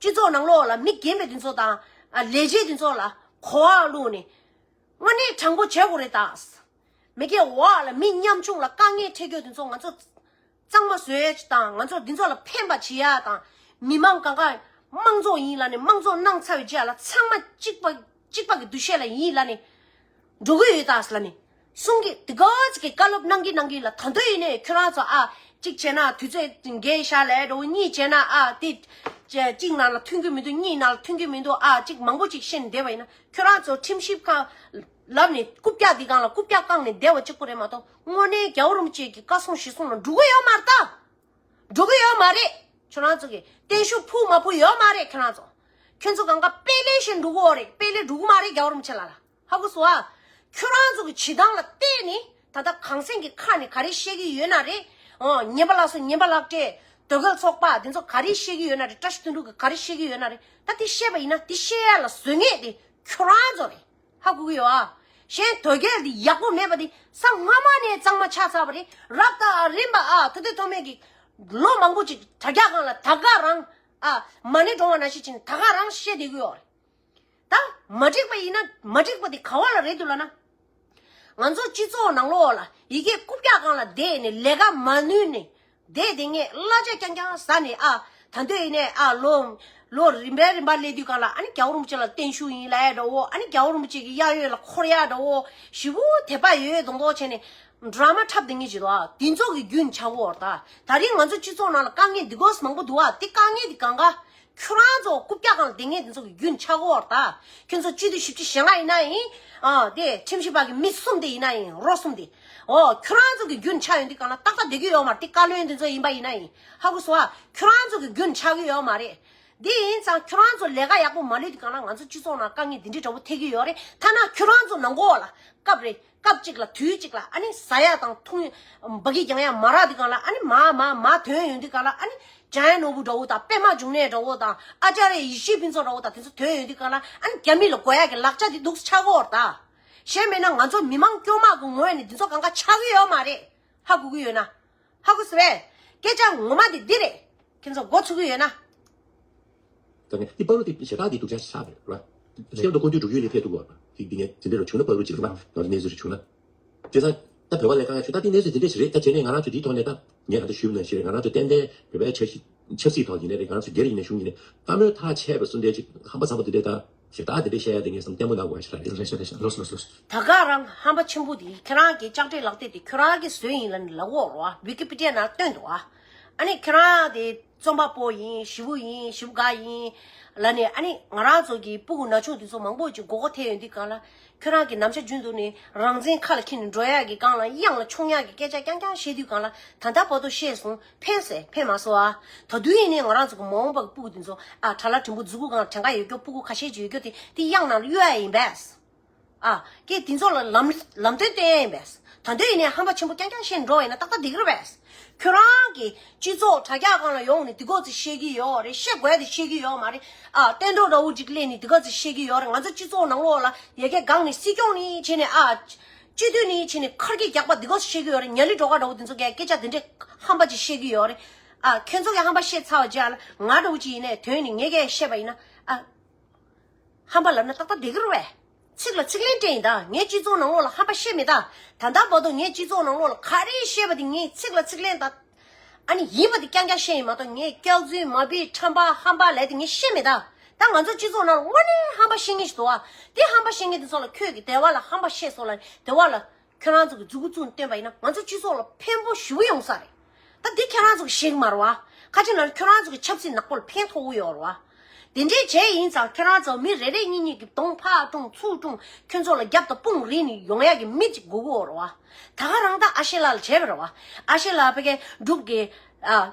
སྤྱི་ཚོགས་ནང་ལོགས་ལ་མི་རྒན་པའི་དེ་ཚོ་དང་ཨ་ལས་བྱེད་དེ་ཚོ་ལ་གོ་བ་བླུགས་ནས། དངོས་གནས་དྲང་པོ་བྱེད་དགོས་རེད་ད། མི་སྒེར་འོག་ལ་མི་ཉམ་ཆུང་ལ་དཀའ་ངལ་འཕྲད་རྒྱུ་དེ་ཚོ་ང་ཚོ་གཙང་མ་བཟོ་ཡ་ཅིག་དང་། ང་ཚོ་འདི་ཚོ་ལ་ཕན་པ་བྱེད་ཡ་དང་། མི་མང་གང་ག་དམངས་གཙོ་ཡིན་ལབ་ནས་དམངས་གཙོ་གནང་ཚར་བའི་རྗེས་ལ་ཚང་མ་གཅིག་པ་གཅིག་པ་གི་འདུ་ཤེས་ལ་ཡིན་ལབ་ནས་འགྲོ་གི་ཡོད་ད་ལབ་ནས་གསུང་གི་དེ་ག་ཅིག་གི་བཀའ་སློབ་གནང་གི་གནང་གི་ལ། ད་དུང་ཡིན་ནའི་ཁྱོད་རང་ཚོ་ཨ་གཅིག་བྱས་ན་དུས་ཚོད་འགལ་ཤག་ལབ་འགྲོ། གཉིས་བྱས་ན་ཨ་དེ་གཅིག་ནང་ལ་མཐུན་གི་མི་འདུག་གཉིས་ནང་ལ་མཐུན་གི་མི་འདུག་ཨ་གཅིག་མང་པོ་ཅིག་བཤད་ནས་བསྡད་པ་ཡིན་ན། ཁྱོད་རང་ཚོ་ཁྲིམས་ཞིབ་ཁང་ལབ་ནས་རྐུབ་བཀྱག་འདི་སྒང་ལ་རྐུབ་བཀྱག་བཀང་ནས་བསྡད་པ་གཅིག་པོ་རེད་མ་གཏོགས་དངོས་གནས་རྒྱལ་བ་རིན་པོ་ཆེ་གི་བཀའ་གསུང་ཞུ་གསུང་ལ་འགྲོ་གི་ཡོད་མ་རེད་ད། འགྲོ་གི་ཡོད་མ་རེད། ཁྱོད་རང་ཚོ་གི་བརྟན་བཞུགས་ཕུལ་མ་ཕུལ་ཡོད་མ་རེད། ཁྱོད་རང་ཚོ་ཁྱོད་ཚོ་གང་ག་དཔེ་ལེན་བྱས་འགྲོ་གི་ཡོད་རེད། དཔེ་ལེན་འགྲོ་གི་མ་རེད་རྒྱལ་བ་རིན་པོ་ཆེ་ལགས་ལ། ཧ་གོ་སོང་ཨ། ཁྱོད་རང་ཚོ་གི་བྱེད་སྟངས་ལ་བལྟས་ནས་ད་ལྟ་གངས་སེང་གི་ཁ་ནས་ག་རེ་བཤད་ཀྱི་ཡོད་ན་རེད། ཨོ་ངན་པ་ལགས་སོ་ངན་པ་ལགས་སྤྲད། དོལ་རྒྱལ་ཚོགས་པ་འདི་ཚོ་ག་རེ་བཤད་ཀྱི་ཡོད་ན་རེད། བཀྲ་ཤིས་དོན་གྲུབ་ཀྱིས་ག་རེ་བཤད་ཀྱི་ཡོད་ན་རེད། ད་དེ་བཤད་པ་ཡིན་ན་དེ་བཤད་ཡ་ལ་བཟོ་མཁན་དེ་ཁྱོད་རང་ཚོ་རེད། ཧ་གོ་གི་ཡོད་ཨ། གཞན་དོལ་རྒྱལ་འདི་ཡག་པོ་མེད་པ་འདི་ས་སྔ་མ་ནས་གཙང་མ་ཆགས་ཚར་བ་རེད། རབ་དང་རིམ་པ་ཨ་ཐུབ་བསྟན་ཐོགས་མེད་ཀྱིས་ལོ་མང་པོ་ཅིག་དྲ་རྒྱ་སྒང་ལ་ད་ག་རང་ཨ་མ་ཎི་བགྲང་བ་ནང་བཞིན་བྱས་ནས་ད་ག་རང་བཤད་བསྡད་ཀྱི་ཡོད་རེད། ད་མ་འགྲིག་པ་ཡིན་ན་མ་འགྲིག་པ་དེ་ག་བ་ལ་རེད་འདུག་ལབ་ན། ང་ཚོ་སྤྱི་ཚོགས་ནང་ལོགས་ལ་ཡི་གེ་རྐུབ་བཀྱག་སྒང་ལ་བསྡད་ནས་ལས་ཀ་མ་ནུས་ནས་བསྡད་བསྡད་མཁན་གླ་ཆ་རྐྱང་རྐྱང་ཟ་ནས་ཨ་ད་འདོད་ཡིན་ནས་ཨ་ལོ་ལོ་རིམ་པས་རིམ་པ་སླེབས་དུས་སྒང་ལ་ཨ་ནི་རྒྱལ་བ་རིན་པོ་ཆེ་ལ་བརྟན་བཞུགས་ཡིན་ལབ་ཡ་འདྲ་བོ། ཨ་ནི་རྒྱལ་བ་རིན་པོ་ཆེ་གི་གཡས་གཡོན་ལ་འཁོར་ཡ་འདྲ་བོ་ཞེ་པོ་དད་པ་ཡོད་ཡོད་མདོག་མདོག་བྱས་ནས་ཌ་ར་མ་འཁྲབ་བསྡད་མཁན་ཅིག་འདུག་ཨ། དེ་ཚོ་གི་རྒྱུན་ཆགས་ཀྱི་ཡོད་རེད་ད། ད་རིང་ང་ཚོ་སྤྱི་ཚོགས་ནང་ལ་དཀའ་ངལ་འདི་གོ་མང་པོ་འདུག་ཨ། དེ་དཀའ་ངལ་འདི་གང་ག་ཁྱོད་རང་ཚོ་རྐུབ་བཀྱག་སྒང་ལ་བསྡད་མཁན་དེ་ཚོ་གི་རྒྱུན་ཆགས་ཀྱི་ཡོད་རེད་ད། ཁྱོད་ཚོ་སྤྱི་འཐུས་བཞི་བཅུ་ཞེ་ལྔ་ཡིན་ན་ཡིན། ཨ་དེ་ཁྲིམས་ཞིབ་པ་གི་མི་གསུམ་དེ་ཡིན་ན་ཡིན། རོ་གསུམ་དེ། ཨོ་ཁྱོད་རང་ཚོ་གི་རྒྱུན་ཆགས་ཡོང་དུས་སྒང་ལ་ཏག་ཏག་བསྡད་ཀྱི་ཡོད་མ་རེད། དེ་བཀའ་བློན་དེ་ཚོ་ཡིན་པ་ཡིན་ན་ཡིན། ཧ་གོ་སོང་ཨ། ཁྱོད་རང་ཚོ་གི་རྒྱུན་ཆགས་ཀྱི་ཡོད་མ་རེད། འདི་ཡིན་ཙང་ཁྱོད་རང་ཚོ་ལས་ཀ་ཡག་པོ་མ་ལས་དུས་སྒང་ལ་ང་ཚོ་སྤྱི་ཚོགས་ནང་དཀའ་ངལ་འདི་འདྲའི་འདྲ་པོ་འཕྲད་ཀྱི་ཡོད་རེད། ཐ་ན་ཁྱོད་རང་ཚོ་ནང་ལོགས་ལ་སྐབས་རེ་སྐབས་གཅིག་ལ་དུས་གཅིག་ལ་ཨ་ནི་ཟ་ཡ་དང་འཐུང་འབག་གི་རྒྱང་ཡ་མ་རག་དུས་སྒང་ལ་ཨ་ནི་མར་མར་མར་ཐོན་ཡོང་དུས་སྒང་ལ་ཨ་ནི་འཇམ་དབྱངས་ནོར་བུ་འདྲ་བོ་དང་པད་མ་འབྱུང་གནས་འདྲ་བོ་དང་ཨ་ཙརྱ་ཡེ་ཤེས་ཕུན་ཚོགས་འདྲ་བོ་དང་དེ་ཚོ་ཐོན་ཡོང་དུས་སྒང་ལ་ཨ་ནི་རྒྱ་མི་ལ་དགོས་ཡ་གི་ལག་ཆ་དེ་འདུག་སེ་ཆགས་ཀྱི་ཡོད་རེད་ད། གཞན་མིན་ན་ང་ཚོ་མི་མང་དཀྱུས་མ་གི་ངོས་ནས་འདི་ཚོ་གང་ག་ཆགས་ཀྱི་ཡོད་མ་རེད། ཧ་གོ་གི་ཡོད་ན། ཧ་གོ་སོང་ངས། སྐད་ཆ་ངོ་མ་དེ་འདི་རེད། ཁྱེད་ཚོ་མགོ་ཚོས་ཀྱི་ཡོད་ན། ད་ནི་འདི་བར་དུ་དེ་ཞེ་དྲག་དེ་སྡུག་ཅག་ཆགས་རེད་ར། སྐྱབས་དང་སྐུ་མདུན་སྒྲུབ་ཡུལ་ལ་ཕེབས་ཐུབ་པ་དེ་འདི་ནས་དེ་འདྲ་རུ་བྱུང་ན་བར་དུ་ཅིག་ལ་ང་ཚོ་གནས་ཚུལ་རུ་བྱུང་ན། བྱས་ཙང་ད་བོད་པ་ལས་ཀ་ང་ཚོ་ད་དེ་གནས་ཚུལ་དེ་འདྲ་ཞིག་རེད། ད་བྱས་ནས་ང་རང་ཚོ་དེའི་ཐོག་ནས་ད་ངས་ང་ཚོ་ཞུས་པ་ནང་བཞིན་རེད། ང་རང་ཚོ་ཏན་ཏན་བོད་པའི་འཆར་གཞི་ ཆབ་སྲིད་ཐོག་ཡིན་ནའི་རེད། ང་རང་ཚོ་སྒེར་ཡིན་ནའི་གཞུང་ཡིན་ནའི་བཀའ་མོལ་ཐག་ཆད་པ་སུ་འདྲ་ཅིག་ཧམ་པ་ཚ་པོ་དེ་འདྲ་དང་ཞེ་དྲག་དེ་འདྲ་བཤད་ཡ་དེ་ངས་བསམ་ལྟད་མོ་ནང་དགོས་ཞེ་དྲག་རེད། རེད་རེད་རེད། ལོས་ལོས་ལོས། ད་ག་རང་ཧམ་པ་ཆེན་པོ་དེ་ཁྱེད་རང་གི་ལྕགས་སྤྲེལ་ལག་དེབ་དེ་ཁྱོད་རང་གིས་བཟོས་ཡིན་ལབ་ནས་ལབ་ཡོད་རེད་བ། ཝི་ཀི་པི་ཏི་ཡ་ནང་བཏོན་འདུག་བ། ཨ་ནི་ཁྱེད་རང་དེ་རྩོམ་པ་པོ་ཡིན། ཞེ་པོ་ཡིན། ཞེ་པོ་དགའ་ཡིན་ལབ་ནས། ཨ་ནི་ང་རང་ཚོ་གི་སྤུ་གུ་ན་ཆུང་དེ་ཚོ་མང་པོ་ཅིག་མགོ་སྐོར་ཐེབས་ཡོང་དུས་སྒང་ལ། ཁྱོད་རང་གི་ནམ་ཞག་རྒྱུན་དུ་ནས་རང་བཙན་ཁ་ལ་འཁྱེར་ནས་འགྲོ་ཡག་གི་སྒང་ལ། གཡང་ལ་མཆོང་ཡག་གི་སྐད་ཆ་རྐྱང་རྐྱང་བཤད་དུས་སྒང་ལ། ད་ལྟ་བར་དུ་བཤད་སོང་། ཕན་སོང་ཕན་མ་སོང་ཨ། ད་དུང་ཡིན་ནའི་ང་རང་ཚོ་གི་མ་འོངས་པ་གི་སྤུ་གུ་དེ་ཚོ་ཨ། ཁྲ་ལ་དྲིན་པོ་མཛུ་གུ་སྒང་ལ་བྲན་ཁ་ཡོད་རྒྱུ་སྤུ་གུ་ཁ་ཤས་ཅིག་ཡོད་རྒྱུ་དེ་དེ་གཡང་ནང་ལ་གཡུག་ཡ་ཡིན་པས། ཨ། ཀྱེ་དེ་ཚོ་ལ་ལམ་ལམ་སྟོན་སྟོན་ཡ་ཡིན་པས། ད་དུང་ཡིན་ནའི་ཧམ་པ་ཆེན་པོ་རྐྱང་རྐྱང་བཤད་འགྲོ་བ་ཡིན་ན་ཏག་ཏག་བསྡད་ཀྱི་རེད་པས། ཁྱོད་རང་གི་སྤྱི་ཚོགས་དྲ་རྒྱ་སྒང་ལ་ཡོང་ནས་དེ་ག་ཚོད་བཤད་ཀྱི་ཡོད་རེད། བཤད་དགོས་དེ་བཤད་ཀྱི་ཡོད་མ་རེད། ཨ། བསྟན་འགྲོ་འདྲ་བོ་ཅིག་སླེབས་ནས་དེ་ག་ཚོད་བཤད་ཀྱི་ཡོད་རེད། ང་ཚོ་སྤྱི་ཚོགས་ནང་ལོགས་ལ་ཡ་གི་སྒང་ནས་སྲིད་སྐྱོང་ནས་བྱས་ནས། ཨ། སྤྱི་འཐུས་ནས་བྱས་ནས་ཁར་གྱི་རྒྱག་པ་དེ་ག་ཚོད་བཤད་ཀྱི་ཡོད་རེད། ཉ་ལི་སྒྲོལ་དཀར་འདྲ་བོ་དེ་ཚོ་གིས་སྐད་ཆ་དེ་འདྲའི་ཧམ་པ་ཅིག་བཤད་ཀྱི་ཡོད་རེད། ཨ། ཁྱོད་ཚོ་གིས་ཧམ་པ་བཤད་ཚར་བ་རྗེས་ལ་ང་འདྲ་བོ་ཅིག་ཡིན་ནའི་དོན་ནི་ངས་གས་བཤད་པ་ཡིན་ན། ཨ། ཧམ་པ་ལབ་ན་ཏག་ཏག་བསྡད་ཀྱི་རེད་པས། ཚིག་ལ་ཚིག་ལན་སྤྲད་ཡིན་ད། ངས་སྤྱི་ཚོགས་ནང་ལོགས་ལ་ཧམ་པ་བཤད་མེད་ད། ད་ལྟ་བར་དུ་ངས་སྤྱི་ཚོགས་ནང་ལོགས་ལ་ག་རེ་བཤད་པ་དེ་ངས་ཚིག་ལ་ཚིག་ལན་ད། ཨ་ནི་ཡིན་པ་དེ་རྐྱང་རྐྱང་བཤད་ཡིན་མ་གཏོགས། ངས་སྐྱག་རྫུན་མ་བི་ཁྲམ་པ་ཧམ་པ་ལབ་དེ་ངས་བཤད་མེད་ད། ད་ང་ཚོ་སྤྱི་ཚོགས་ནང་ལ་དངོས་གནས་ཧམ་པ་བཤད་མཁན་ཞིག་འདུག་བ། དེ་ཧམ་པ་བཤད་མཁན་དེ་ཚོ་ལ་ཁྱོད་ཀྱིས་དེ་བ་ལ་ཧམ་པ་བཤད་སོང་ལབ་དེ་བ་ལ། ཁྱོད་རང་ཚོ་གི་མཛུ་གུ་བཙུགས་བསྟན་པ་ཡིན་ན་ང་ཚོ་སྤྱི་ཚོགས་ལ་ཕན་པོ་ཞེ་པོ་ཡོང་ས་རེད། ད་འདི་ཁྱེད་རང་ཚོ་གི་ཤེས་ཀྱི་མ་རེད་བ། ཁ་ཅིག་ན་ཁྱོད་རང་ཚོ་གི་ཆབ་སྲིད་ནག་པོ་ལ་ཕན་ཐོགས་ཀྱི་ཡོད་རེད་བ། དེ་འདྲའི་བྱས་ཡིན་ཙང་ཁྱོད་རང་ཚོ་མི་རེ་རེ་གཉིས་གཉིས་ཀྱི་གདོང་ཕར་བཀྲུངས་ཚུར་བཀྲུངས། ཁྱོད་ཚོ་ལ་རྒྱབ་དང་དཔུང་རེག་ནས་ཡོང་ཡག་གི་མི་གཅིག་དགོས་ཀྱི་ཡོད་རེད་བ། ད་ག་རང་ད་ཨ་ཤེ་ལགས་ལ་བྱས་པ་རེད་བ། ཨ་ཤེ་ལགས་ཕ་གིའི་འབྲུག་གི་ཨ།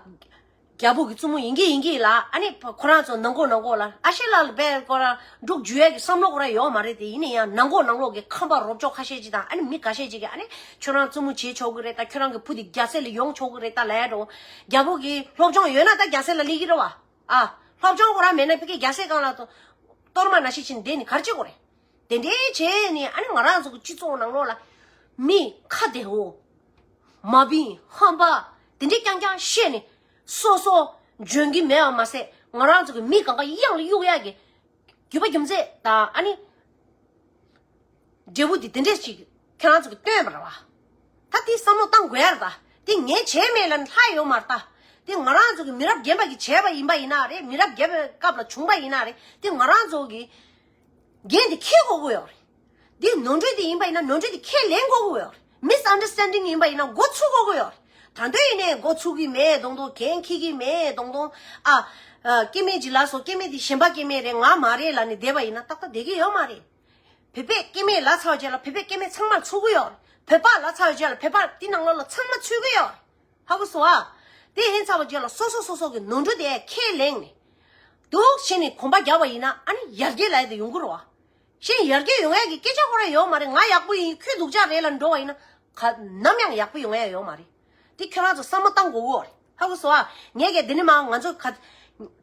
རྒྱལ་པོ་གི་བཙུན་མོ་ཡིན་གྱི་ཡིན་གྱི་ལ། ཨ་ནི་ཁོ་རང་ཚོ་ནང་སྒོ་ནང་སྒོ་ལ་ཨ་ཤེ་ལགས་ལ་བས་ཁོ་རང་འབྲུག་འཇུ་ཡས་ཀྱི་བསམ་བློ་ཁོ་རང་ཡོད་མ་རེད་དེ། ཡིན་ན་ཡང་ནང་སྒོ་ནང་ལོགས་ཀྱི་ཁམས་པ་རོབ་ཅོག་ཁ་ཤས་ཅིག་དང་། ཨ་ནི་མི་ཁ་ཤས་ཅིག་གིས་ཨ་ནི་ཁྱོད་རང་བཙུན་མོ་བྱེད་ཆོག་གི་རེད་ད། ཁྱོད་རང་གི་བུ་དེ་རྒྱལ་སྲས་ལ་ཡོང་ཆོག་གི་རེད་ད་ལབ་ཡ་འགྲོ། རྒྱལ་པོ་གི་སློབ་སྦྱོང་ཡོད་ན་ད་རྒྱལ་སྲས་ལ་སླེབས་ཀྱི་རེད་བ། ཨ། སློབ་སྦྱོང་ཁོ་རང་མེད་ན་ཕ་གི་རྒྱལ་སྲས་སྒང་ལ་གཏོར་མ་ནང་བཞིན་བྱས་ནས་བསྡད་ནས་ག་རེ་བྱེད་དགོས་རེད། དེ་འདྲའི་བྱས་ནས་ཨ་ནི་ང་རང་ཚོ་གི་སྤྱི་ཚོགས་ནང་ལོགས་ལ་མི་ཁ་བདེ་བོ། མ་བིན་ཧམ་པ་དེ་འདྲའི་རྐྱང་རྐྱང་བཤད་ནས་སོ་སོ་འཇོན་གྱི་མེད་པ་མ་ཟད། ང་རང་ཚོ་གི་མི་གང་ག་གཡང་ལ་གཡུག་ཡག་གི་རྒྱུ་བ་རྒྱུ་མཚན་དང་། ཨ་ནི་འབྲས་བུ་དེ་དེ་འདྲས་ཅིག་ཁྱེད་རང་ཚོ་གི་སྟོན་པ་རེད་བ། ད་དེ་བསམ་བློ་བཏང་དགོས་ཡ་རེད་ད། དེ་ངས་བྱས་མེད་ལབ་ན་ལྷག་ཡོད་མ་རེད་ད། དེ་ང་རང་ཚོ་གི་མི་རབས་རྒན་པ་གིས་བྱས་པ་ཡིན་པ་ཡིན་ན་རེད། མི་རབས་རྒན་པའི་སྐབས་ལ་བྱུང་པ་ཡིན་ན་རེད། དེ་ང་རང་ཚོ་གི་འགན་དེ་འཁྱེར་དགོས་ཀྱི་ཡོད་རེད། འདི་ནོར་འཁྲུལ་དེ་ཡིན་པ་ཡིན་ན་ནོར་འཁྲུལ་དེ་ཁས་ལེན་དགོས་ཀྱི་ཡོད་རེད། མིས་ཨན་ཌར་སི་ཊན་ཌིང་ཡིན་པ་ཡིན་ན་འགོ་ཚུགས་དགོས་ཀྱི་ཡོད་རེད། ད་དུང་ཡིན་ནའི་འགོ་ཚུགས་ཀྱི་མེད་མདོག་མདོག། འགན་འཁྱེར་གྱི་མེད་མདོག་མདོག། ཨ། ཨ། སྐྱེ་དམན་ཅིག་ལབ་སོང་། སྐྱེ་དམན་དེ་གཞན་པ་སྐྱེ་དམན་རེད། ང་མ་རེད་ལབ་ནས་བསྡད་པ་ཡིན་ན་ཏག་ཏག་བསྡད་ཀྱི་ཡོད་མ་རེད། བོད་པས་སྐྱེ་དམན་ལབ་ཚར་བའི་རྗེས་ལ་བོད་པས་སྐྱེ་དམན་ཚང་མར་ཚུགས་ཀྱི་ཡོད་རེད། བོད་པ་ལབ་ཚར་བའི་རྗེས་ལ་བོད་པ་དེ་ནང་ལོགས་ལ་ཚང་མ་ཚུད་ཀྱི་ཡོད་རེད། ཧ་གོ་སོང་ཨ། དེ་ཡིན་ཚར་བའི་རྗེས་ལ་སོ་སོ་སོ་སོ་གི་ནོར་འཁྲུལ་དེ་ཁས་ལེན་ནས། འདུག་བྱས་ནས་གོམ་པ་རྒྱག་པ་ཡིན་ན་ཨ་ནི་ཡར་རྒྱས་ལབ་ཡ་དེ་ཡོང་གི་རེད་བ། གཞན་ཡར་རྒྱས་ཡོང་ཡ་གི་སྐད་ཆ་ཁོ་རང་ཡོད་མ་རེད། ང་ཡག་པོ་ཡིན། ཁྱོད་སྡུག་ཅག་རེད་ལབ་འགྲོ་བ་ཡིན་ན་ག་ནམ་ཡང་ཡག་པོ་ཡོང་ཡ་ཡོད་མ་རེད། དེ་ཁྱོད་རང་ཚོ་བསམ་བློ་བཏང་དགོས་ཀྱི་ཡོད་རེད། ཧ་གོ་སོང་ཨ། ངས་གས་འདི་ནས་མ་ང་ཚོ་ག་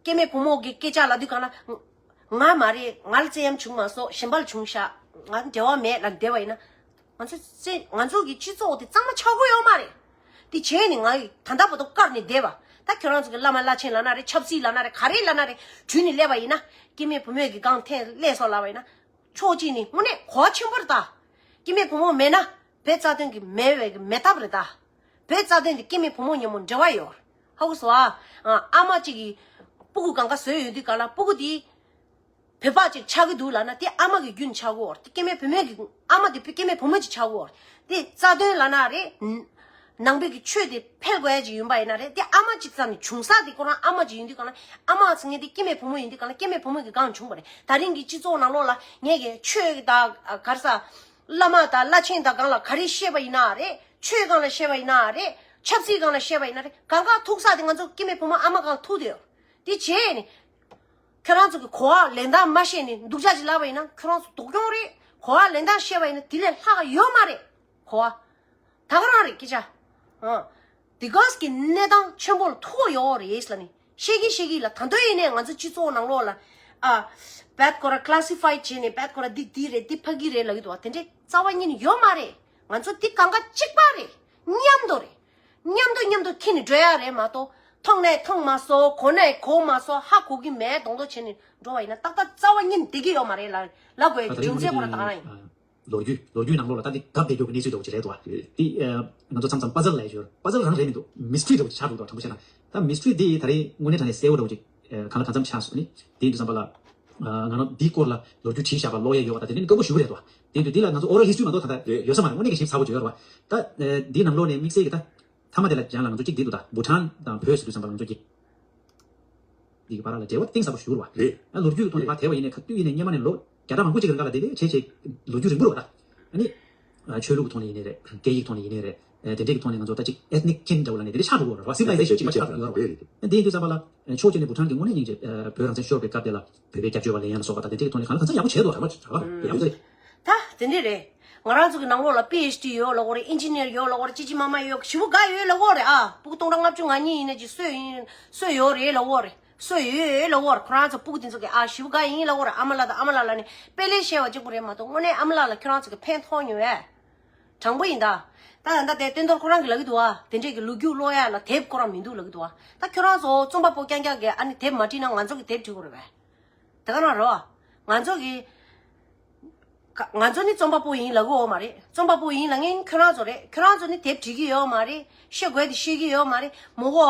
སྐྱེ་དམན་བུ་མོ་གི་སྐད་ཆ་ལབ་དུས་སྒང་ལ། ང་མ་རེད། ང་ལ་ཙེ་ཡམ་བྱུང་མ་སོང་། གཞན་པ་ལ་བྱུང་ཤག་ང་འབྲེལ་བ་མེད་ལབ་བསྡད་པ་ཡིན་ན། ང་ཚོ་ཙེ་ང་ཚོ་གི་སྤྱི་ཚོགས་དེ་གཙང་མ་ཆགས་ཀྱི་ཡོད་མ་རེད། དེ་བྱས་ནས་ང་ཡི་ད་ལྟ་བར་དུ་བཀར་ནས་བསྡད་པ། ད་ཁྱོད་རང་ཚོ་གི་བླ་མ་བླ་ཆེན་ལབ་ན་རེད། ཆབ་སྲིད་ལབ་ན་རེད། ག་རེ་ལབ་ན་རེད། དྲུད་ནས་སླེབས་པ་ཡིན་ན། སྐྱེ་དམན་བུ་མོ་གི་སྒང་ཐེངས་སླེབས་སོང་ལབ་པ་ཡིན་ན། ཕྱོགས་གཅིག་ནས་དངོས་གནས་གོ་བ་ཆེན་པོ་རེད་ད། སྐྱེ་དམན་བུ་མོ་མེད་ན་བོད་རྩ་དོན་གྱི་མེད་པའི་གི་མེད་ཐབས་རེད་ད། བོད་རྩ་དོན་དེ་སྐྱེ་དམན་བུ་མོ་མཉམ་པོ་འབྲེལ་བ་ཡོད། ཧ་གོ་སོང་ཨ། ཨ་མ་གཅིག་གིས་སྤུ་གུ་གང་ག་བཟོས་ཡོད་དུས་སྒང་ལ་སྤུ་གུ་དེ་བོད་པ་གཅིག་ཆགས་ཀྱི་འདུག་ལབ་ན་དེ་ཨ་མ་གི་རྒྱུན་ཆགས་ཀྱི་ཡོད། དེ་སྐྱེ་དམན་བུ་མོ་གི་ཨ་མ་དེ་སྐྱེ་དམན་བུ་མོ་གཅིག་ཆགས་ཀྱི་ཡོད། དེ་རྩ་དོན་ལབ་ན་རེད། ནང་པའི་གི་ཆོས་དེ་འཕེལ་དགོས་ཡ་ཅིག་ཡིན་པ་ཡིན་ན་རེད། དེ་ཨ་མ་གཅིག་རྩ་ནས་བྱུང་ས་དེ་ཁོ་རང་ཨ་མ་གཅིག་ཡིན་དུས་སྒང་ལ། ཨ་མ་ཚོ་ངས་དེ་སྐྱེ་དམན་བུ་མོ་ཡིན་དུས་སྒང་ལ་སྐྱེ་དམན་བུ་མོ་གི་སྒང་བྱུང་བ་རེད། ད་རིང་གི་སྤྱི་ཚོགས་ནང་ལོགས་ལ་ངས་གི་ཆོས་དང་ག་རེ་ཟ། བླ་མ་དང་བླ་ཆེན་དང་སྒང་ལ་ག་རེ་བཤད་པ་ཡིན་ན་རེད། ཆོས་སྒང་ལ་བཤད་པ་ཡིན་ན་རེད། ཆབ་སྲིད་སྒང་ལ་བཤད་པ་ཡིན་ན་རེད། གང་ག་ཐུག་ས་དེ་ང་ཚོ་སྐྱེ་དམན་བུ་མོ་ཨ་མ་སྒང་ཐུག་བསྡད་ཡོད། དེ་བྱས་ནས་ཁྱོད་རང་ཚོ་གི་གོ་བ་ལེན་སྟངས་མ་ཤེས་ནས་སྡུག་ཅག་ཅིག་ལབ་པ་ཡིན་ན་ཁྱོད་རང་ཚོ་སྡུག་གྱོང་རེད། གོ་བ་ལེན་སྟངས་ཤེས་པ་ཡིན་ན་དེ་ལས་ལྷག་ཡོད་མ་རེད། གོ་བ་ད་ག་རང་རེད་སྐད་ཆ། ཨ། དེ་ག་གི་གནས་སྟངས་ཆེན་པོ་ལ་ཐུག་ཡོད་རེད་ལབ་ནས་བཤད་ཀྱི་བཤད་ཀྱི་ལ། ད་དུང་ཡིན་ནའི་ང་ཚོ་སྤྱི་ཚོགས་ནང་ལོགས་ལ། ཨ། བད་ཁོ་ར་ཀ་ལ་སི་ཕའི་བྱས་ནས་བད་ཁོ་ར་འདི་འདི་རེད། འདི་ཕ་གི་རེད་ལབ་ཀྱི་འདུག་བ། དེ་འདྲའི་རྩ་བ་ཉིད་ནས་ཡོད་མ་རེད། ང་ཚོ་འདི་གང་ག་གཅིག་པ་རེད། མཉམ་དུ་རེད། མཉམ་དུ་མཉམ་དུ་འཁྱེར་ནས་འགྲོ་ཡ་རེད་མ་གཏོགས། མཐོང་ནའི་མཐོང་མ་སོང་། གོ་ནའི་གོ་མ་སོང་། ཧ་གོ་གི་མེད་མདོག་མདོག་བྱས་ནས་འགྲོ་བ་ཡིན་ན་ཏག་ཏག་རྩ་བ་ཉིད་ནས་བསྡད་ཀྱི་ཡོད་མ་རེད་ལབ་ལབ་དགོས་ཡ་གི་རྒྱུ་མཚན་ཁོ་ར་ད་ག་རང་ཡིན། ལོ་རྒྱུས་ལོ་རྒྱུས་ནང་ལོགས་ལ་ད་འདི་གབ་བསྡད་རྒྱུ་གི་གནས་ཚུལ་འདྲ་བོ་ཅིག་རེད་འདུག་བ། དེ་ཨ་ང་ཚོ་མཚམས་མཚམས་པ་ཛལ་ལབ་ཡ་ཅིག་ཡོད་རེད། པ་ཛལ་རང་རེད་མི་འདུག་མིས་ཊི་རི་འདྲ་བོ་ཅིག་ཆགས་འདུག་ད་དྲང་པོ་བཤད་ན། ད་མིས་ཊི་རི་འདི་ད་རེས་དངོས་གནས་དྲང་གནས་གསལ་བོ་འདྲ་བོ་ཅིག་ཨ་གང་ལ་གང་འཚམ་ཆགས་སོང་ནི། དེ་ཡིན་དུས་ཙམ་པ་ལ་ཨ་ང་རང་འདིའི་སྐོར་ལ་ལོ་རྒྱུས་བྲིས་བཞག་པ་ཀློག་ཡ་ཡོད་པ་ད་དེ་འདྲ་ནི་དཀོན་པོ་ཞེ་པོ་རེད་འདུག་བ། དེ་ཡིན་དུས་འདི་ལ་ང་ཚོ་ཨོ་རལ་ཧིས་ཊི་རི་མ་གཏོགས་ད་ལྟ་ཡོད་ས་མ་རེད། དངོས་གནས་ཀྱི་ཞིབ་ཚགས་པོ་ཅིག་ཡོད་རེད་བ། ད་ཨ་འདིའི་ནང་ལོགས་ནས་དམིགས་བསལ་གྱི་ད་མཐའ་མ་དེ་ལ་སྦྱང་ལ་ང་ཚོ་གཅིག་འདི་འདུག་ད་བྷུ་ཊན་དང་བོད་ཟེར་དུས་ཙམ་པ་ལ་ང་ཚོ་གཅིག་འདི་གི་བར་ལ་འབྲེལ་བ་གཏིང་ཟབ་པོ་ཞིག་ཡོད་རེད་བ། རེད། ཨ་ལོ་རྒྱུས་ཀྱི་ཐོག་ནས་ཕར་དེད་པ་ཡིན་ནའི་ཁ་དུས་ཡིན་ནའི་སྔོན་མ་ནས་ལོ་བརྒྱ་ཕྲག་མང་པོ་ཅིག་གི་སྔ་ལ་དེ་ལས་བྱས་བྱས་ལོ་རྒྱུས་རིང་པོ་རེད་བ་ད། ཨ་ནི་ཨ་ཆོས་ལུགས་ཀྱི་ཐོག་ནས་ཡིན་ནའི་རེད། སྐད་ཡིག་ཐོག་ནས་ཡིན་ནའི་རེད། ཨ་དེ་འདྲས་ཀྱི་ཐོག་ནས་ང་ཚོ་ད་ཅིག་ཨེཐ་ནིག་ཀིན་འདྲ་བོ་ལབ་ནས་དེ་འདྲས་ཆགས་འགྲོ་གི་ཡོད་རེད་བ། སིབ་ལའི་ཟེ་ཤན་གཅིག་པ་ཆགས་འགྲོ་གི་ཡོད་རེད་བ། དེ་ཡིན་དུས་ཙམ་པ་ལ་ཕྱོགས་གཅིག་ནས་བྷུ་ཊན་གྱི་དངོས་གནས་སྙིང་རྗེ་བོད་རང་བཙན་ཤོར་བའི་སྐབས་དེ་ལ་བོད་པའི་སྐྱབས་བཅོལ་བ་ལེན་ཡ་ལ་སོགས་པ་དང་དེ་འདྲས་ཀྱི་ཐོག་ནས་གང་ལ་གང་འཚམ་ཡག་པོ་བྱས་འདུག་དྲང་པོ་དྲང་པོ་ཡག་པོ་རེད། ད་དེ་འདྲས་རེད། ང་རང་ཚོ་གི་ནང་ལོགས་ལ་པི་ཨེཆ་ཌི་ཡོད་ལབ་ཀྱི་ཡོད་རེད། ཨིན་ཇི་ནི་ཡར་ཡོད་ལབ་ཀྱི་ཡོད་རེད། ཅི་ཅི་མ་མ་ཡོད་ཞེ་པོ་དགའ་ཡོད་ལབ་ཀྱི་ཡོད་རེད། ཨ་སྤུ་གུ་སྟོང་ཕྲག་ལྔ་བཅུ་ང་གཉིས་ཡིན་ན་ཅིག་གསོས་ཡིན་གསོས་ཡོད་རེད་ལབ་ཀྱི་ཡོད་རེད། གསོས་ཡོད་ལབ་ཀྱི་ཡོད་རེད། ཁོ་རང་ཚོ་སྤུ་གུ་དེ་ཚོ་གི་ཨ་ཞེ་པོ་དགའ་ཡིན་ལབ་ཀྱི་ཡོད་རེད། ཨ་མ་ལགས་དང་ཨ་མ་ལགས་ལ་ནི་དཔེ་ལན་བཤད་པ་གཅིག་པུ་རེད་མ་གཏོགས་དངོས་གནས་ཨ་མ་ལགས་ལ་ཁྱོད་རང་ཚོ་གི་ཕན་ཐོགས་མྱོང་བས། དྲང་པོ་ཡིན་ད། ད་ད་ལྟ་དེ་བསྟན་རྡོར་ཁོ་རང་གིས་ལབ་ཀྱི་འདུག་ཨ། དེ་འདྲས་ཀྱི་ལོ་རྒྱུས་ཀློག་ཡ་ལ་དེབ་ཁོ་རང་མི་འདུག་ལབ་ཀྱི་འདུག་ཨ། ད་ཁྱོད་རང་ཚོ་རྩོམ་པ་པོ་རྐྱང་རྐྱང་གིས་ཨ་ནི་དེབ་མ་བྲིས་ན་ང་ཚོ་གིས་དེབ་བྲིས་དགོས་རེད་པས། དེ་ག་རང་རེད་བ། ང་ཚོ་གིས། ང་ཚོ་ནི་རྩོམ་པ་པོ་ཡིན་ལབ་ཀྱི་ཡོད་མ་རེད། རྩོམ་པ་པོ་ཡིན་ལབ་མཁན་ཁྱོད་རང་ཚོ་རེད། ཁྱོད་རང་ཚོ་ནི་དེབ་བྲིས་ཀྱི་ཡོད་མ་རེད། བཤད་དགོས་དེ་བཤད་ཀྱི་ཡོད་མ་རེད། མོ་གོ་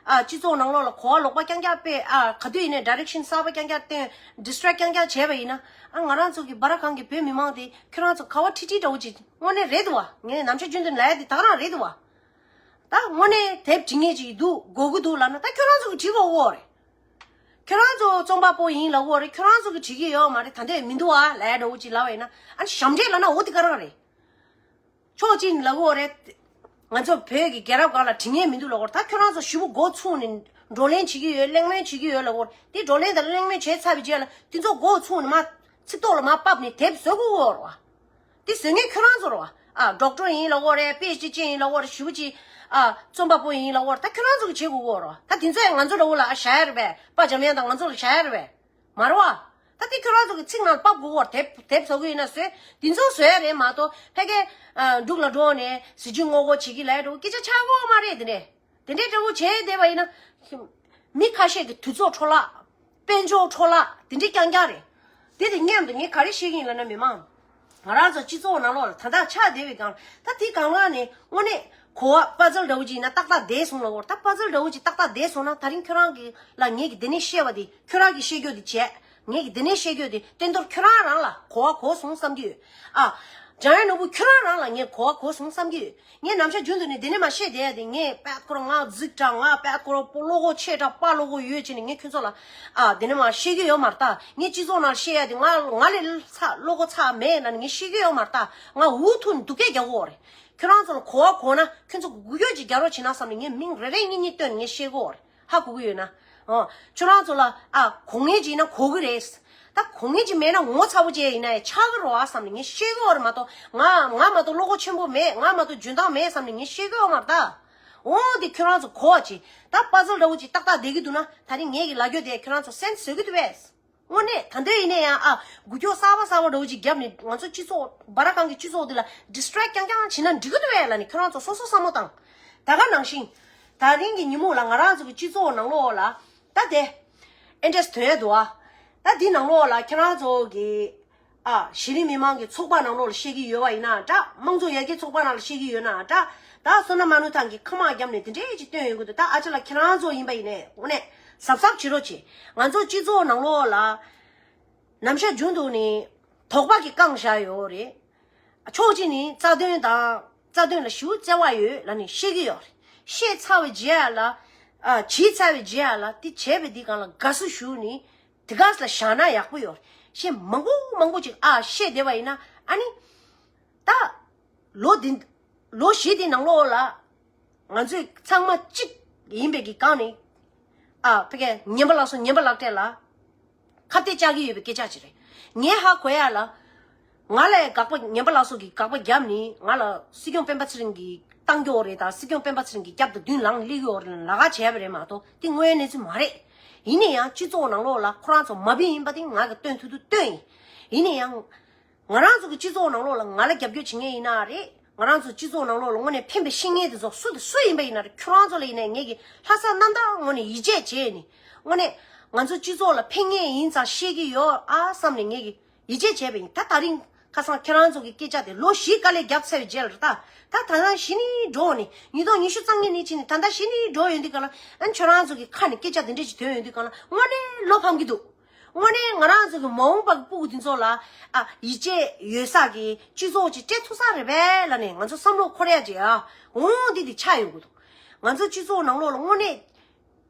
ཨ་སྤྱི་ཚོགས་ནང་ལོགས་ལ་གོ་བ་ལོག་པ་རྐྱང་རྐྱང་སྤེལ། ཨ་ག་དུས་ཡིན་ནའི་ཌའི་རེག་ཤན་གསར་པ་རྐྱང་རྐྱང་བསྟན། ཌི་སི་ཊེག་རྐྱང་རྐྱང་བྱས་པ་ཡིན་ན། ཨ་ང་རང་ཚོ་གི་སྦ་ར་གང་གི་བོད་མི་མང་དེ་ཁྱོད་རང་ཚོ་ཁ་བ་ཁྲིག་ཁྲིག་འདྲ་བོ་ཅིག་དངོས་གནས་རེད་འདུག་བ། ངས་ནམ་ཞག་རྒྱུན་དུ་ལབ་ཡ་དེ་ད་ག་རང་རེད་འདུག་བ། ད་དངོས་གནས་དེབ་བྲིས་མཁན་ཅིག་འདུག་དགོས་ཀྱི་འདུག་ལབ་ན་ད་ཁྱོད་རང་ཚོ་གིས་བྲིས་དགོས་ཀྱི་ཡོད་རེད། ཁྱོད་རང་ཚོ་རྩོམ་པ་པོ་ཡིན་ལབ་ཀྱི་ཡོད་རེད། ཁྱོད་རང་ཚོ་གིས་བྲིས་ཀྱི་ཡོད་མ་རེད། ད་འདོད་མི་འདུག་ཨ་ལབ་ཡ་འདྲ་བོ་ཅིག་ལབ་པ་ཡིན་ན། ཨ་ནི་ཞབས་འདྲེན་ལབ་ན་འོ་དེ་ག་རང་རེད། ཕྱོགས་གཅིག་ནས་ལབ་ཀྱི་ཡོད་རེད། ང་ཚོ་བོད་ཀྱི་རྒྱལ་རབས་སྒང་ལ་བྲིས་མཁན་མི་འདུག་ལབ་ཀྱི་ཡོད་རེད། ད་ཁྱོད་རང་ཚོ་ཞེ་པོ་མགོ་ཚུགས་ནས་བགྲོ་གླེང་བྱེད་ཀྱི་ཡོད། གླེང་མོལ་བྱེད་ཀྱི་ཡོད་ལབ་ཀྱི་ཡོད་རེད། དེ་བགྲོ་གླེང་དང་གླེང་མོལ་བྱས་ཚར་བའི་རྗེས་ལ་དེ་ཚོ་མགོ་ཚུགས་ནས་མར་ཚིག་ཐོག་ལ་མར་ཕབ་ནས་དེབ་བཟོ་དགོས་ཀྱི་ཡོད་རེད་བ། དེ་བཟོ་མཁན་ཁྱོད་རང་ཚོ་རེད་བ། ཨ་ཌོག་ཊར་ཡིན་ལབ་ཀྱི་ཡོད་རེད། པི་ཨེཆ་ཌི་ཅན་ཡིན་ལབ་ཀྱི་ཡོད་རེད། ཞེ་པོ་ཅིག་ཨ་རྩོམ་པ་པོ་ཡིན་ལབ་ཀྱི་ཡོད་རེད། ད་ཁྱོད་རང་ཚོ་གིས་བྱེད་དགོས་ཀྱི་ཡོད་རེད་བ། ད་དེ་ཚོ་ཡང་ང་ཚོ་འདྲ་བོ་ལ་ཨ་བཞག་ཡ་རེད་པས། པ་འཇམ་དབྱངས་དང་ང་ཚོ་ལ་བཞག་ཡ་རེད་པས། མ་རེད་བ། ད་དེ་ཁྱོད་རང་ཚོ་གི་ཚིག་ནང་ལ་ཕབ་དགོས་ཀྱི་ཡོད་རེད། དེབ་དེབ་བཟོ་གི་ཡིན་ན་བཟོས། དེ་ཚོ་བཟོ་ཡ་རེད་མ་གཏོགས་ཕ་གིའི་ཨ་འབྲུག་ལ་འགྲོ་ནས་གཟི་བརྗིད་ངོ་རྒོལ་བྱེད་ཀྱི་ལབ་ཡ་འདྲ་བོ་སྐད་ཆ་ཆགས་ཀྱི་ཡོད་མ་རེད། དེ་འདྲས། དེ་འདྲས་འདྲ་བོ་བྱས་བསྡད་པ་ཡིན་ན། མི་ཁ་ཤས་ཀྱི་དུས་ཚོད་འཕྲོ་བརླག་དཔལ་འབྱོར་འཕྲོ་བརླག་དེ་འདྲས་རྐྱང་རྐྱང་རེད། དེ་དང་མཉམ་དུ་ངས་ག་རེ་བཤད་ཀྱི་ཡིན་ལབ་ན་མི་མང་། ང་རང་ཚོ་སྤྱི་ཚོགས་ནང་ལོགས་ལ་ད་ལྟ་ཆགས་བསྡད་པའི་སྒང་ལ། ད་དེའི་སྒང་ལ་ནས་དངོས་གནས་གོ་བ་པ་ཛལ་འདྲ་བོ་ཅིག་ཡིན་ན་ཏག་ཏག་བསྡད་སོང་ལབ་ཀྱི་ཡོད་རེད། ད་པ་ཛལ་འདྲ་བོ་ཅིག་ཏག་ཏག་བསྡད་སོང་ན་ད་རིང་ཁྱོད་རང་གི་ལ་ངས་ཀྱིས་དེ་ནས་བཤད་པ་དེ་ཁྱོད་རང་གིས་བཤད་རྒྱུ་དེ་བྱས། ངས་ཀྱིས་དེ་ནས་བཤད་རྒྱུ་དེ་བསྟན་རྡོར་ཁྱོད་རང་རང་ལ་གོ་བ་གོ་སོང་བསམ་གྱི་ཡོད། ཨ། འཇམ་དབྱངས་ནོར་བུ་ཁྱོད་རང་རང་ལ་ངས་གོ་བ་གོ་སོང་བསམ་གྱི་ཡོད། ངས་ནམ་ཞག་རྒྱུན་དུ་ནས་དེ་ནས་མར་བཤད་བསྡད་ཡ་དེ། ངས་པད་ཀོར་ང་རྫིག་དྲགས། ང་པད་ཀོར་པོ་བློ་ཁོག་ཆེ་དྲགས། པ་བློ་ཁོག་ཡོད་བྱས་ནས་ངས་ཁྱོད་ཚོ་ལ་ཨ་དེ་ནས་མར་བཤད་ཀྱི་ཡོད་མ་རེད་ད། ངས་སྤྱི་ཚོགས་ནང་བཤད་ཡ་དེ་ང་ང་ལས་ཚ་བློ་ཁོག་ཚ་མེད་ལབ་ནས་ངས་བཤད་ཀྱི་ཡོད་མ་རེད་ད། ང་འུ་ཐུག་ནས་སྡུག་སྐད་རྒྱག་གི་ཡོད་རེད། ཁྱོད་རང་ཚོ་ལ་གོ་བ་གོ་ན་ཁྱོད་ཚོ་གུ་གུ་ཡོད་ཅིག་རྒྱག་རོགས་བྱེད་ན་བསམ་ནས་ངས་མིང་རེ་རེ་གཉིས་གཉིས་བཏོན་ནས་ངས་བཤད་ཀྱི་ཡོད་རེད། ཧ་གོ་གི་ཡོད་ན། ཨོ། ཁྱོད་རང་ཚོ་ལ་ཨ་གོ་མཁན་ཅིག་ཡིན་ན་གོ་གི་རེད། ད་གོ་མཁན་ཅིག་མེད་ན་ངོ་ཚ་པོ་ཅིག་ཡིན་ན་ཡང་ཆགས་ཀྱི་རེད་བ་བསམ་ནས་ངས་བཤད་ཀྱི་ཡོད་རེད་མ་གཏོགས། ང་ང་མ་གཏོགས་བློ་ཁོག་ཆེན་པོ་མེད། ང་མ་གཏོགས་འཇོན་ཐང་མེད་བསམ་ནས་ངས་བཤད་ཀྱི་ཡོད་མ་རེད་ད། འོ་དེ་ཁྱོད་རང་ཚོ་གོ་བ་ཅིག་ད་པ་ཛལ་འདྲ་བོ་ཅིག་ཏག་ཏག་བསྡད་ཀྱི་འདུག་ན་ད་རིང་ངས་ཀྱི་ལབ་རྒྱུ་དེ་ཁྱོད་རང་ཚོ་སེམས་བཟོད་ཀྱི་འདུག་པས། དངོས་གནས་ད་འདོད་ཡིན་ན་ཡང་ཨ་འགུལ་སྐྱོད་གསར་པ་གསར་པ་འདྲ་བོ་ཅིག་བརྒྱབ་ནས་ང་ཚོ་སྤྱི་ཚོགས་སྦ་ར་གང་གི་སྤྱི་ཚོགས་འདི་ལ་ཌི་སི་ཊེག་རྐྱང་རྐྱང་བྱེད་ན་འགྲིག་གི་འདུག་པས་ལབ་ནས་ཁྱོད་རང་ཚོ་སོ་སོ་བསམ་བློ་བཏང་། ད་ག་ནང་བཞིན། ད་རིང་གི་ཉིན་མོ་ལ་ང་རང་ཚོ་གི་སྤྱི་ཚོགས་ནང་ལོགས་ལ་ད་དེ་ཨེ་འདྲས་དོན་ཡོད་འདུག་ཨ། ད་འདི་ནང་ལོགས་ལ་ཁྱེད་རང་ཚོ་གི་ཨ་གཞི་རིམ་མི་མང་གི་ཚོགས་པ་ནང་ལོགས་ལ་བཤད་ཀྱི་ཡོད་པ་ཡིན་ན་འདྲ། དམངས་གཙོ་ཡར་རྒྱས་ཚོགས་པ་ནང་ལ་བཤད་ཀྱི་ཡོད་ན་འདྲ། ད་བསོད་ནམས་མ་ནུ་ཐང་གི་ཁ་མ་བརྒྱབ་ནས་དེ་འདྲས་ཅིག་བཏོན་ཡོང་གི་འདུག་ད་ཨ་ཅག་ལགས་ཁྱེད་རང་ཚོ་ཡིན་པ་ཡིན་ནའི་དངོས་གནས་གཟབ་གཟབ་བྱེད་རོགས་བྱེད། ང་ཚོ་སྤྱི་ཚོགས་ནང་ལོགས་ལ་ནམ་ཞག་རྒྱུན་དུ་ནས་དོགས་པ་གིས་བཀང་བཞག་ཡོད་རེད། ཕྱོགས་གཅིག་ནས་རྩ་དོན་དང་རྩ་དོན་ལ་ཞེ་པོ་བརྩེ་བ་ཡོད་ལབ་ནས་བཤད་ཀྱི་ཡོད་རེད། བཤད་ཚར་བའི་རྗེས་ལ་ཨ་བྱས་ཚར་བའི་རྗེས་ལ་དེ་བྱས་པའི་དེ་སྒང་ལ་དགའ་བསུ་ཞུས་ནས་དེ་ག་ལ་བཞག་ན་ཡག་པོ་ཡོད་རེད། གཞན་མང་པོ་མང་པོ་ཅིག་ཨ་བཤད་བསྡད་པ་ཡིན་ན་ཨ་ནི་ད། ལོ་འདི། ལོ་བཞི་འདི་ནང་ལོགས་ལ། ང་ཚོས་ཚང་མ་གཅིག་ཡིན་པའི་གི་སྒང་ནས། ཨ་ཕ་གི་ངན་པ་ལགས་སོ་ངན་པ་ལགས་སྤྲད་ལ། ཁ་གཏད་བཅག་གི་ཡོད་པའི་སྐད་ཆ་ཅིག་རེད། ངས་ཧ་གོ་ཡ་ལ། ང་ལས་དགག་པ་ངན་པ་ལགས་སོ་གི་དགག་པ་བརྒྱབ་ནས་ང་ལ་སྲིད་སྐྱོང་སྤེན་པ་ཚེ་རིང་གིས་བཏང་རྒྱུ་རེད་ད། སྲིད་སྐྱོང་སྤེན་པ་ཚེ་རིང་གི་རྒྱབ་དང་མདུན་ལངས་སླེབས་ཀྱི་ཡོད་རེད་ལབ་ཁ་བྱས་པ་རེད་མ་གཏོགས་དེ་དངོས་ཡོད་གནས་ཚུལ་མ་རེད། ཡིན་ན་ཡང་སྤྱི་ཚོགས་ནང་ལོགས་ལ་ཁོ་རང་ཚོ་མ་བིན་ཡིན་པ་དེ་ང་གི་སྟོན་ཐུབ་ཐུབ་སྟོན་ཡིན། ཡིན་ན་ཡང་། ང་རང་ཚོ་གི་སྤྱི་ཚོགས་ནང་ལོགས་ལ་ང་ལ་རྒྱབ་སྐྱོར་བྱེད་མཁན་ཡིན་ན་རེད། ང་རང་ཚོ་སྤྱི་ཚོགས་ནང་ལོགས་ལ་དངོས་གནས་ཕན་པའི་བཤེས་གཉེན་དེ་ཚོ་སུ་དང་སུ་ཡིན་པ་ཡིན་ན་རེད། ཁྱོད་རང་ཚོ་ལ་ཡིན་ནའི་ངེད་ཀྱི་ལྷག་བསམ་རྣམ་དག་ངོས་ནས་ཡིད་ཆེས་བྱས་ནས་དངོས་གནས་ང་ཚོ་སྤྱི་ཚོགས་ལ་ཕན་ངེས་ཡིན་ཙང་བཤད་ཀྱི་ཡོད་ཨ་བསམ་ནས་ངེད་ཀྱི་ཡིད་ཆེས་བྱས་པ་ཡིན། ད་ད་རིང་ ཁ་སང་ཁྱེད་རང་ཚོ་གི་སྐད་ཆ་དེ་ལོ་བཞི་དཀའ་ལས་རྒྱབ་ཚར་བའི་རྗེས་ལ། ད་ད་ད་ལྟ་གཞི་ནས་འགྲོ་ནས་ཉིས་སྟོང་ཉི་ཤུ་རྩ་གཉིས་ནས་ཕྱིན་ནས་ད་ལྟ་གཞི་ནས་འགྲོ་ཡོང་དུས་ག་ལ། ཨ་ནི་ཁྱེད་རང་ཚོ་གི་ཁ་ནས་སྐད་ཆ་དེ་འདྲས་ཅིག་ཐོན་ཡོང་དུས་ག་ལ་དངོས་གནས་བློ་ཕམ་གྱི་འདུག། དངོས་གནས་ང་རང་ཚོ་གི་མ་འོངས་པ་གི་སྤུ་གུ་དེ་ཚོ་ལ་ཨ་ཡིད་ཆེས་ཡོད་ས་གི་སྤྱི་ཚོགས་ཅིག་སྤྲད་ཐུབ་ས་རེད་པས་ལབ་ནས་ང་ཚོ་བསམ་བློ་འཁོར་ཡ་ཅིག་ཨ་འོང་འདི་དེ་ཆགས་ཡོང་གི་འདུག། ང་ཚོ་སྤྱི་ཚོགས་ནང་ལོགས་ལ་དངོས་གནས།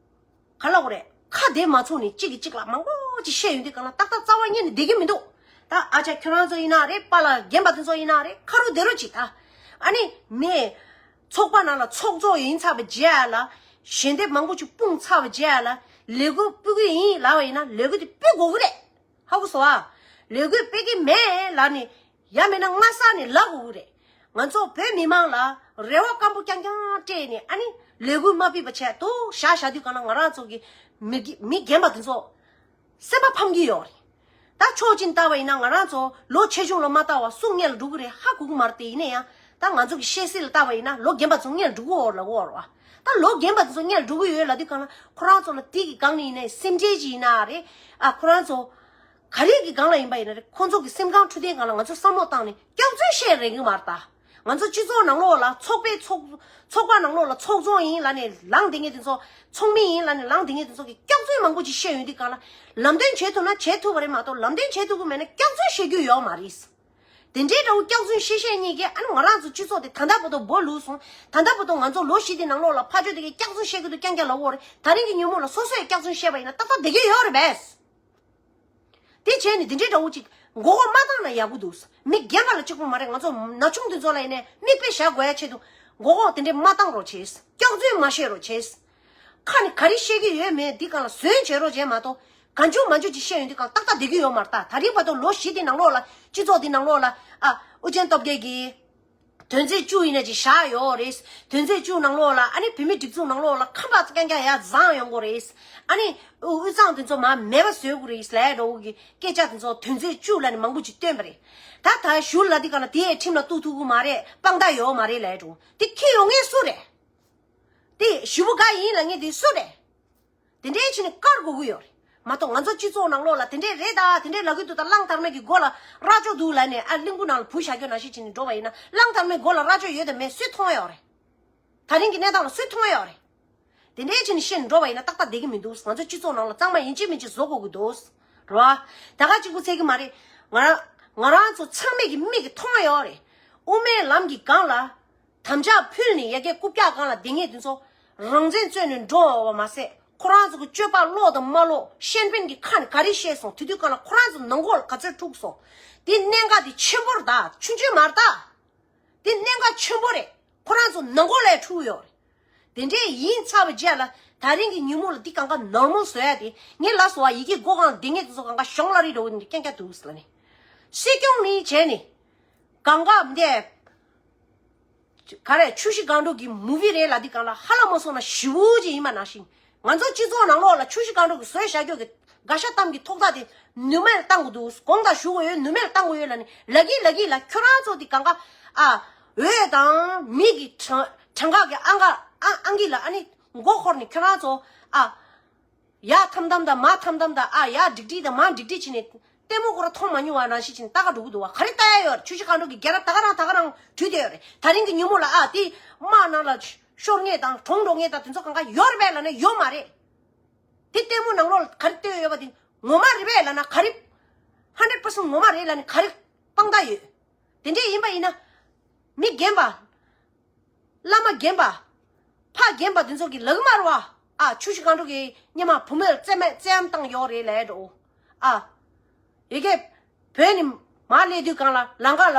ག་ལབ་དགོས་རེད། ཁ་བདེ་མ་ཚོགས་ནས་གཅིག་གིས་གཅིག་ལ་མང་པོ་ཅིག་བཤད་ཡོང་དུས་གང་ལ་ཏག་ཏག་རྩ་བ་ཉིད་ནས་བསྡད་ཀྱི་མི་འདུག། ད་ཨ་ཅག་ཁྱོད་རང་ཚོ་ཡིན་ན་རེད། པཱ་ལགས་རྒན་པ་དེ་ཚོ་ཡིན་ན་རེད། ཁ་རུ་བདེ་རུ་ཅིག་ད། ཨ་ནི་མི་ཚོགས་པ་ནང་ལ་ཚོགས་གཙོ་ཡིན་ཚར་བའི་རྗེས་ལ། ཞལ་འདེབས་མང་པོ་ཅིག་སྤུངས་ཚར་བའི་རྗེས་ལ། ལས་འགུལ་སྤེལ་གི་ཡིན་ལབ་པ་ཡིན་ན་ལས་འགུལ་དེ་སྤེལ་དགོས་ཀྱི་རེད། ཧ་གོ་སོང་ཨ། ལས་འགུལ་སྤེལ་གི་མེད་ལབ་ནས། ཡང་མིན་ན་སྔ་ས་ནས་ལབ་དགོས་ཀྱི་རེད། ང་ཚོ་བོད་མི་མང་ལ་རེ་བ་སྐམ་པོ་རྐྱང་རྐྱང་སྤྲད་ནས་ཨ་ནི་ལས་འགུལ་མ་སྤེལ་བ་བྱས་འདུག་བཞག་བཞག་དུས་གང་ལ་ང་རང་ཚོ་གི་མི་གི་མི་རྒན་པ་དེ་ཚོ་སེམས་པ་ཕམ་གྱི་ཡོད་རེད། ད་ཕྱོགས་གཅིག་ནས་བལྟས་པ་ཡིན་ན་ང་རང་ཚོ་ལོ་ཆེ་ཆུང་ལ་མ་བལྟ་བར་སུ་སྔོན་ལ་འགྲོ་གི་རེད་ཧ་གོ་གི་མ་རེད་དེ། ཡིན་ན་ཡང་ད་ང་ཚོ་གི་ཤེས་གསལ་ལ་བལྟས་པ་ཡིན་ན་ལོ་རྒན་པ་ཚོ་སྔོན་ལ་འགྲོ་གི་ཡོད་ལབ་ཀྱི་ཡོད་རེད་བ། ད་ལོ་རྒན་པ་དེ་ཚོ་སྔོན་ལ་འགྲོ་གི་ཡོད་ལབ་དུས་གང་ལ་ཁོ་རང་ཚོ་ལ་དེ་གི་སྒང་ནས་ཡིན་ནའི་སེམས་ཁྲལ་ཅིག་ཡིན་ན་རེད། ཨ་ཁོ་རང་ཚོ། ག་རེ་གི་སྒང་ལ་ཡིན་པ་ཡིན་ན་རེད། ཁོང་ཚོ་གི་སེམས་ཁམས་འཕྲོད་བསྟེན་སྒང་ལ་ང་ཚོ་བསམ་བློ་བཏང་ནས་སྐྱག་རྫུན་བཤད་རན་གི་མ་རེད་ད། ང་ཚོ་སྤྱི་ཚོགས་ནང་ལོགས་ལ་ཚོགས་པའི་ཚོགས་ཚོགས་པ་ནང་ལོགས་ལ་ཚོགས་གཙོ་ཡིན་ལབ་ནས་ལངས་བསྡད་མཁན་དེ་ཚོ། ཚོགས་མི་ཡིན་ལབ་ནས་ལངས་བསྡད་མཁན་དེ་ཚོ་གི་སྐྱག་རྫུན་མང་པོ་ཅིག་བཤད་ཡོང་དུས་གང་ལ། ལམ་སྟོན་བྱེད་ཐུབ་ན་བྱེད་ཐུབ་པ་རེད་མ་གཏོགས་ལམ་སྟོན་བྱེད་ཐུབ་གི་མེད་ན་སྐྱག་རྫུན་བཤད་རྒྱུ་ཡོད་མ་རེད། དེ་འདྲའི་འདྲ་བོ་སྐྱག་རྫུན་བཤད་བཤད་གཉིས་ཀས་ཨ་ནི་ང་རང་ཚོ་སྤྱི་ཚོགས་དེ་ད་ལྟ་བར་དུ་སྦོ་ལུག་སོང་། ད་ལྟ་བར་དུ་ང་ཚོ་ལོ་བཞི་དེ་ནང་ལོགས་ལ་ཕར་ཕྱོགས་དེ་གས་སྐྱག་རྫུན་བཤད་གི་འདུག་རྐྱང་རྐྱང་ལབ་ཀྱི་ཡོད་རེད། ད་རིང་གི་ཉིན་མོ་ལ་སོ་སོས་སྐྱག་རྫུན་བཤད་པ་ཡིན་ན་ཏག་ཏག་བསྡད་ཀྱི་ཡོད་རེད་པས། དེ་བྱས་ནས་དེ་འདྲའི་འདྲ་བོ་ཅིག་མགོ་སྐོར་མ་བཏང་ན་ཡག་པོ་འདུག། མི་རྒན་པ་ལ་གཅིག་པོ་མ་རེད། ང་ཚོ་ན་ཆུང་དེ་ཚོ་ལ་ཡིན་ནའི་མིག་དཔེ་བཞག་དགོས་ཡ་ཆེད་དུ་མགོ་སྐོར་དེ་འདྲས་མ་བཏང་རོགས་བྱེད། སྐྱག་རྫུན་མ་བཤད་རོགས་བྱེད། ཁ་ནས་ག་རེ་བཤད་ཀྱི་ཡོད་མེད་འདི་སྒང་ལ་ཟོན་བྱེད་རོགས་བྱེད་མ་གཏོགས་གང་བྱུང་མང་བྱུང་ཅིག་བཤད་ཡོང་དུས་སྒང་ཏག་ཏག་བསྡད་ཀྱི་ཡོད་མ་རེད་ད། ད་རིང་བར་དུ་ལོ་བཞི་དེ་ནང་ལོགས་ལ་སྤྱི་ཚོགས་འདི་ནང་ལོགས་ལ་ཨ་ཨུ་རྒྱན་སྟོབས་རྒྱལ་གྱིས། དོན་ཚན་བཅུ་ཡིན་ན་ཅིག་བཞག་ཡོད་རེད། དོན་ཚན་བཅུ་ནང་ལོགས་ལ་ཨ་ནི་བོད་མི་སྒྲིག་འཛུགས་ནང་ལོགས་ལ་ཁམས་པ་རྐྱང་རྐྱང་ཡར་བརྫངས་ཡོང་གི་རེད། ཨ་ནི་དབུས་གཙང་དེ་ཚོ་མར་མེད་པ་བཟོ་དགོས་རེད་ལབ་འགྲོ་གི་སྐད་ཆ་དེ་ཚོ་དོན་ཚན་བཅུ་ལབ་ནས་མང་པོ་ཅིག་བཏོན་པ་རེད། ད་ད་ཞུ་ལ་འདི་ག་ལ་དེ་ཡས་ཁྲིམས་ལ་གཏུག་ཐུབ་ཀྱི་མ་རེད། དཔང་རྟགས་ཡོད་མ་རེད་ལབ་འགྲོ། དེ་ཁྱི་ཡོང་མཁན་སུ་རེད། དེ་ཞུ་བུ་ག་ཡིན་ལབ་མཁན་དེ་སུ་རེད། དེ་འདྲའི་ཕྱིན་ནས་བཀར་དགོས་ཀྱི་ཡོད་རེད་མ་གཏོགས་ང་ཚོ་སྤྱི་ཚོགས་ནང་ལོགས་ལ་དེ་འདྲས་རེད་ད་དེ་འདྲས་ལབ་ཀྱི་འདུག་ད་གླང་དར་མ་གི་མགོ་ལ་རྭ་ཅོ་འདུག་ལབ་ནས་ཨ་གླིང་བུ་ནང་ལ་བུད་བཞག་རྒྱུ་ནང་བཞིན་བྱས་ནས་འགྲོ་བ་ཡིན་ན་གླང་དར་མའི་མགོ་ལ་རྭ་ཅོ་ཡོད་དམ་མེད་སུས་མཐོང་ཡོད་རེད། ད་རིང་གི་གནས་སྟངས་ལ་སུས་མཐོང་ཡོད་རེད། དེ་འདྲའི་ཕྱིན་ནས་ཤེས་ནས་འགྲོ་བ་ཡིན་ན་ཏག་ཏག་བསྡད་ཀྱི་མི་འདུག་ང་ཚོ་སྤྱི་ཚོགས་ནང་ལ་གཙང་མ་ཡིན་གཅིག་མིན་གཅིག་བཟོ་དགོས་ཀྱི་འདུག་རེད་བ། ད་ག་གཅིག་པུ་ཚད་ཀྱི་མ་རེད། ང་རང་ང་རང་ཚོ་ཚང་མས་ཀྱི་མིག་གིས་མཐོང་ཡོད་རེད། དབུ་མའི་ལམ་གྱི་སྒང་ལ། དམ་བཅའ་ཕུལ་ནས་ཡ་གི་རྐུབ་བཀྱག་སྒང་ལ་བསྡད་མཁན་དེ་ཚོ་རང་བཙན་རྩོད་ནས་འགྲོ་བ་མ་ཟད་ཁོ་རང་ཚོ་གི་སྤྱོད་པ་ལོག་དང་མ་ལོག་ཤན་པན་གྱི་ཁ་ནས་ག་རེ་བཤད་སོང་དེ་དུས་སྒང་ལ་ཁོ་རང་ཚོ་ནང་ཁོག་ལ་ག་ཚོད་འཁྲུག་སོང་། དེ་གནད་འགག་དེ་ཆེན་པོ་རེད་ད་ཆུང་ཆུང་མ་རེད་ད། དེ་གནད་འགག་ཆེན་པོ་རེད། ཁོ་རང་ཚོ་ནང་ཁོག་ལ་འཁྲུག་ཡོད་རེད། དེ་འདྲས་ཡིན་ཚར་བའི་རྗེས་ལ་ད་རིང་གི་ཉིན་མོ་ལ་འདི་གང་ག་ནོར་མལ་བཟོ་ཡ་དེ་ངས་ལབ་སོང་བ་ཡི་གེ་སྒོ་གང་ལ་བསྡད་མཁན་དེ་ཚོ་གང་ག་གཞོང་སླ་རི་འདྲ་བོ་འདི་རྐྱང་རྐྱང་འདུག་ཟེར་ལབ་ནས། སྲིད་སྐྱོང་ནི་བྱས་ནས་གང་ག་འདི། ག་རེ་ཆུ་བཞི་སྒང་དྲུག་གི་མུ་བི་རེད་ལ་འདི་གང་ལ་ཧ་ལ་མ་སོང་ན་ཞེ་པོ་ཅིག་ཡིན་པ་ནང་བཞིན་ང་ཚོ་སྤྱི་ཚོགས་ནང་ལོགས་ལ་ཆུ་བཞི་སྒང་དྲུག་གི་བཟོས་བཞག་རྒྱུ་གི་དགའ་ཤ་གཏམ་གྱི་ཐོག་ཐག་དེ་ནུས་མེད་བཏང་དགོས་འདུག་དགོངས་དག་ཞུ་དགོས་ཡོད་ནུས་མེད་བཏང་དགོས་ཡོད་ལ་ནི་ལ་གི་ལ་གི་ལ་ཁྱོད་རང་ཚོ་འདི་གང་ག་ཨ་འོས་དང་མི་གི་གྲངས་གྲངས་ཀ་གི་ཨང་ག་ཨང་ཨང་གི་ལ་ཨ་ནི་མགོ་འཁོར་ནས་ཁྱོད་རང་ཚོ་ཨ། ཡ་ཐམ་ཐམ་དང་མ་ཐམ་ཐམ་དང་ཨ་ཡ་འགྲིག་འགྲིག་དང་མ་འགྲིག་འགྲིག་བྱས་ནས་ལྟད་མོ་ཁོ་ར་མཐོང་མ་མྱོང་བ་ནང་བཞིན་བྱས་ནས་ལྟ་ག་འགྲོ་གི་འདུག་བ། ག་རེ་ལྟ་ཡ་ཡོད་རེད། ཆུ་བཞི་སྒང་དྲུག་གི་རྒྱལ་རབས་ད་ག་རང་ད་ག་རང་བྲུས་བསྡད་ཡོད་རེད། ད་རིང་གི་ཉིན་མོ་ལ་ཨ་དེ་དམག་ནང་ལ་ཤོར་མཁན་དང་གྲོངས་འགྲོ་མཁན་དང་དེ་ཚོ་གང་ག་ཡོད་རེད་པས་ལབ་ན་ཡོད་མ་རེད། དེ་ལྟད་མོ་ནང་ལོགས་ལ་ག་རེ་བལྟས་ཡོད་པ་དེ་ངོ་མ་རེད་པས་ལབ་ན་ག་རེ། ཧན་ཌེ་རེད་པར་སེན་ཊི་ངོ་མ་རེད་ལབ་ན་ག་རེ་དཔང་རྟགས་ཡོད། དེ་འདྲས་ཡིན་པ་ཡིན་ན། མི་རྒན་པ། བླ་མ་རྒན་པ། ཕ་རྒན་པ་འདི་ཚོ་གི་ལག་མར་བ། ཨ་ཆུ་བཞི་སྒང་དྲུག་གི་སྔོན་མ་བུ་མོ་ལ་བཙེམ་བཙེམ་བཏང་ཡོད་རེད་ལས་འགྲོ། ཨ། ཡ་གི་བོད་ནས་མར་སླེབས་དུས་སྒང་ལ་ལམ་ཁ་ལ།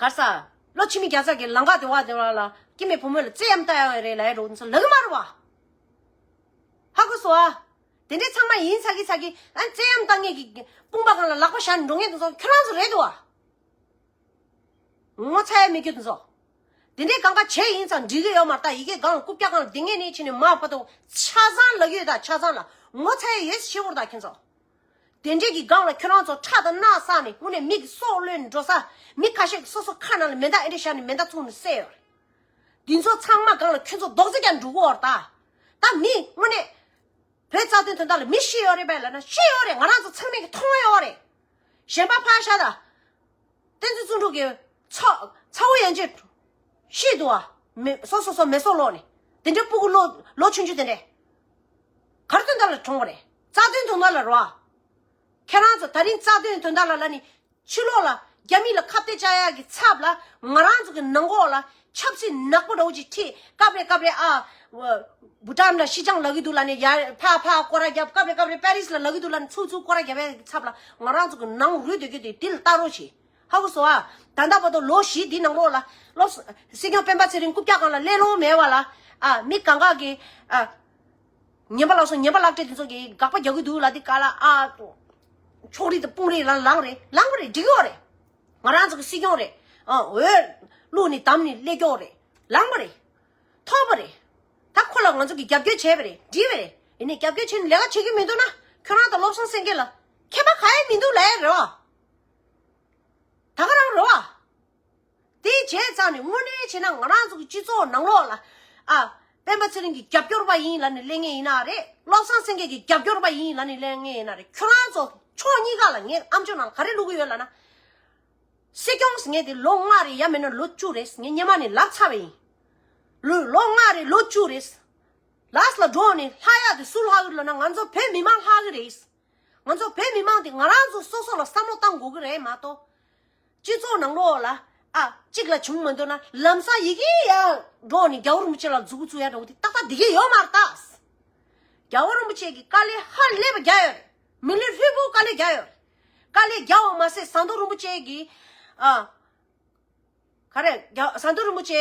ག་རེ་ཟ། ལོ་ཕྱི་མི་རྒྱལ་ས་གི་ལམ་ཁ་དེ་བ་དེ་བ་ལ་སྐྱེ་དམན་བུ་མོ་ལ་བཙེམ་བཏང་ཡོད་རེད་ལས་འགྲོ་འདི་ཚོ་ལག་མར་བ། ཧ་གོ་སོང་ཨ། དེ་འདྲའི་ཚང་མ་ཡིན་ཚ་གི་ཚ་གི་ཨ་བཙན་གཡེམ་བཏང་མཁན་གྱི་དཔུང་པ་སྒང་ལ་ལག་པ་བཞག་ནས་འགྲོ་མཁན་དེ་ཚོ་ཁྱོད་རང་ཚོ་རེད་འདུག་ཨ། ངོ་ཚ་ཡ་མེད་རྒྱུ་དེ་ཚོ། དེ་འདྲའི་གང་ག་བྱས་ཡིན་ཙང་འགྲིག་གི་ཡོད་མ་རེད་ད། ཡ་གི་སྒང་ལ་རྐུབ་བཀྱག་སྒང་ལ་བསྡད་མཁན་ནས་ཕྱིན་ནས་མར་ཕར་ཚུར་ཆ་ཚང་ལབ་ཀྱི་ཡོད་ད། ཆ་ཚང་ལ་ངོ་ཚ་ཡ་ཡོད་ཤེས་པོ་རེད་ད་ཁྱོད་ཚོ། དེ་འདྲའི་གི་སྒང་ལ་ཁྱོད་རང་ཚོ་ཁྲག་དང་རྣག་བསགས་ནས་དངོས་གནས་མི་གི་སྲོག་བློས་ནས་འགྲོ་ས། མི་ཁ་ཤས་ཀྱིས་སོ་སོ་ཁ་ནང་ལ་མེ་མདའ་ཨེ་འདྲ་བཞག་ནས་མེ་མདའ་བཙུགས་ནས་བསད་ཡོད་རེད། འདི་ཚོ་ཚང་མ་སྒང་ལ་ཁྱོད་ཚོ་རྡོག་རྫིས་རྒྱག་འགྲོ་གི་ཡོད་རེད་ད། ད་མི་དངོས་གནས། བོད་རྩ་དོན་དོན་དག་ལ་མི་ཤི་ཡོད་རེད་པས་ལབ་ན་ཤི་ཡོད་རེད། ང་རང་ཚོ་ཚང་མས་ཀྱི་མཐོང་ཡོད་རེད། གཞན་པ་ཕར་བཞག་ད། བསྟན་འཛིན་བརྩོན་འགྲུས་ཀྱི་ཚ་ཚ་བོ་ཡན་ཆད་ཤི་འདུག་ཨ། མེ་སོ་སོ་སོ་མེ་སོ་ལོག་ནས་དེ་འདྲའི་སྤུ་གུ་ལོ་ལོ་ཆུང་ཆུང་དེ་འདྲས་ག་རེ་དོན་དག་ལ་གྲོངས་པ་རེད། རྩ་དོན་དོན་དག་ལ་རོ་ཨ། ཁྱེད་རང་ཚོ་ད་རིང་རྩ་དོན་དོན་དག་ལ་ལ་ནི་ཕྱི་ལོགས་ལ་རྒྱ་མི་ལ་ཁ་གཏད་བཅག་ཡག་གི་ཚབ་ལ་ང་རང་ཚོ་གི་ནང་ལོགས་ལ་ཆབ་སྲིད་ནག་པོ་འདྲ་བོ་ཅིག་ཁྲིད་སྐབས་རེ་སྐབས་རེ་ཨ། བུ་ཊན་ལ་ཤི་ཅང་ལབ་གི་འདུག་ལབ་ནས་ཡ་ཕ་ཕ་སྐོར་ར་རྒྱབ། སྐབས་རེ་སྐབས་རེ་པེ་རིས་ལ་ལབ་གི་འདུག་ལབ་ནས་ཚུར་ཚུར་སྐོར་ར་རྒྱབ་ཡག་གི་ཚབ་ལ་ང་རང་ཚོ་གི་ནང་རུལ་སྡོད་རྒྱུ་དེ་དེ་ལ་ལྟ་རོགས་བྱེད། ཧ་གོ་སོང་ཨ། ད་ལྟ་བར་དུ་ལོ་བཞི་འདི་ནང་ལོགས་ལ་སློབ་སྲིད་སྐྱོང་སྤེན་པ་ཚེ་རིང་རྐུབ་བཀྱག་སྒང་ལ་གླེང་སློང་མེད་པ་ལ་ཨ། མི་གང་ག་གི་ཨ། ངན་པ་ལགས་སོ། ངན་པ་ལག་སྤྲད་དེ་ཚོ་གིས་དགག་པ་རྒྱག་གི་འདུག་ལ་འདི་ག་ལ་ཨ། ཕྱོགས་རིས་དང་དཔུང་རིས་ལ་ལངས་རེད། ལངས་པ་རེད། འགྲིག་ཡོད་རེད། ང་རང་ཚོ་གི་སྲིད་སྐྱོང་རེད། ཨ་འོས་བླུགས་ནས་བདམས་ནས་སླེབས་ཀྱི་ཡོད་རེད། ལངས་པ་རེད། ཐོབ་པ་རེད། ད་ཁོ་ལ་ང་ཚོ་གིས་རྒྱབ་སྐྱོར་བྱས་པ་རེད། འགྲིག་པ་རེད། ཡིན་ནའི་རྒྱབ་སྐྱོར་བྱས་ནས་ལས་ཀ་བྱེད་ཀྱི་མི་འདུག་ན་ཁྱོད་རང་དང་བློ་བཟང་སེང་གེ་ལ་ཁྱད་པར་གང་ཡང་མི་འདུག་ལབ་ཡ་རེད་བ། ད་ག་རང་རེད་བ། དེ་བྱས་ཙང་ནས་དངོས་གནས་བྱས་ན་ང་རང་ཚོ་གི་སྤྱི་ཚོགས་ནང་ལོགས་ལ་ཨ། སྤེན་པ་ཚེ་རིང་གི་རྒྱབ་སྐྱོར་པ་ཡིན་ལབ་ནས་གླེང་མཁན་ཡིན་ན་རེད། བློ་བཟང་སེང་གེ་གི་རྒྱབ་སྐྱོར་པ་ཡིན་ལབ་ནས་གླེང་མཁན་ཡིན་ན་རེད། ཁྱོད་རང་ཚོ་ཕྱོགས་གཉིས་ཀ་ལ་ངས་ཨམ་ཅོག་ནང་ག་རེ་བླུག་གི་ཡོད་ལབ་ན། སྲིད་སྐྱོང་ཟེར་མཁན་དེ་ལོ་ལྔ་རེད། ཡང་མིན་ན་ལོ་བཅུ་རེད། ངས་སྔོན་མ་ནས་ལབ་ཚར་བ་ཡིན། ལོ་ལོ་ལྔ་རེད། ལོ་བཅུ་རེད། ལཱས་ལ་འགྲོ་ནས་ལྷག་ཡག་དེ་སུ་ལྷག་གི་རེད་ལབ་ན་ང་ཚོ་བོད་མི་མང་ལྷག་གི་རེད། ང་ཚོ་བོད་མི་མང་དེ་ང་རང་ཚོ་སོ་སོ་ལ་བསམ་བློ་བཏང་དགོས་ཀྱི་རེད་མ་གཏོགས། སྤྱི་ཚོགས་ནང་ལོགས་ལ་ཨ་གཅིག་ལ་བྱུང་མ་འདུག་ན་ལམ་སང་ཡི་གེ་ཡར་འགྲོ་ནས་རྒྱལ་བ་རིན་པོ་ཆེ་ལ་མཛུབ་གུ་བཙུགས་ཡ་འདྲ་བོ་དེ་ཏག་ཏག་འདི་གས་ཡོད་མ་རེད་ད། རྒྱལ་བ་རིན་པོ་ཆེ་གི་བཀའ་ལན་ཧ་ལས་པ་རྒྱག་ཡོད་རེད། མི་ལུས་ལྷུན་པོ་བཀའ་ལན་རྒྱག་ཡོད་རེད། བཀའ་ལན་རྒྱག་པ་མ་ཟད་ཟམ་གདོང་རིན་པོ་ཆེ་གི་ཨ། ག་རེ་རྒྱ་ཟམ་གདོང་རིན་པོ་ཆེ་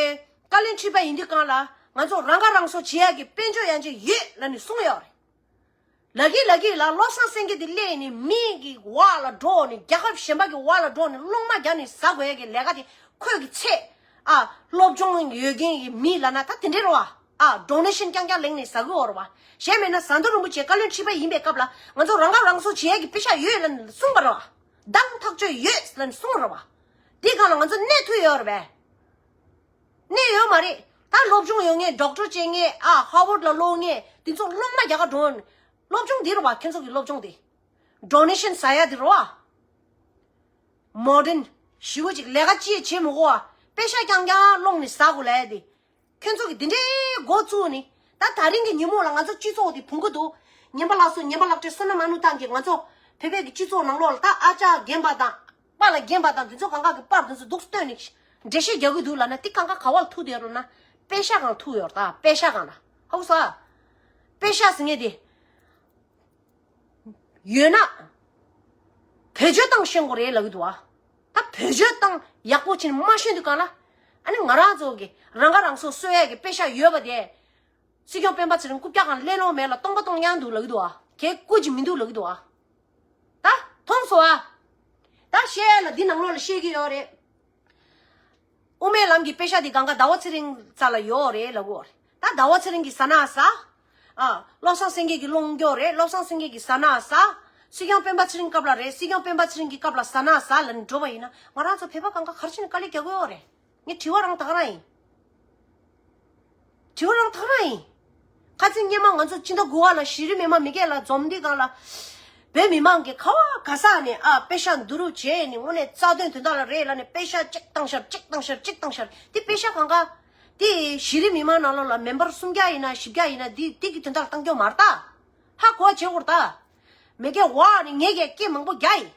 བཀའ་བློན་ཁྲི་པ་ཡིན་དུས་སྒང་ལ་ང་ཚོ་རང་ཁ་རང་གསོ་བྱེད་ཡག་གི་དཔལ་འབྱོར་ཡན་ཆད་ཡོད་ལབ་ནས་གསུངས་ཡོད་རེད། ལབ་ཀྱི་ལབ་ཀྱི་ལ་བློ་བཟང་སེང་གེ་དེ་སླེབས་ནས་མི་གི་འོག་ལ་འགྲོ་ནས་རྒྱལ་ཁབ་གཞན་པ་གི་འོག་ལ་འགྲོ་ནས་སློང་མ་རྒྱག་ནས་ཟ་དགོས་ཡག་གི་ལས་ཀ་དེ་ཁོས་ཀྱི་ཚད་ཨ་སློབ་སྦྱོང་ཡོད་མཁན་གྱི་མི་ལབ་ན་ད་དེ་འདྲས་རེད་བ། ཨ་ཌོ་ནེ་ཤན་རྐྱང་རྐྱང་ལེན་ནས་ཟ་གི་ཡོད་རེད་བ། གཞན་མེད་ན་ཟམ་གདོང་རིན་པོ་ཆེ་བཀའ་བློན་ཁྲི་པ་ཡིན་པའི་སྐབས་ལ་ང་ཚོ་རང་ཁ་རང་གསོ་བྱེད་ཡག་གི་དཔེ་ཤག་ཡོད་ལབ་ནས་གསུངས་པ་རེད་བ། གདམ་ཐག་གཅོད་ཡོད་ལབ་ནས་གསུངས་རེད་བ། འདི་སྒང་ལ་ང་ཚོ་གནས་ཐུབ་ཡོད་རེད་པས། གནས་ཡོད་མ་རེད། ད་སློབ་སྦྱོང་ཡོད་མཁན་ཌོག་ཊར་བྱེད་མཁན་ཨ་ཧར་ཝརཌ་ལ་སློབ་མཁན་དེ་ཚོ་སློབ་མ་རྒྱ་གར་འགྲོ་སློབ་སྦྱོང་འདི་རེད་བ། ཁྱེད་ཚོ་གི་སློབ་སྦྱོང་དེ་ཌོ་ནེ་ཤན་ཟ་ཡ་དེ་རེད་བ། མོ་ཌན་ཞི་བོ་ཅིག་ལས་ཀ་ཅི་བྱེད་མི་དགོས་བ། པེ་ཤ་རྐྱང་རྐྱང་སློང་ནས་ཟ་དགོས་ལབ་ཡ་དེ། ཁྱོད་ཚོ་གི་འདི་འདྲའི་འགོ་བཙུགས་ནས་ད་ད་རིང་གི་ཉིན་མོ་ལ་ང་ཚོ་སྤྱི་ཚོགས་དེ་བུང་གི་འདུག་ཉན་པ་ལགས་སོ། ཉན་པ་ལགས་བཀྲས་བསོད་ནམས་ཨ་ནུ་ཐང་གིས་ང་ཚོ་བོད་པའི་གི་སྤྱི་ཚོགས་ནང་ལོགས་ལ་ད་ཨ་ཅག་རྒན་པ་དང་པཱ་ལགས་རྒན་པ་དང་དེ་ཚོ་གང་ག་གི་པར་དེ་ཚོ་འདུག་སྟོན་ནས་འགྲེལ་བཤད་རྒྱག་གི་འདུག་ལབ་ན་དེ་གང་ག་ག་བ་ལ་ཐུག་བསྡད་ཡོད་རེད་ན། པེ་ཤ་གང་ཐུག་ཡོད་རེད། ད་པེ་ཤ་གང་ལ་ཧ་གོ་སོང་ཨ། པེ་ཤ་ཟེར་མཁན་དེ། ཡོད་ན། བེད་སྤྱོད་བཏང་ཤེས་དགོས་རེད་ལབ་ཀྱི་འདུག་ཨ། ད་བེད་སྤྱོད་བཏང་ཡག་པོ་བྱས་ནས་མ་ཤེས་དུས་གང་ལ། ཨ་ནི་ང་རང་ཚོ་གི་རང་ཁ་རང་གསོ་གསོ་ཡས་ཀྱི་པེ་ཤ་ཡོད་པ་དེ། སྲིད་སྐྱོང་སྤེན་པ་ཚེ་རིང་རྐུབ་བཀྱག་སྒང་གླེང་སློང་མེད་ལ་སྟོང་པ་སྟོང་རྐྱང་འདུག་ལབ་ཀྱི་འདུག་ཨ། གལ་སྐུ་ཅིག་མི་འདུག་ལབ་ཀྱི་འདུག་ཨ། ད་མཐོང་སོང་ཨ། ད་བཤད་ལ་འདི་ནང་ལོགས་ལ་བཤད་ཀྱི་ཡོད་རེད། དབུ་མའི་ལམ་གྱི་པེ་ཤ་འདི་གང་ག་ཟླ་བ་ཚེ་རིང་རྩ་ལ་ཡོད་རེད་ལབ་གོ་རེད། ད་ཟླ་བ་ཚེ་རིང་གི་ཟ་ན་ཟ། ཨ། བློ་བཟང་སེང་གེ་གི་སློང་རྒྱུ་རེད། བློ་བཟང་སེང་གེ་གི་ཟ་ན་ཟ། སྲིད་སྐྱོང་སྤེན་པ་ཚེ་རིང་སྐབས་ལ་རེད། སྲིད་སྐྱོང་སྤེན་པ་ཚེ་རིང་གི་སྐབས་ལ་ཟ་ན་ཟ་ལབ་ནས་འགྲོ་བ་ཡིན་ན་ང་རང་ཚོ་བོད་པ་གང་ག་ག་རེ་བྱས་ནས་དཀའ་ལས་རྒྱག་གི་ཡོད་རེད། ངས་དྲི་བ་རང་ད་ག་རང་ཡིན། དྲི་བ་རང་ད་ག་རང་ཡིན། ཁ་སང་སྔོན་མ་ང་ཚོ་སྤྱི་ཟླ་དགུ་པ་ལ་གཞི་རིམ་མི་མང་མི་སྒེར་ལ་འཛོམས་དུས་སྒང་ལ། བོད་མི་མང་གིས་ག་བ་ག་ས་ནས་ཨ་པེ་ཤ་བསྡུ་རུབ་བྱས་ནས་དངོས་གནས་རྩ་དོན་དོན་དག་ལ་རེད་ལབ་ནས་པེ་ཤ་གཅིག་བཏང་ཤར་གཅིག་བཏང་ཤར་གཅིག་བཏང་ཤར་དེ་པེ་ཤ་གང་ག་དེ་གཞི་རིམ་མི་མང་ནང་ལོགས་ལ་མེམ་བར་སུམ་བརྒྱ་ཡིན་ན་བཞི་བརྒྱ་ཡིན་ན་དེ་དེ་གི་དོན་དག་ལ་བཏང་རྒྱུ་མ་རེད་ད། ཧ་གོ་བ་བྱེད་དགོས་རེད་ད། མི་སྒེར་བ་ནས་ངས་ཀྱང་སྐད་མང་པོ་རྒྱག་ཡིན།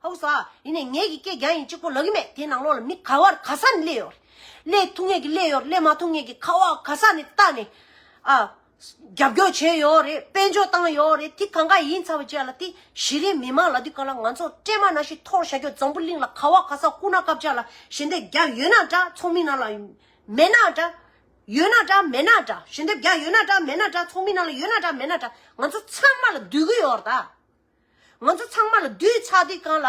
ཧ་གོ་སོང་ཨ། ཡིན་ནའི་ངས་ཀྱི་སྐད་རྒྱག་ཡིན་གཅིག་པོ་ལབ་ཀྱི་མེད། དེ་ནང་ལོགས་ལ་མི་ག་བར་ག་ས་ནས་སླེབས་ཡོད་རེད། སླེབས་ཐུབ་མཁན་གྱི་སླེབས་ཡོད་རེད། སླེབས་མ་ཐུབ་མཁན་གྱི་ག་བ་ག་ས་ནས་ལྟ་ནས་ཨ། རྒྱབ་སྐྱོར་བྱས་ཡོད་རེད། དཔལ་འབྱོར་བཏང་ཡོད་རེད། དེ་གང་ག་ཡིན་ཚར་བའི་རྗེས་ལ་དེ་གཞི་རིམ་མི་མང་ལ་དེ་ག་ལ་ང་ཚོ་སྲན་མ་ནང་བཞིན་འཐོར་བཞག་རྒྱུ། འཛམ་བུ་གླིང་ལ་ག་བ་ག་ས་སྐུ་ན་སྐབས་ཅིག་ལ་ཞལ་འདེབས་རྒྱག་ཡོད་ན་འདྲ། ཚོགས་མི་ནང་ལ་མེད་ན་འདྲ། ཡོད་ན་འདྲ་མེད་ན་འདྲ། ཞལ་འདེབས་རྒྱག་ཡོད་ན་འདྲ་མེད་ན་འདྲ། ཚོགས་མི་ནང་ལ་ཡོད་ན་འདྲ་མེད་ན་འདྲ། ང་ཚོ་ཚང་མ་ལ་འདུས་ཀྱི་ཡོད་རེད་ད། ང་ཚོ་ཚང་མ་ལ་བསྡུས་ཚར་དུས་སྒང་ལ།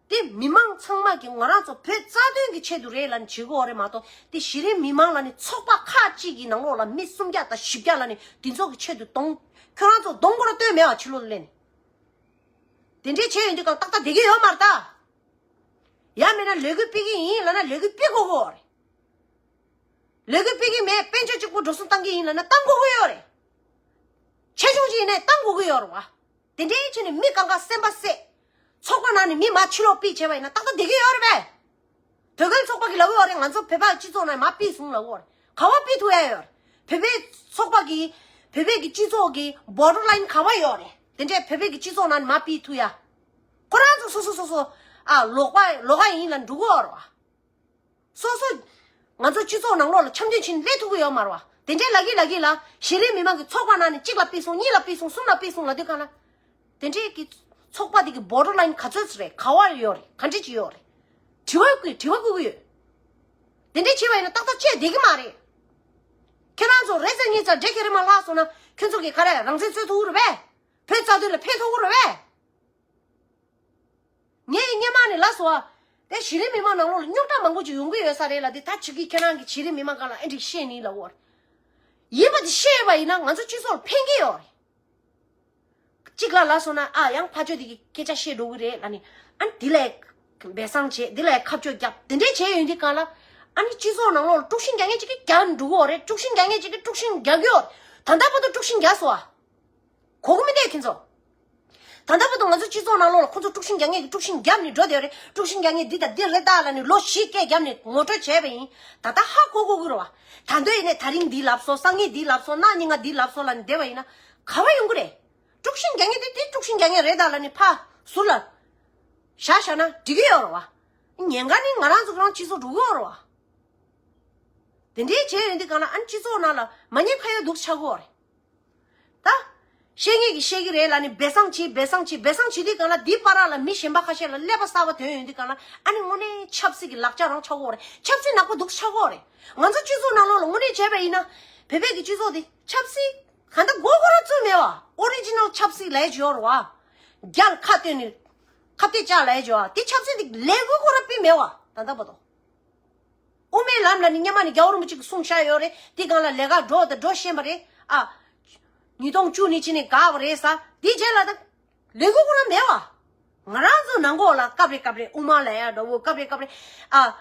དེ་མི་མང་ཚང་མ་གིས་ང་རང་ཚོ་བོད་རྩ་དོན་གྱི་ཆེད་དུ་རེད་ལབ་ནས་བྱེད་དགོས་རེད་མ་གཏོགས། དེ་གཞི་རིམ་མི་མང་ལ་ནི་ཚོགས་པ་ཁག་ཅིག་གི་ནང་ལོགས་ལ་མི་སུམ་བརྒྱ་དང་བཞི་བརྒྱ་ལ་ནི་དེ་ཚོ་གི་ཆེད་དུ་གདོང་། ཁྱོད་རང་ཚོ་གདོང་སྐོར་སྟོན་མེད་པ་ཕྱི་ལོགས་ལ་སླེབས་ནས། དེ་འདྲས་བྱས་ཡོང་དུས་སྒང་ཏག་ཏག་བསྡད་ཀྱི་ཡོད་མ་རེད་ད། ཡང་མིན་ན་ལས་འགུལ་སྤེལ་གྱི་ཡིན་ལབ་ན་ལས་འགུལ་སྤེལ་དགོས་ཀྱི་ཡོད་རེད། ལས་འགུལ་སྤེལ་གྱི་མེད། དཔལ་འབྱོར་གཅིག་པུ་འགྲོ་སོང་བཏང་གི་ཡིན་ལབ་ན་བཏང་དགོས་ཀྱི་ཡོད་རེད། ཆེ་ཆུང་ཅིག་ཡིན་ནའི་བཏང་དགོས་ཀྱི་ཡོད་རེད་བ། དེ་འདྲའི་ཆེད་ནས་མི་གང་ག་སེམས་པ་བསད། ཚོགས་པ་ནང་ནས་མི་མར་ཕྱིར་ལོག་ཕུད་བྱས་པ་ཡིན་ན་ཏག་ཏག་བསྡད་ཀྱི་ཡོད་རེད་པས། བོད་སྒེར་ཚོགས་པ་གིས་ལབ་ཡོད་རེད། ང་ཚོ་བོད་པ་སྤྱི་ཚོགས་ནང་མར་ཕུད་སོང་ལབ་ཡོད་རེད། ག་པར་ཕུད་ཐུབ་ཡ་ཡོད་རེད། བོད་པའི་ཚོགས་པ་གི་བོད་པའི་གི་སྤྱི་ཚོགས་ཀྱི་borderline ག་པར་ཡོད་རེད། དེ་འདྲས་བོད་པའི་གི་སྤྱི་ཚོགས་ནང་མར་ཕུད་ཐུབ་ཡ། ཁོ་རང་ཚོ་སོ་སོ་སོ་སོ་ཨ་ལོག་པ་ལོག་པ་ཡིན་ལབ་འགྲོ་གི་ཡོད་རེད་བ། སོ་སོ་ང་ཚོ་སྤྱི་ཚོགས་ནང་ལོགས་ལ་འཆམ་མཐུན་བྱས་ནས་སླེབས་ཐུབ་ཀྱི་ཡོད་མ་རེད་བ། དེ་འདྲས་ལབ་ཀྱི་ལབ་ཀྱི་ལ་གཞི་རིམ་མི་མང་གི་ཚོགས་པ་ནང་ནས་གཅིག་ལ་ཕུད་སོང་། གཉིས་ལ་ཕུད་སོང་། གསུམ་ལ་ཕུད་སོང་ལབ་དུས་གང་ལ། དེ་འདྲས་ཀྱི་ཚོགས་པ་དེ་གི་borderline ག་ཚོད་ཅིག་རེད། ག་པར་ཡོད་རེད། ག་འདྲས་ཅིག་ཡོད་རེད། དྲི་བ་བཀོད་དྲི་བ་བཀོད་ཀྱི་ཡོད། དེ་འདྲས་བྱས་པ་ཡིན་ན་ཏག་ཏག་བྱས་བསྡད་ཀྱི་མ་རེད། ཁྱེད་རང་ཚོ་རེ་ཙམ་གཉིས་ཙམ་འདྲེ་ཁྱེར་མ་ལྷག་སོང་ན་ཁྱོད་ཚོ་གི་ག་རེ་རང་བཙན་རྩོད་ཐུབ་ཀྱི་རེད་པས། བོད་རྩ་དོན་ལ་ཕན་ཐོགས་ཀྱི་རེད་པས། ངས་སྔོན་མ་ནས་ལབ་སོང་ཨ། དེ་གཞི་རིམ་མི་མང་ནང་ལོགས་ལ་རྙོག་དྲ་མང་པོ་ཅིག་ཡོང་གི་ཡོད་ས་རེད་ལ། དེ་ད་ཕྱི་གི་ཁྱེད་རང་གི་གཞི་རིམ་མི་མང་སྒང་ལ་ཨེ་འགྲིག་བཤད་ནི་ལབ་ཡོད་རེད། ཡིན་པ་དེ་བཤད་པ་ཡིན་ན་ང་ཚོ་སྤྱི་ཚོགས་ལ་ཕན་གྱི་ཡོད་རེད། གཅིག་ལ་ལབ་སོང་ན་ཨ་ཡང་ཕར་ཕྱོགས་དེ་གི་སྐད་ཆ་བཤད་འགྲོ་གི་རེད་ལབ་ནི། ཨ་ནི་དེ་ལ་སྦས་གསང་བྱས། དེ་ལ་ཁ་གཅོད་རྒྱབ། དེ་འདྲས་བྱས་ཡོང་དུས་གང་ལ་ཨ་ནི་སྤྱི་ཚོགས་ནང་ལོགས་ལ་དཀྲུག་ཤིང་རྒྱག་མཁན་ཅིག་གིས་རྒྱག་འགྲོ་གི་ཡོད་རེད། དཀྲུག་ཤིང་རྒྱག་མཁན་ཅིག་གིས་དཀྲུག་ཤིང་རྒྱག་གི་ཡོད་རེད། ད་ལྟ་བར་དུ་དཀྲུག་ཤིང་རྒྱག་སོང་ཨ། གོ་གི་མི་འདུག་ཁྱེད་ཚོ། ད་ལྟ་བར་དུ་ང་ཚོ་སྤྱི་ཚོགས་ནང་ལོགས་ལ་ཁོ་ཚོ་དཀྲུག་ཤིང་རྒྱག་མཁན་གྱིས་དཀྲུག་ཤིང་རྒྱབ་ནས་འགྲོ་བསྡད་ཡོད་རེད། དཀྲུག་ཤིང་རྒྱག་མཁན་འདི་དང་འདི་རེད་ད་ལབ་ནས་ལོ་བཞི་བརྒྱད་རྒྱབ་ནས་ངོ་སྤྲོད་བྱས་པ་ཡིན། ད་ལྟ་ཧ་གོ་གོ་གི་རེད་བ། ད་འདོད་ཡིན་ནས་དེ་རིང་འདི་ལབ་སོང་། སང་ཉིན་འདི་ལབ་སོང་། གནངས་ཉིན་ང་འདི་ལབ་སོང་ལབ་ནས་བསྡད་པ་ཡིན་ན་ག་པར་ཡོང་གི་རེད། དཀྲུག་ཤིང་རྒྱག་མཁན་དེ་དེ་དཀྲུག་ཤིང་རྒྱག་མཁན་རེད་ད་ལབ་ནས་ཕར་ཟུར་ལ་བཞག་བཞག་ན་འགྲིག་གི་ཡོད་རེད་བ། ཉེན་ཁ་ནི་ང་རང་ཚོ་རང་སྤྱི་ཚོགས་འགྲོ་གི་ཡོད་རེད་བ། དེ་འདྲའི་བྱས་ཡོང་དུས་གང་ལ་ཨ་ནི་སྤྱི་ཚོགས་ནང་ལ་མ་ཉེས་ཁ་གཡོག་འདུག་ཆགས་ཀྱི་ཡོད་རེད། ད། བཤད་མཁན་གྱིས་བཤད་ཀྱི་རེད་ལབ་ནས་སྦས་གསང་བྱེད། སྦས་གསང་བྱེད། སྦས་གསང་བྱེད་དུས་གང་ལ་འདིའི་བར་ལ་མི་གཞན་པ་ཁ་ཤས་ལ་ཀླད་པ་གསར་པ་ཐོན་ཡོང་དུས་གང་ལ་ཨ་ནི་དངོས་གནས་ཆབ་སྲིད་ཀྱི་ལག་ཆ་རང་ཆགས་ཀྱི་ཡོད་རེད། ཆབ་སྲིད་ནག་པོ་འདུག་ཆགས་ཀྱི་ཡོད་རེད། ང་ཚོ་སྤྱི་ཚོགས་ནང་ལོགས་ལ་དངོས་གནས་བྱས་པ་ཡིན་ན། བོད་པའི་གི་སྤྱི་ཚོགས་དེ་ཆབ་སྲིད་གང་ལྟར་མགོ་སྐོར་ར་བཙུགས་མེད་བ། ཨོ་རི་ཇི་ནལ་ཆབ་སྲིད་ལབ་ཡས་ཅིག་ཡོད་རེད་བ། རྒྱ་ལ་ཁ་གཏད་ནས་ཁ་གཏད་བཅག་ལབ་ཡས་ཅིག་ཡོད་བ། དེ་ཆབ་སྲིད་དེ་ལས་འགུལ་ཁོ་ར་སྤེལ་མེད་བ། ད་ལྟ་བར་དུ། དབུ་མའི་ལམ་ལ་ནི་སྔོན་མ་ནས་རྒྱལ་བ་རིན་པོ་ཆེ་གིས་གསུངས་བཞག་ཡོད་རེད། དེ་སྒང་ལ་ལས་ཀ་འགྲོ་དང་འགྲོ་ཤེས་པ་རེད་ཨ། ཉིས་སྟོང་བཅུ་ནས་ཕྱིན་ནས་འགག་པ་རེད་ཟེར། དེ་རྗེས་ལ་ད་ལས་འགུལ་ཁོ་རང་མེད་བ། ང་རང་ཚོ་ནང་ཁོག་ལ་སྐབས་རེ་སྐབས་རེ་དབུ་མ་ལབ་ཡ་འདྲ་བོ། སྐབས་རེ་སྐབས་རེ་ཨ།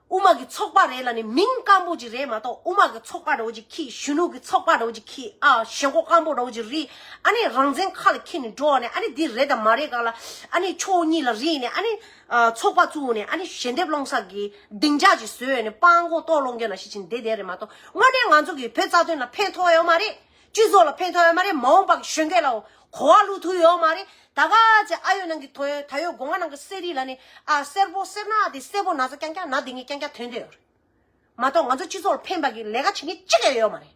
དབུ་མ་གི་ཚོགས་པ་རེད་ལབ་ནས་མིང་སྐམ་པོ་ཅིག་རེད་མ་གཏོགས། དབུ་མ་གི་ཚོགས་པ་འདྲ་བོ་ཅིག་ཁྱེར། གཞོན་ནུ་གི་ཚོགས་པ་འདྲ་བོ་ཅིག་ཁྱེར། ཨ་ཞེན་ཁོག་སྐམ་པོ་འདྲ་བོ་ཅིག་རེད། ཨ་ནི་རང་བཙན་ཁ་ལ་འཁྱེར་ནས་འགྲོ་བ་ནས་ཨ་ནི་འདི་རེད་དང་མ་རེད་སྒང་ལ་ཨ་ནི་ཕྱོགས་གཉིས་ལ་རིལ་ནས་ཨ་ནི། ཨ་ཚོགས་པ་བཙུགས་ནས་ཨ་ནི་ཞལ་འདེབས་སློང་ས་གི་སྡིངས་ཆ་ཅིག་བཟོས་ནས་སྤྲང་པོ་ལྟོ་སློང་མཁན་ལ་ཤི་ཅིང་བསྡད་བསྡད་རེད་མ་གཏོགས། དངོས་གནས་ང་ཚོ་གི་བོད་རྩ་དོན་ལ་ཕན་ཐོགས་ཡོད་མ་རེད། སྤྱི་ཚོགས་ལ་ཕན་ཐོགས་ཡོད་མ་རེད། མ་འོངས་པ་གི་གཞོན་སྐྱེས་ལ་གོ་བ་བླུག་ཐུབ་ཡོད་མ་རེད། ད་ག་ཚེ་ཨ་ཡོད་ནང་གི་དོ་ཡོད་ད་ཡོད་སྒོ་ང་ནང་གི་གསེར་རིགས་ལ་ནི་ཨ་སེར་པོ་སེར་ནག་དེ་སེར་པོ་ན་ཚ་རྐྱང་རྐྱང་ན་དེ་ངས་རྐྱང་རྐྱང་ཐོན་བསྡད་ཡོད་རེད་མ་གཏོགས། ང་ཚོ་སྤྱི་ཚོགས་ལ་ཕན་པ་གི་ལས་ཀ་བྱེད་མཁན་གཅིག་ཀྱང་ཡོད་མ་རེད།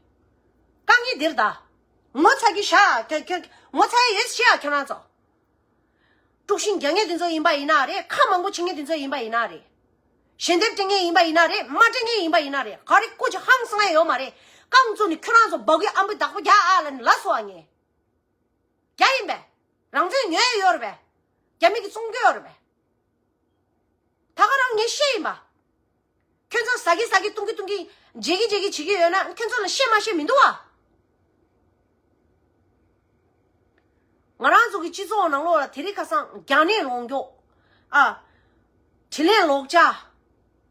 དཀའ་ངལ་འདིར་ད། ངོ་ཚ་གི་ཤ་ཁྱོད་ཁྱོད་ངོ་ཚ་ཡ་ཡོད་ཤ་ཁྱོད་རང་ཚོ། དཀྲུག་ཤིང་རྒྱག་མཁན་དེ་ཚོ་ཡིན་པ་ཡིན་ན་རེད། ཁ་མང་པོ་བྱེད་མཁན་དེ་ཚོ་ཡིན་པ་ཡིན་ན་རེད། ཞལ་འདེབས་སྤྲད་མཁན་ཡིན་པ་ཡིན་ན་རེད། མ་སྤྲད་མཁན་ཡིན་པ་ཡིན་ན་རེད། ག་རེ་སྐུ་མཁྱེན་ཧང་སང་ཡ་ཡོད་མ་རེད། རྐང་བཙུགས་ནས་ཁྱོད་རང་ཚོ་སྦ་གུའི་ཨམ་བུའི་བདག་པོ་རྒྱག་ཨ་ལབ་ནས་ལབ་སོང་ཨ་ངས། རྒྱག་ཡིན་པས། རང་བཙན་ཉོ་ཡ་ཡོད་རེད་པས། རྒྱ་མི་གིས་བཙོང་གི་ཡོད་རེད་པས། ད་ག་རང་ངས་བཤད་ཡིན་པ། ཁྱོད་ཚོ་ཟ་གི་ཟ་གི་བཏུང་གི་བཏུང་གི་བརྗེ་གི་བརྗེ་གི་བྱེད་ཀྱི་ཡོད་ན་ཁྱོད་ཚོ་ལ་བཤད་མ་བཤད་མི་འདུག་བ། ང་རང་ཚོ་གི་སྤྱི་ཚོགས་ནང་ལོགས་ལ་དེ་རིང་ཁ་སང་རྒྱ་ནད་ལོག་མགྱོགས། ཨ། དྲིན་ལན་ལོག་ཆ།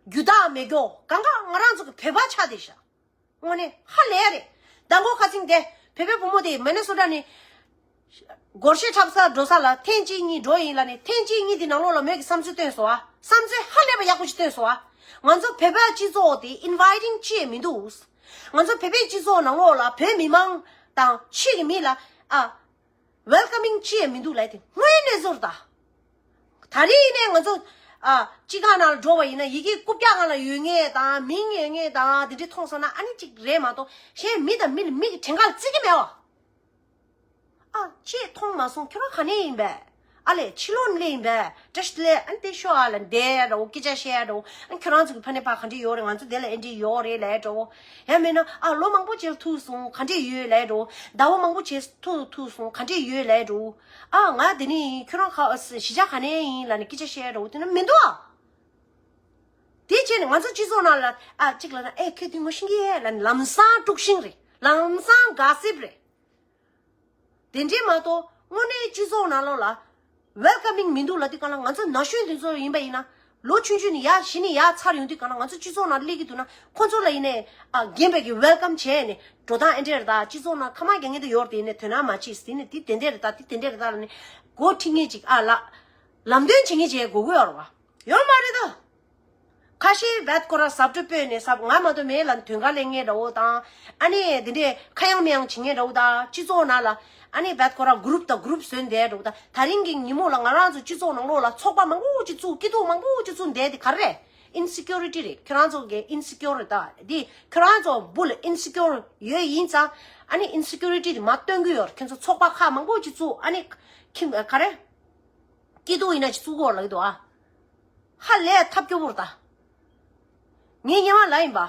རྒྱུ་དག་མེད་མགྱོགས། གང་ག་ང་རང་ཚོ་གི་བོད་པ་ཆགས་བསྡད་ཤག་དངོས་གནས་ཧ་ལས་རེད། མདང་དགོང་ཁ་སང་དེ་བོད་པའི་བུ་མོ་དེ་མི་ནི་སོ་ཊ་ནས་སྒོར་གཞས་འཁྲབ་སར་འགྲོ་ས་ལ་ཐེངས་གཅིག་གཉིས་འགྲོ་ཡིན་ལབ་ནས། ཐེངས་གཅིག་གཉིས་དེ་ནང་ལོགས་ལ་མོས་ཀྱི་བསམ་ཚུལ་བཏོན་སོང་ཨ། བསམ་ཚུལ་ཧ་ལས་པ་ཡག་པོ་ཞིག་བཏོན་སོང་ཨ། ང་ཚོ་བོད་པའི་སྤྱི་ཚོགས་དེ་ཨིན་ཝའི་ཊིང་ཅི་ཡང་མི་འདུག་ང་ཚོ་བོད་པའི་སྤྱི་ཚོགས་ནང་ལོགས་ལ་བོད་མི་མང་དང་ཕྱི་གི་མི་ལ་ཨ། ཝེལ་ཀམ་མིང་ཅི་ཡང་མི་འདུག་ལབ་དེ་དངོས་གནས་བཟོ་རེད་ད། ད་རེས་ནས་ང་ཚོ་ཨ། སྤྱི་ཁང་ནང་ལ་འགྲོ་བ་ཡིན་ན་ཡི་གེ་རྐུབ་བཀྱག་སྒང་ལ་ཡོད་མཁན་དང་མིང་ཡོད་མཁན་དང་དེ་འདྲ་མཐོང་སོང་ན་ཨ་ནི་གཅིག་རེད་མ་གཏོགས། གཞན་མི་དང་མི་ལ་མིག་གིས་བྲན་ཁ་ལ་བརྩི་གི་མེད་བ། ཨ། ཁྱེད་མཐོང་མ་སོང་། ཁྱོད་རང་ག་ནས་ཡིན་པས། ཨ་ལས་ཕྱི་ལོགས་ནས་སླེབས་ཡིན་པས། བཀྲ་ཤིས་བདེ་ལེགས། ཨ་ནི་དེ་ཤོག་ཨ་ལ་འདས་འདྲ་བོ་སྐད་ཆ་བཤད་འདྲ་བོ། ཨ་ནི་ཁྱོད་རང་ཚོ་གི་ཕ་ནས་ཕ་ག་འདྲ་ཡོད་རེད། ང་ཚོ་དེ་ལ་ཨེ་འདྲ་ཡོད་རེད་ལབ་འདྲ་བོ། ཡང་མིན་ན་ཨ་ལོ་མང་པོ་རྗེས་ཐུག་སོང་། ག་འདྲ་ཡོད་ལབ་འདྲ་བོ། ཟླ་བ་མང་པོ་རྗེས་ཐུག་ཐུག་སོང་། ག་འདྲ་ཡོད་ལབ་འདྲ་བོ། ཨ་ང་དེ་ནས་ཡིན། ཁྱོད་རང་ག་གཞིས་ཆགས་ག་ནས་ཡིན་ལབ་ནས་སྐད་ཆ་བཤད་འདྲ་བོ་དེ་ན་མི་འདུག་ཨ། དེ་བྱས་ནས་ང་ཚོ་སྤྱི་ཚོགས་ནང་ལ་ཨ་གཅིག་ལ་ན་ཨེ་ཁྱོད་དེ་ངོ་ཤེས་ཀྱི་ཡོད་ལབ་ནས་ལམ་སང་དཀྲུག་ཤིང་རེད། ལམ་སང་ག་སིབ་རེད། དེ་འདྲས་མ་གཏོགས་དངོས་གནས་སྤྱི་ཚོགས་ནང་ལོགས་ལ་ཝེལ་ཀམ་མིང་མི་འདུག་ལབ་དུས་གང་ལ། ང་ཚོ་ན་གཞོན་དེ་ཚོ་ཡིན་པ་ཡིན་ན་ལོ་ཆུང་ཆུང་ནས་ཡར་གཞི་ནས་ཡར་ཚར་ཡོང་དུས་གང་ལ། ང་ཚོ་སྤྱི་ཚོགས་ནང་སླེབས་ཀྱི་འདུག་ན་ཁོ་ཚོ་ལ་ཡིན་ནའི་ཨ་རྒན་པས་ཀྱི་ཝེལ་ཀམ་བྱས་ནས་འགྲོ་སྟངས་ཨེ་འདྲས་རེད་ད། སྤྱི་ཚོགས་ནང་ཐ་མག་རྒྱག་མཁན་དེ་ཡོད་རེད། དེ་ནས་དོ་སྣང་མ་བྱེད་ཟེར་ནས་དེ་དེ་འདྲས་རེད་ད། དེ་དེ་འདྲས་རེད་ད་ལབ་ནས་འགོ་ཁྲིད་མཁན་ཅིག་ཨ་ལ་ལམ་སྟོན་བྱེད་མཁན་ཅིག་དགོས་ཀྱི་ཡོད་རེད་བ། ཡོད་མ་རེད་ད། ཁ་ཤས་བད་ཁོ་ར་ཟབ་སྤྲོ་སྤོས་ནས་ཟབ་ང་མ་གཏོགས་མེད་ལ་དོན་དགའ་ལེན་ངེས་འདྲ་བོ་དང་། ཨ་ནི་དེ་འདྲས་ཁ་ཡང་མི་ཡང་བྱེད་ངེས་འདྲ་བོ་དང་། སྤྱི་ཚོགས་ནང་ལ་ཨ་ནི་བད་ཁོ་ར་གུ་རུབ་དང་གུ་རུབ་བཟོས་འདས་འདྲ་བོ་དང་། ད་རིང་གི་ཉིན་མོ་ལ་ང་རང་ཚོ་སྤྱི་ཚོགས་ནང་ལོགས་ལ་ཚོགས་པ་མང་པོ་ཅིག་བཙུགས། སྐྱིད་སྡུག་མང་པོ་ཅིག་བཙུགས་འདས་དེ་ག་རེ་རེད། ཨིན་སི་ཀིའུ་རི་ཊི་རེད། ཁྱོད་རང་ཚོ་གི་ཨིན་སི་ཀིའུ་རེད། ད་དེ་ཁྱོད་རང་ཚོ་བུ་ལ་ཨིན་སི་ཀིའུ་ཡོད་ཡིན་ཙང་། ཨ་ནི་ཨིན་སི་ཀིའུ་རི་ཊི་དེ་མ་སྟོན་གི་ཡོད། ཁྱོད་ཚོ་ཚོགས་པ་ཁག་མང་པོ་ཅིག་བཙུགས། ཨ་ནི་ཁྱིམ་ག་རེ་སྐྱིད་སྡུག་ཡིན་ན་ཅིག་བཙུགས་དགོས་ལབ་ཀྱི་འདུག་ཨ། ཧ་ལས་ཐབས་སྐྱོ་པོ་རེད་ད། ངས་སྔོན་མ་ལབ་ཡིན་པ།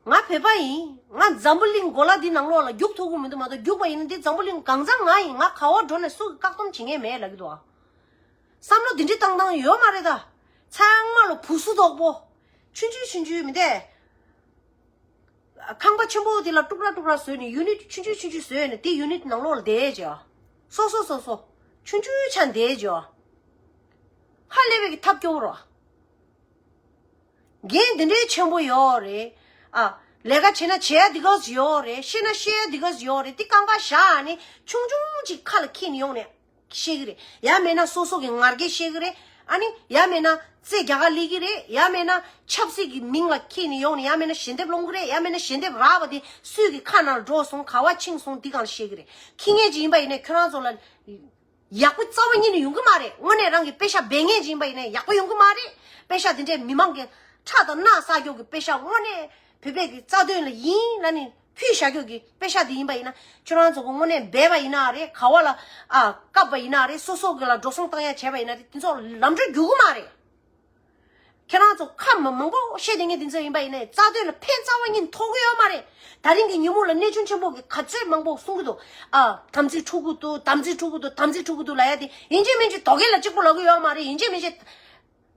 ང་བོད་པ་ཡིན། ང་འཛམ་བུ་གླིང་གོ་ལ་འདི་ནང་ལོགས་ལ་རྒྱུག་ཐུབ་ཀྱི་མི་འདུག། མ་གཏོགས་རྒྱུག་པ་ཡིན་ན་འདི་འཛམ་བུ་གླིང་གང་ཚང་ང་ཡིན། ང་ག་བ་འགྲོ་ནས་སུ་གིས་བཀག་སྡོམ་བྱེད་མཁན་མེད་ལབ་ཀྱི་འདུག་ཨ། བསམ་བློ་འདི་འདྲའི་བཏང་སྟངས་ཡོད་མ་རེད་ད། ཚང་མ་ལ་བུ་སུ་དོག་པོ། ཆུང་ཆུང་ཆུང་ཆུང་མི་འདས། ཁང་པ་ཆེན་པོ་དེ་ལ་ཀྲུག་ར་ཀྲུག་ར་བཟོས་ནས་ཡུ་ནིཊ་ཆུང་ཆུང་ཆུང་ཆུང་བཟོས་ནས་དེ་ཡུ་ནིཊ་ནང་ལོགས་ལ་བསྡད་བྱས། སོ་སོ་སོ་སོ། ཆུང་ཆུང་ཆ་བསྡད་བྱས། ཧ་ལས་པའི་གི་ཐབས་སྐྱོ་བོ་རེད། འགན་འདི་འདྲའི་ཆེན་པོ་ཡོད་རེད། ཨ། ལས་ཀ་བྱེད་ན་བྱེད་ཡ་འདི་ག་ཡོད་རེད། ཤེས་ན་ཤེས་ཡ་འདི་ག་ཡོད་རེད། དེ་རྐང་པ་བཞག་ནས་ཆུང་ཆུང་ཅིག་ཁ་ལ་འཁྱེར་ནས་ཡོང་ནས། བཤད་གི་རེད། ཡང་མེད་ན་སོ་སོ་གི་ང་རྒྱལ་བཤད་གི་རེད། ཨ་ནི་ཡང་མེད་ན་རྩེ་རྒྱ་གར་སླེབས་གི་རེད། ཡང་མེད་ན་ཆབ་སྲིད་ཀྱི་མིང་ལ་འཁྱེར་ནས་ཡོང་ནས། ཡང་མེད་ན་ཞལ་འདེབས་སློང་གི་རེད། ཡང་མེད་ན་ཞལ་འདེབས་རག་པ་དེ་སུས་ཀྱི་ཁ་ནང་འགྲོ་སོང་། ག་བ་ཕྱིན་སོང་། འདི་གང་བཤད་གི་རེད། འཁྱེར་མཁན་ཅིག་ཡིན་པ་ཡིན་ནའི་ཁྱོད་རང་ཚོ་ལ་ཡག་པོ་རྩ་བ་ཉིད་ནས་ཡོང་གི་མ་རེད། དངོས་གནས་རང་གི་པེ་ཤ་འབད་མཁན་ཅིག་ཡིན་པ་ཡིན་ནའི་ཡག་པོ་ཡོང་གི་མ་རེད། པེ་ཤ་དེ་འདྲའི་མི་མང་གི་ཁྲག་དང་རྣག་བསགས་རྒྱུ་གི་པེ་ཤ་དངོས་གནས་བོད་པའི་གི་རྩ་དོན་ལ་ཡིན་ལབ་ནས་ཕུལ་བཞག་རྒྱུ་གི་པེ་ཤ་དེ་ཡིན་པ་ཡིན་ན། ཁྱོད་རང་ཚོ་གི་དངོས་གནས་འབད་པ་ཡིན་ན་རེད། ག་བ་ལ་ཨ་བཀབ་པ་ཡིན་ན་རེད། སོ་སོ་གི་ལ་འགྲོ་སོང་བཏང་ཡ་བྱས་པ་ཡིན་ན་རེད། དེ་ཚོ་ལམ་འགྲོ་རྒྱུག་གི་མ་རེད། ཁྱེད་རང་ཚོ་ཁ་མ་མང་པོ་བཤད་བསྡད་མཁན་དེ་ཚོ་ཡིན་པ་ཡིན་ནའི་རྩ་དོན་ལ་ཕན་རྩ་བ་ཉིད་ཐོགས་ཀྱི་ཡོད་མ་རེད། ད་རིང་གི་ཉིན་མོ་ལ་གནས་ཆུང་ཆེན་པོ་གི་ག་ཚོད་མང་པོ་གསུང་གི་འདུག། ཨ། དམ་ཚིག་འཁྲུག་གི་འདུག། དམ་ཚིག་འཁྲུག་གི་འདུག། དམ་ཚིག་འཁྲུག་གི་འདུག་ལབ་ཡ་དེ་ཡིན་གཅིག་མིན་གཅིག་དོ་གལ་ལ་གཅིག་པོ་ལབ་ཀྱི་ཡོད་མ་རེད། ཡིན་གཅིག་མིན་གཅིག་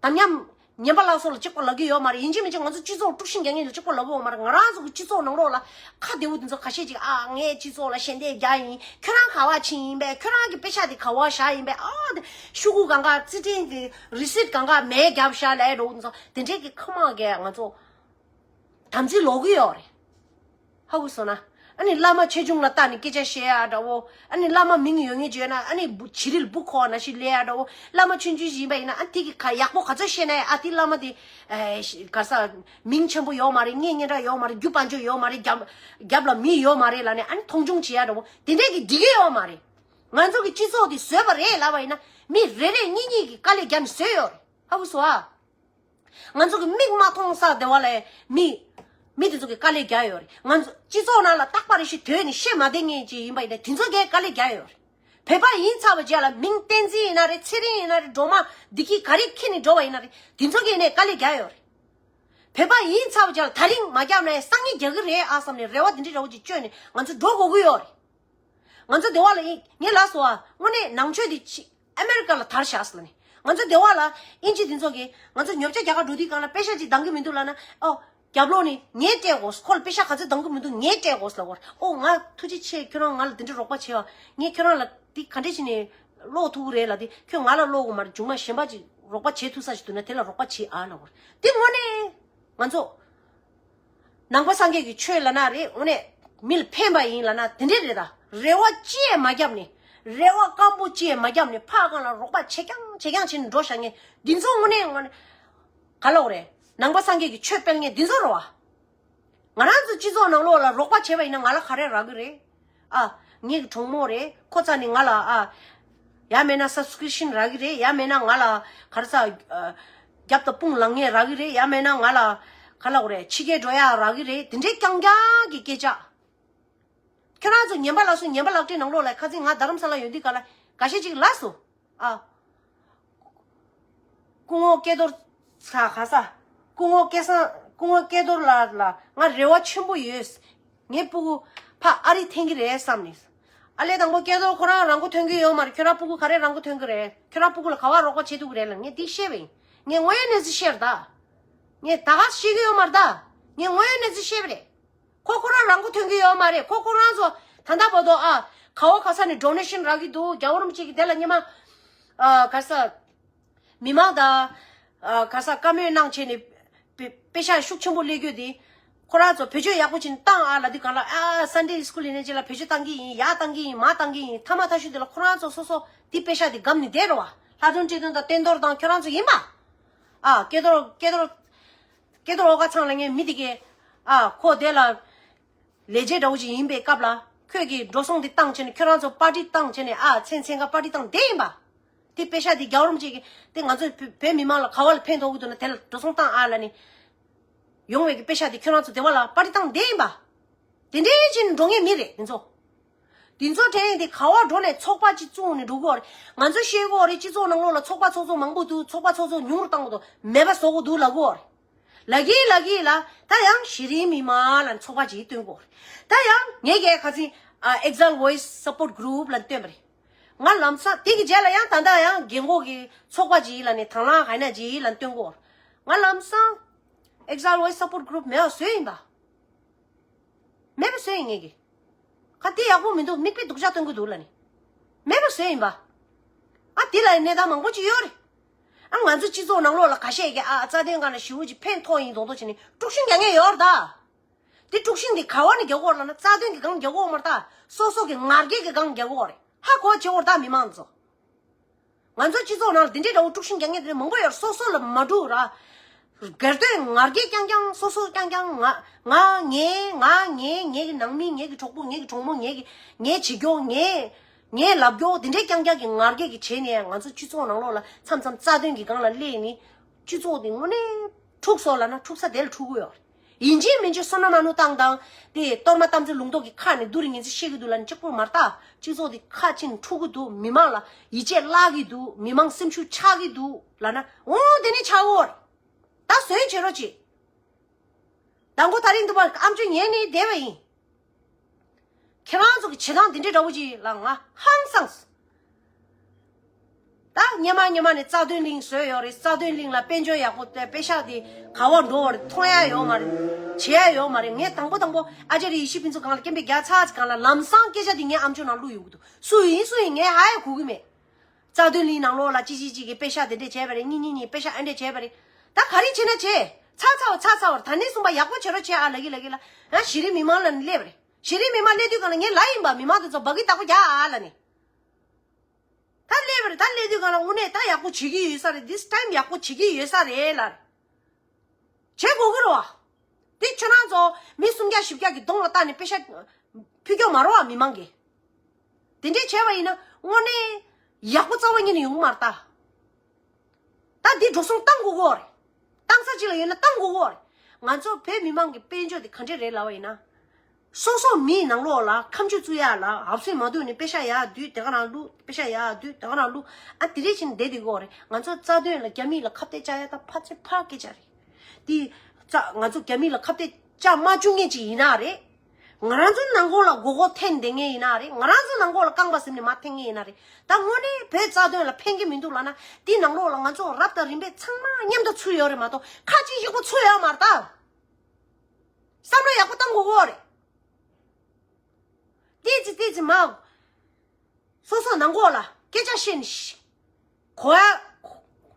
དམ་ཉམས། ཉན་པ་ལགས་སོ་ལ་གཅིག་པོ་ལབ་ཀྱི་ཡོད་མ་རེད། ཡིན་གཅིག་མིན་གཅིག་ང་ཚོ་སྤྱི་ཚོགས་དཀྲུག་ཤིང་རྒྱག་མཁན་ལ་གཅིག་པོ་ལབ་ཀྱི་ཡོད་མ་རེད། ང་རང་ཚོ་གི་སྤྱི་ཚོགས་ནང་ལོགས་ལ་ཁ་བདེ་བོ་དེ་ཚོ་ཁ་ཤས་ཅིག་ཨ་ངས་སྤྱི་ཚོགས་ལ་ཞལ་འདེབས་རྒྱག་ཡིན། ཁྱོད་རང་ག་བ་ཕྱིན་ཡིན་པས། ཁྱོད་རང་གི་པེ་ཤ་དེ་ག་བ་བཞག་ཡིན་པས། ཨ་དེ་ཤོག་གུ་གང་ག་རྩིས་ཕྲན་གི་རི་སིཊ་གང་ག་མེད་རྒྱབ་བཞག་ལས་འགྲོ་དེ་ཚོ་དེ་འདྲས་ཀྱི་ཁ་མང་གས་ང་ཚོ་དམ་ཚིག་ལོག་གི་ཡོད་རེད། ཧ་གོ་སོང་ན། ཨ་ནི་བླ་མ་ཆེ་ཆུང་ལ་བལྟས་ནས་སྐད་ཆ་བཤད་ཡ་འདྲ་བོ། ཨ་ནི་བླ་མ་མིང་ཡོད་ངེས་བརྗོད་ན་ཨ་ནི་བུ་བྱི་རིལ་བུ་ཁོ་ན་ཞིག་ལས་ཡ་འདྲ་བོ། བླ་མ་ཆུང་ཆུང་ཞིག་ཡིན་པ་ཡིན་ན་ཨ་དེ་གི་ཁ་ཡག་པོ་ག་ཚོད་བཤད་ན་ཡང་ཨ་དེ་བླ་མ་དེ་ཨེ་ག་ས་མིང་ཆེན་པོ་ཡོད་མ་རེད། ངས་སྙན་གྲགས་ཡོད་མ་རེད། རྒྱུ་དཔལ་འབྱོར་ཡོད་མ་རེད། རྒྱབ་རྒྱབ་ལ་མི་ཡོད་མ་རེད་ལབ་ནས་ཨ་ནི་མཐོང་ཆུང་བྱེད་ཡ་འདྲ་བོ་དེ་འདྲས་ཀྱི་འགྲིག་གི་ཡོད་མ་རེད། ང་ཚོ་གི་སྤྱི་ཚོགས་དེ་བཟོས་པ་རེད་ལབ་པ་ཡིན་ན་མི་རེ་རེ་གཉིས་གཉིས་ཀྱིས་དཀའ་ལས་རྒྱབ་ནས་བཟོས་ཡོད་རེད། ཧ་གོ་སོང་ཨ། ང་ཚོ་གི་མིག་མ་མཐོང་ས་དེ་བ་ལས་མི། མི་དེ་ཚོ་གི་དཀའ་ལས་རྒྱག་ཡོད་རེད། ང་ཚོ་སྤྱི་ཚོགས་ནང་ལ་རྟག་པ་རེ་ཞིག་དོད་ནས་བཤད་མ་བསྡད་མཁན་ཅིག་ཡིན་པ་ཡིན་ན་དེ་ཚོ་གིས་དཀའ་ལས་རྒྱག་ཡོད་རེད། བོད་པ་ཡིན་ཚར་བ་རྗེས་ལ་མིང་བསྟན་འཛིན་ཡིན་ན་རེད། ཚེ་རིང་ཡིན་ན་རེད། སྒྲོལ་མ་འདི་གི་ག་རེ་ཁྱེར་ནས་འགྲོ་བ་ཡིན་ན་རེད། དེ་ཚོ་གིས་ནས་དཀའ་ལས་རྒྱག་ཡོད་རེད། བོད་པ་ཡིན་ཚར་བ་རྗེས་ལ་ད་རིང་མ་རྒྱབ་ན་ཡང་སང་ཉིན་རྒྱག་གི་རེད་ཨ་བསམ་ནས་རེ་བ་འདི་འདྲ་འདྲ་བོ་ཅིག་བཅོལ་ནས་ང་ཚོ་འགྲོ་དགོས་ཀྱི་ཡོད་རེད། ང་ཚོ་སྡེ་བ་ལ་ཡིན་ངས་ལབ་སོང་ཨ། དངོས་གནས་ནང་ཆོས་འདི་ཕྱི་ཨ་མེ་རི་ཀ་ལ་དར་བཞག་ཟེར་ནས། ང་ཚོ་སྡེ་བ་ལ་དབྱིན་ཇི་འདི་ཚོ་གིས་ང་ཚོ་ཉོ་ཆ་རྒྱ་གར་འགྲོ་དུས་སྒང་ལ་པེ་ཤ་ཅིག་འདང་གི་མི་འདུག་ལབ་ན། ཨོ། རྒྱབ་ལོགས་ནས་ངས་སྤྲད་དགོས། ཁོ་ལ་པེ་ཤ་ག་ཚོད་འདང་གི་མི་འདུག། ངས་སྤྲད་དགོས་ལབ་བར། ཨོ་ང་ཐུགས་རྗེ་ཆེ། ཁྱོད་རང་ང་ལ་འདི་འདྲ་རོགས་པ་བྱས་བ། ངས་ཁྱོད་རང་ལ་འདི་ག་འདྲས་བྱས་ནས་ཀློག་ཐུབ་ཀྱི་རེད་ལབ་དུས་ཁྱོད་ང་ལ་ཀློག་དགོས་མ་རེད། མཇུག་མ་གཞན་པ་ཅིག་རོགས་པ་བྱེད་ཐུབ་ས་ཞིག་འདུག་ན་དེ་ལ་རོགས་པ་བྱེད་ཨ་ལབ་བར། འདི་དངོས་གནས་ང་ཚོ། ནང་པ་སངས་རྒྱས་ཀྱི་ཆོས་ལབ་ན་རེད། དངོས་གནས་མི་ལ་ཕན་པ་ཡིན་ལབ་ན་དེ་འདྲས་རེད་ད། རེ་བ་ཅི་ཡང་མ་བརྒྱབ་ནས། རེ་བ་སྐམ་པོ་ཅི་ཡང་མ་བརྒྱབ་ནས་ཕར་གང་ལ་རོགས་པ་བྱེད་རྐྱང་བྱེད་རྐྱང་བྱས་ནས་འགྲོ་བཞག་མཁན་འདི་ཚོ་དངོས་གནས་དངོས་གནས་ག་ལབ་དགོས་རེད། ནང་པ་སངས་རྒྱས་ཀྱི་ཆོས་སྤེལ་མཁན་འདི་ཚོ་རེད་བ། ང་རང་ཚོ་སྤྱི་ཚོགས་ནང་ལོགས་ལ་རོགས་པ་བྱས་པ་ཡིན་ན་ང་ལ་ག་རེ་རག་གི་རེད། ཨ། ངའི་གྲོགས་མོ་རེད། ཁོ་རྩ་ནས་ང་ལ་ཨ། ཡང་མེད་ན་སབ་སི་ཀི་རི་ཤན་རག་གི་རེད། ཡང་མེད་ན་ང་ལ་ག་རེ་ཟ། ཨ། རྒྱབ་དང་དཔུང་ལངས་མཁན་རག་གི་རེད། ཡང་མེད་ན་ང་ལ་ག་ལབ་དགོས་རེད། ཕྱི་རྒྱལ་འགྲོ་ཡག་རག་གི་རེད། དེ་འདྲའི་རྐྱང་རྐྱང་གི་སྐད་ཆ། ཁྱོད་རང་ཚོ་ཉན་པ་ལགས་སོ། ཉན་པ་ལག་ཁྲིད་ནང་ལོགས་ལ་ཁ་སང་ང་རྡ་རམ་ས་ལ་ཡོང་དུས་ག་ལ་འགའ་ཤས་ཅིག་ལབ་སོང་། ཨ། སྐུ་ངོ་སྐལ་རྡོར་ས་ག་ས། སྐུ་ངོ་སྐལ་བཟང་། སྐུ་ངོ་སྐལ་རྡོར་ལགས་ལ་ང་རེ་བ་ཆེན་པོ་ཡོད། ངའི་སྤུ་གུ་ཕ་ཨ་རི་འཐེན་གྱི་རེད་བསམ་ནས། ཨ་ལས་དང་པོ་སྐལ་རྡོར་ཁོ་རང་རང་མགོ་ཐོན་གྱི་ཡོད་མ་རེད། ཁྱོད་རང་སྤུ་གུ་ག་རེ་རང་མགོ་ཐོན་གྱི་རེད། ཁྱོད་རང་སྤུ་གུ་ལ་ག་བ་རོགས་པ་བྱེད་ཐུབ་ཀྱི་རེད་ལ་ངས་འདི་བཤད་པ་ཡིན། ངས་དངོས་ཡོད་གནས་ཚུལ་བཤད་རེད་ད། ངས་ད་ག་བཤད་ཀྱི་ཡོད་མ་རེད་ད། ངས་དངོས་ཡོད་གནས་ཚུལ་བཤད་པ་རེད། ཁོ་ཁོ་རང་རང་མགོ་ཐོན་གྱི་ཡོད་མ་རེད། ཁོ་ཁོ་རང་ཚོ་ད་ལྟ་བར་དུ་ཨ་ག་བ་ག་ས་ནས་ཌོ་ནེ་ཤན་རག་གི་འདུག། རྒྱལ་བ་རིན་པོ་ཆེ་གི་དེ་ལ་སྔོན་མ་ཨ་ག་ས་མི་མང་དང་ཨ་ག་ས་བཀའ་མོལ་གནང་བྱས་ནས་པེ་པེ་ཤག་ཤུགས་ཆེན་པོ་སླེབས་རྒྱུ་དེ་ཁོ་རང་ཚོ་བེད་སྤྱོད་ཡག་པོ་བྱས་ནས་བཏང་ཨ་ལབ་དུས་སྒང་ལ་ཨ་སན་ཌེ་སི་ཀུལ་ཡིན་ནའི་ཅིག་ལ་བེད་སྤྱོད་བཏང་གི་ཡིན། ཡར་བཏང་གི་ཡིན། མར་བཏང་གི་ཡིན། མཐའ་མ་མཐའ་གཞུག་དེ་ལ་ཁོ་རང་ཚོ་སོ་སོ་དེ་པེ་ཤག་དེ་སྒམ་ནས་བསྡད་རེད་བ། ལྷ་སྒྲོན་བཀྲས་མཐོང་དང་བསྟན་རྡོར་དང་ཁྱོད་རང་ཚོ་ཡིན་པ། ཨ་སྐལ་རྡོར་སྐལ་རྡོར་སྐལ་རྡོར་ཨོ་དཀར་ཚང་ལབ་མཁན་མི་དེ་གས་ཨ་ཁོ་དེ་ལ་ལས་བྱེད་འདྲ་བོ་ཅིག་ཡིན་པའི་སྐབས་ལ་ཁོས་ཀྱི་འགྲོ་སོང་དེ་བཏང་བྱས་ནས་ཁྱོད་རང་ཚོ་པར་ཊི་བཏང་བྱས་ནས་ཨ་མཚན་མཚན་ག་པར་ཊི་བཏང་བསྡད་ཡིན་པ། དེ་པེ་ཤག་དེ་རྒྱལ་བ་རིན་པོ་ཆེ་གིས་དེ་ང་ཚོ་བོད་བོད་མི་མང་ལ་ག་བ་ལ་ཕན་ཐོགས་ཀྱི་འདུག་ན་དེ་ལ་འགྲོ་སོང་བཏང་ཨ་ལབ་ནས་ཡོང་བའི་གི་པེ་ཤག་དེ་ཁྱོད་རང་ཚོ་དེ་བ་ལ་པར་ཊི་བཏང་བསྡད་ཡིན་པ། དེ་འདྲའི་ཕྱིན་འགྲོ་ངེས་མི་རེད་དེ་ཚོ། དེ་ཚོ་དྲན་དེ་ག་བ་འགྲོ་ནས་ཚོགས་པ་གཅིག་བཙུགས་ནས་འགྲོ་གི་ཡོད་རེད། ང་ཚོ་ཤེས་གི་ཡོད་རེད། སྤྱི་ཚོགས་ནང་ལོགས་ལ་ཚོགས་པ་ཚོགས་ཚོགས་མང་པོ་འདུག་ཚོགས་པ་ཚོགས་ཚོགས་ཉུང་རུ་བཏང་གི་འདུག་མེད་པ་བཟོ་གི་འདུག་ལབ་གི་ཡོད་རེད། ལབ་གི་ལབ་གི་ལ་ད་ཡང་གཞི་རིམ་མི་མང་ལ་ཚོགས་པ་གཅིག་བཏོན་གི་ཡོད་རེད། ད་ཡང་ངས་ཀྱི་ཁ་སང་ཨ་Exile Voice Support Group ལ་བཏོན་པ་རེད། ང་ལམ་སང་དེ་གི་རྗེས་ལ་ཡང་ད་ལྟ་ཡང་རྒན་གོག་གི་ཚོགས་པ་གཅིག་ལ་ནས་དང་བླངས་ག་ན་གཅིག་ལ་བཏོན་གི་ཡོད་རེད། ང་ལམ་སང་Exile Voice Support Group མེད་པ་བཟོས་ཡིན་པ། མེད་པ་བཟོས་ཡིན་ངེས་ཀྱི། ཁ་དེ་ཡག་པོ་མི་འདུག་མིག་དཔེ་སྡུག་ཅག་སྟོན་གི་འདུག་ལབ་ནས། མེད་པ་བཟོས་ཡིན་པ། ཨ་དེ་ལ་གནས་སྟངས་མང་པོ་ཅིག་ཡོད་རེད། ཨ་ང་ཚོ་སྤྱི་ཚོགས་ནང་ལོགས་ལ་ཁ་ཤས་ཀྱིས་ཨ་རྩ་དོན་སྒང་ལ་ཞེ་པོ་ཅིག་ཕན་ཐོགས་ཡིན་མདོག་མདོག་བྱས་ནས་དཀྲུག་ཤིང་རྒྱག་མཁན་ཡོད་རེད་ད། དེ་དཀྲུག་ཤིང་དེ་ག་བ་ནས་རྒྱག་གི་ཡོད་རེད་ལབ་ན་རྩ་དོན་གྱི་སྒང་རྒྱག་གི་ཡོད་མ་རེད་ད། སོ་སོ་གི་ང་རྒྱལ་གྱི་སྒང་རྒྱག་གི་ཡོད་རེད། ཧ་གོ་བྱེད་དགོས་རེད་ད་མི་མང་ཚོ། ང་ཚོ་སྤྱི་ཚོགས་ནང་ལ་འདི་འདྲའི་འདྲ་བོ་དཀྲུག་ཤིང་རྒྱག་མཁན་དེ་འདྲ་མང་པོ་ཡོད་རེད། སོ་སོ་ལ་མ་དཀྲུག་ར། སྒེར་དོན་ང་རྒྱལ་རྐྱང་རྐྱང་སོ་སོ་རྐྱང་རྐྱང་ང་ང་ངའི་ང་ངའི་ངའི་གི་ནང་མི་ངའི་གི་གྲོགས་པོ་ངའི་གི་གྲོགས་མོ་ངའི་གི་ངའི་བྱེད་རྒྱུ་ངའི་ངའི་ལབ་རྒྱུ་འདི་འདྲའི་རྐྱང་རྐྱང་གི་ང་རྒྱལ་གི་བྱས་ནས་ང་ཚོ་སྤྱི་ཚོགས་ནང་ལོགས་ལ་མཚམས་མཚམས་རྩ་དོན་གི་སྒང་ལ་སླེབས་ནས་སྤྱི་ཚོགས་འདི་དངོས་གནས་འཁྲུག་སོང་ལབ་ན་འཁྲུག་ས་དེ་ལ་འཁྲུག་གི་ཡོད་རེད། ཡིན་གཅིག་མིན་གཅིག་བསོད་ནམས་ཨ་ནུ་བཏང་དང་དེ་གཏོར་མ་དམ་ཚིག་ལུང་རྟོགས་ཀྱི་ཁ་ནས་བསྡུ་རུ་ཉིན་ཚེ་བཤད་ཀྱི་འདུག་ལབ་ནས་གཅིག་པུར་མ་ལྟ། སྤྱི་ཚོགས་དེ་ཁ་ཕྱིན་འཁྲུག་གི་འདུག་མི་མང་ལ་ཡིད་ཆེས་བརླག་གི་འདུག་མི་མང་སེམས་ཤུགས་ཆག་གི་འདུག་ལབ་ན་འོང་དེ་ནས་ཆག་འོར། ད་བཟོས་བྱེད་རོགས་གྱིས། མདང་དགོང་དེ་རིང་འདུག་པ་ཨམ་ཅོག་ཉན་ནས་བསྡད་པ་ཡིན། ཁྱེད་རང་ཚོ་གི་བྱེད་སྟངས་འདི་འདྲའི་འདྲ་བོ་ཅིག་ལ་ང་ཧང་སངས། ད་སྙེ་མ་སྙེ་མ་ནས་རྩ་དོན་གླིང་བཟོས་ཡོད་རེད། རྩ་དོན་གླིང་ལ་དཔལ་འབྱོར་ཡག་པོ་དེ་པེ་ཤག་དེ་ག་བ་འགྲོ་བ་རེད། མཐོང་ཡ་ཡོད་མ་རེད། བྱེད་ཡ་ཡོད་མ་རེད། ངས་དང་པོ་དང་པོ་ཨ་ཅེ་རི་ཡེ་ཤེས་ཕུན་ཚོགས་སྒང་ལ་སྐད་འབོད་རྒྱག་ཚར་ཚེ་སྒང་ལ་ལམ་སང་སྐད་ཆ་དེ་ངས་ཨམ་ཅོག་ནང་བླུགས་ཡོང་གི་འདུག་སུ་ཡིན་སུ་ཡིན་ངས་ཧ་ཡ་གོ་གི་མེད། རྩ་དོན་གླིང་ནང་ལོགས་ལ་ཅི་ཅི་ཅི་གི་པེ་ཤག་དེ་འདྲས་བྱས་པ་རེད། གཉིས་གཉིས་གཉིས་པེ་ཤག་ཨ་འདྲས་བྱས་པ་རེད། ད་ག་རེ་བྱེད་ན་བྱེད། ཚར་ཚར་བ་ཚར་ཚར་བར་ད་ནས་གསུངས་པ་ཡག་པོ་བྱེད་རོགས་བྱེད་ཨ་ལ་གི་ལ་གི་ལ། ཨ་གཞི་རིམ་མི་མང་ལ་ནི་སླེབས་པ་རེད། གཞི་རིམ་མི་མང་སླེབས་དུས་གང་ལ་ངས་ལབ་ཡིན་པ་མི་མང་དེ་ཚོ་འབག་གི་བདག་པོ་རྒྱག་ཨ་ལ་ནི། ད་སླེབས་པ་རེད། ད་སླེབས་དུས་གང་ལ་དངོས་གནས་ད་ཡག་པོ་བྱེད་ཀྱི་ཡོད་ས་རེད། this time ཡག་པོ་བྱེད་ཀྱི་ཡོད་ས་རེད་ལ། བྱེད་དགོས་ཀྱི་རེད་བ། དེ་ཁྱོད་རང་ཚོ་མི་སུམ་བརྒྱ་བཞི་བརྒྱ་གི་གདོང་ལ་བལྟས་ནས་པེ་ཤག་ཕུལ་སྐྱོང་མ་རེད་བ་མི་མང་གིས། དེ་འདྲས་བྱས་པ་ཡིན་ན་དངོས་གནས་ཡག་པོ་རྩ་བ་ཉིད་ནས་ཡོང་གི་མ་རེད་ད། ད་འདི་འགྲོ་སོང་བཏང་དགོས་ཀྱི་ཡོད་རེད། བཏང་ས་གཅིག་ལ་ཡོད་ན་བཏང་དགོས་ཀྱི་ཡོད་རེད། ང་ཚོ་བོད་མི་མང་གི་དཔལ་འབྱོར་དེ་ག་འདྲས་རེད་ལབ་པ་ཡིན་ན། སོ་སོ་མིའི་ནང་ལོགས་ལ་ཁ་མཆུ་བཙུགས་ཡ་ལ་ཧབ་སེ་མ་འདུག་ནས་པེ་ཤག་ཡར་བསྡུས་དེ་ག་རང་བླུགས། པེ་ཤག་ཡར་བསྡུས་དེ་ག་རང་བླུགས། ཨ་དེ་རེད་ཕྱིན་བསྡད་དེ་གོ་རེད། ང་ཚོ་རྩ་དོན་ལ་རྒྱ་མི་ལ་ཁ་གཏད་བཅག་ཡ་ད་ཕལ་ཆེར་ཕར་སྐད་ཆ་རེད། དེ་ཙ་ང་ཚོ་རྒྱ་མི་ལ་ཁ་གཏད་བཅག་མ་བཅུག་མཁན་ཅིག་ཡིན་ན་རེད། ང་རང་ཚོ་ནང་ཁོག་ལ་མགོ་སྐོར་འཐེན་བསྡད་མཁན་ཡིན་ན་རེད། ང་རང་ཚོ་ནང་ཁོག་ལ་རྐང་པ་ཟིན་ནས་མར་འཐེན་མཁན་ཡིན་ན་རེད། ད་དངོས་གནས་བོད་རྩ་དོན་ལ་ཕན་གྱི་མི་འདུག་ལབ་ན་དེ་ནང་ལོགས་ལ་ང་ཚོ་རབ་དང་རིམ་པས་ཚང་མ་མཉམ་དུ་ཚུད་ཡོད་རེད་མ་གཏོགས་ཁ་གཅིག་གཅིག་པོ་ཚུད་ཡོད་མ་རེད་ད། བསམ་བློ་ཡག་པོ་བཏང་དགོས་ཀྱི་ཡོད་རེད། ཏོག་ཙམ་ཏོག་ཙམ་མ། སོ་སོ་ནང་ཁོག་ལ་སྐད་ཆ་བཤད་ནས་ཤི། གོ་ཡ།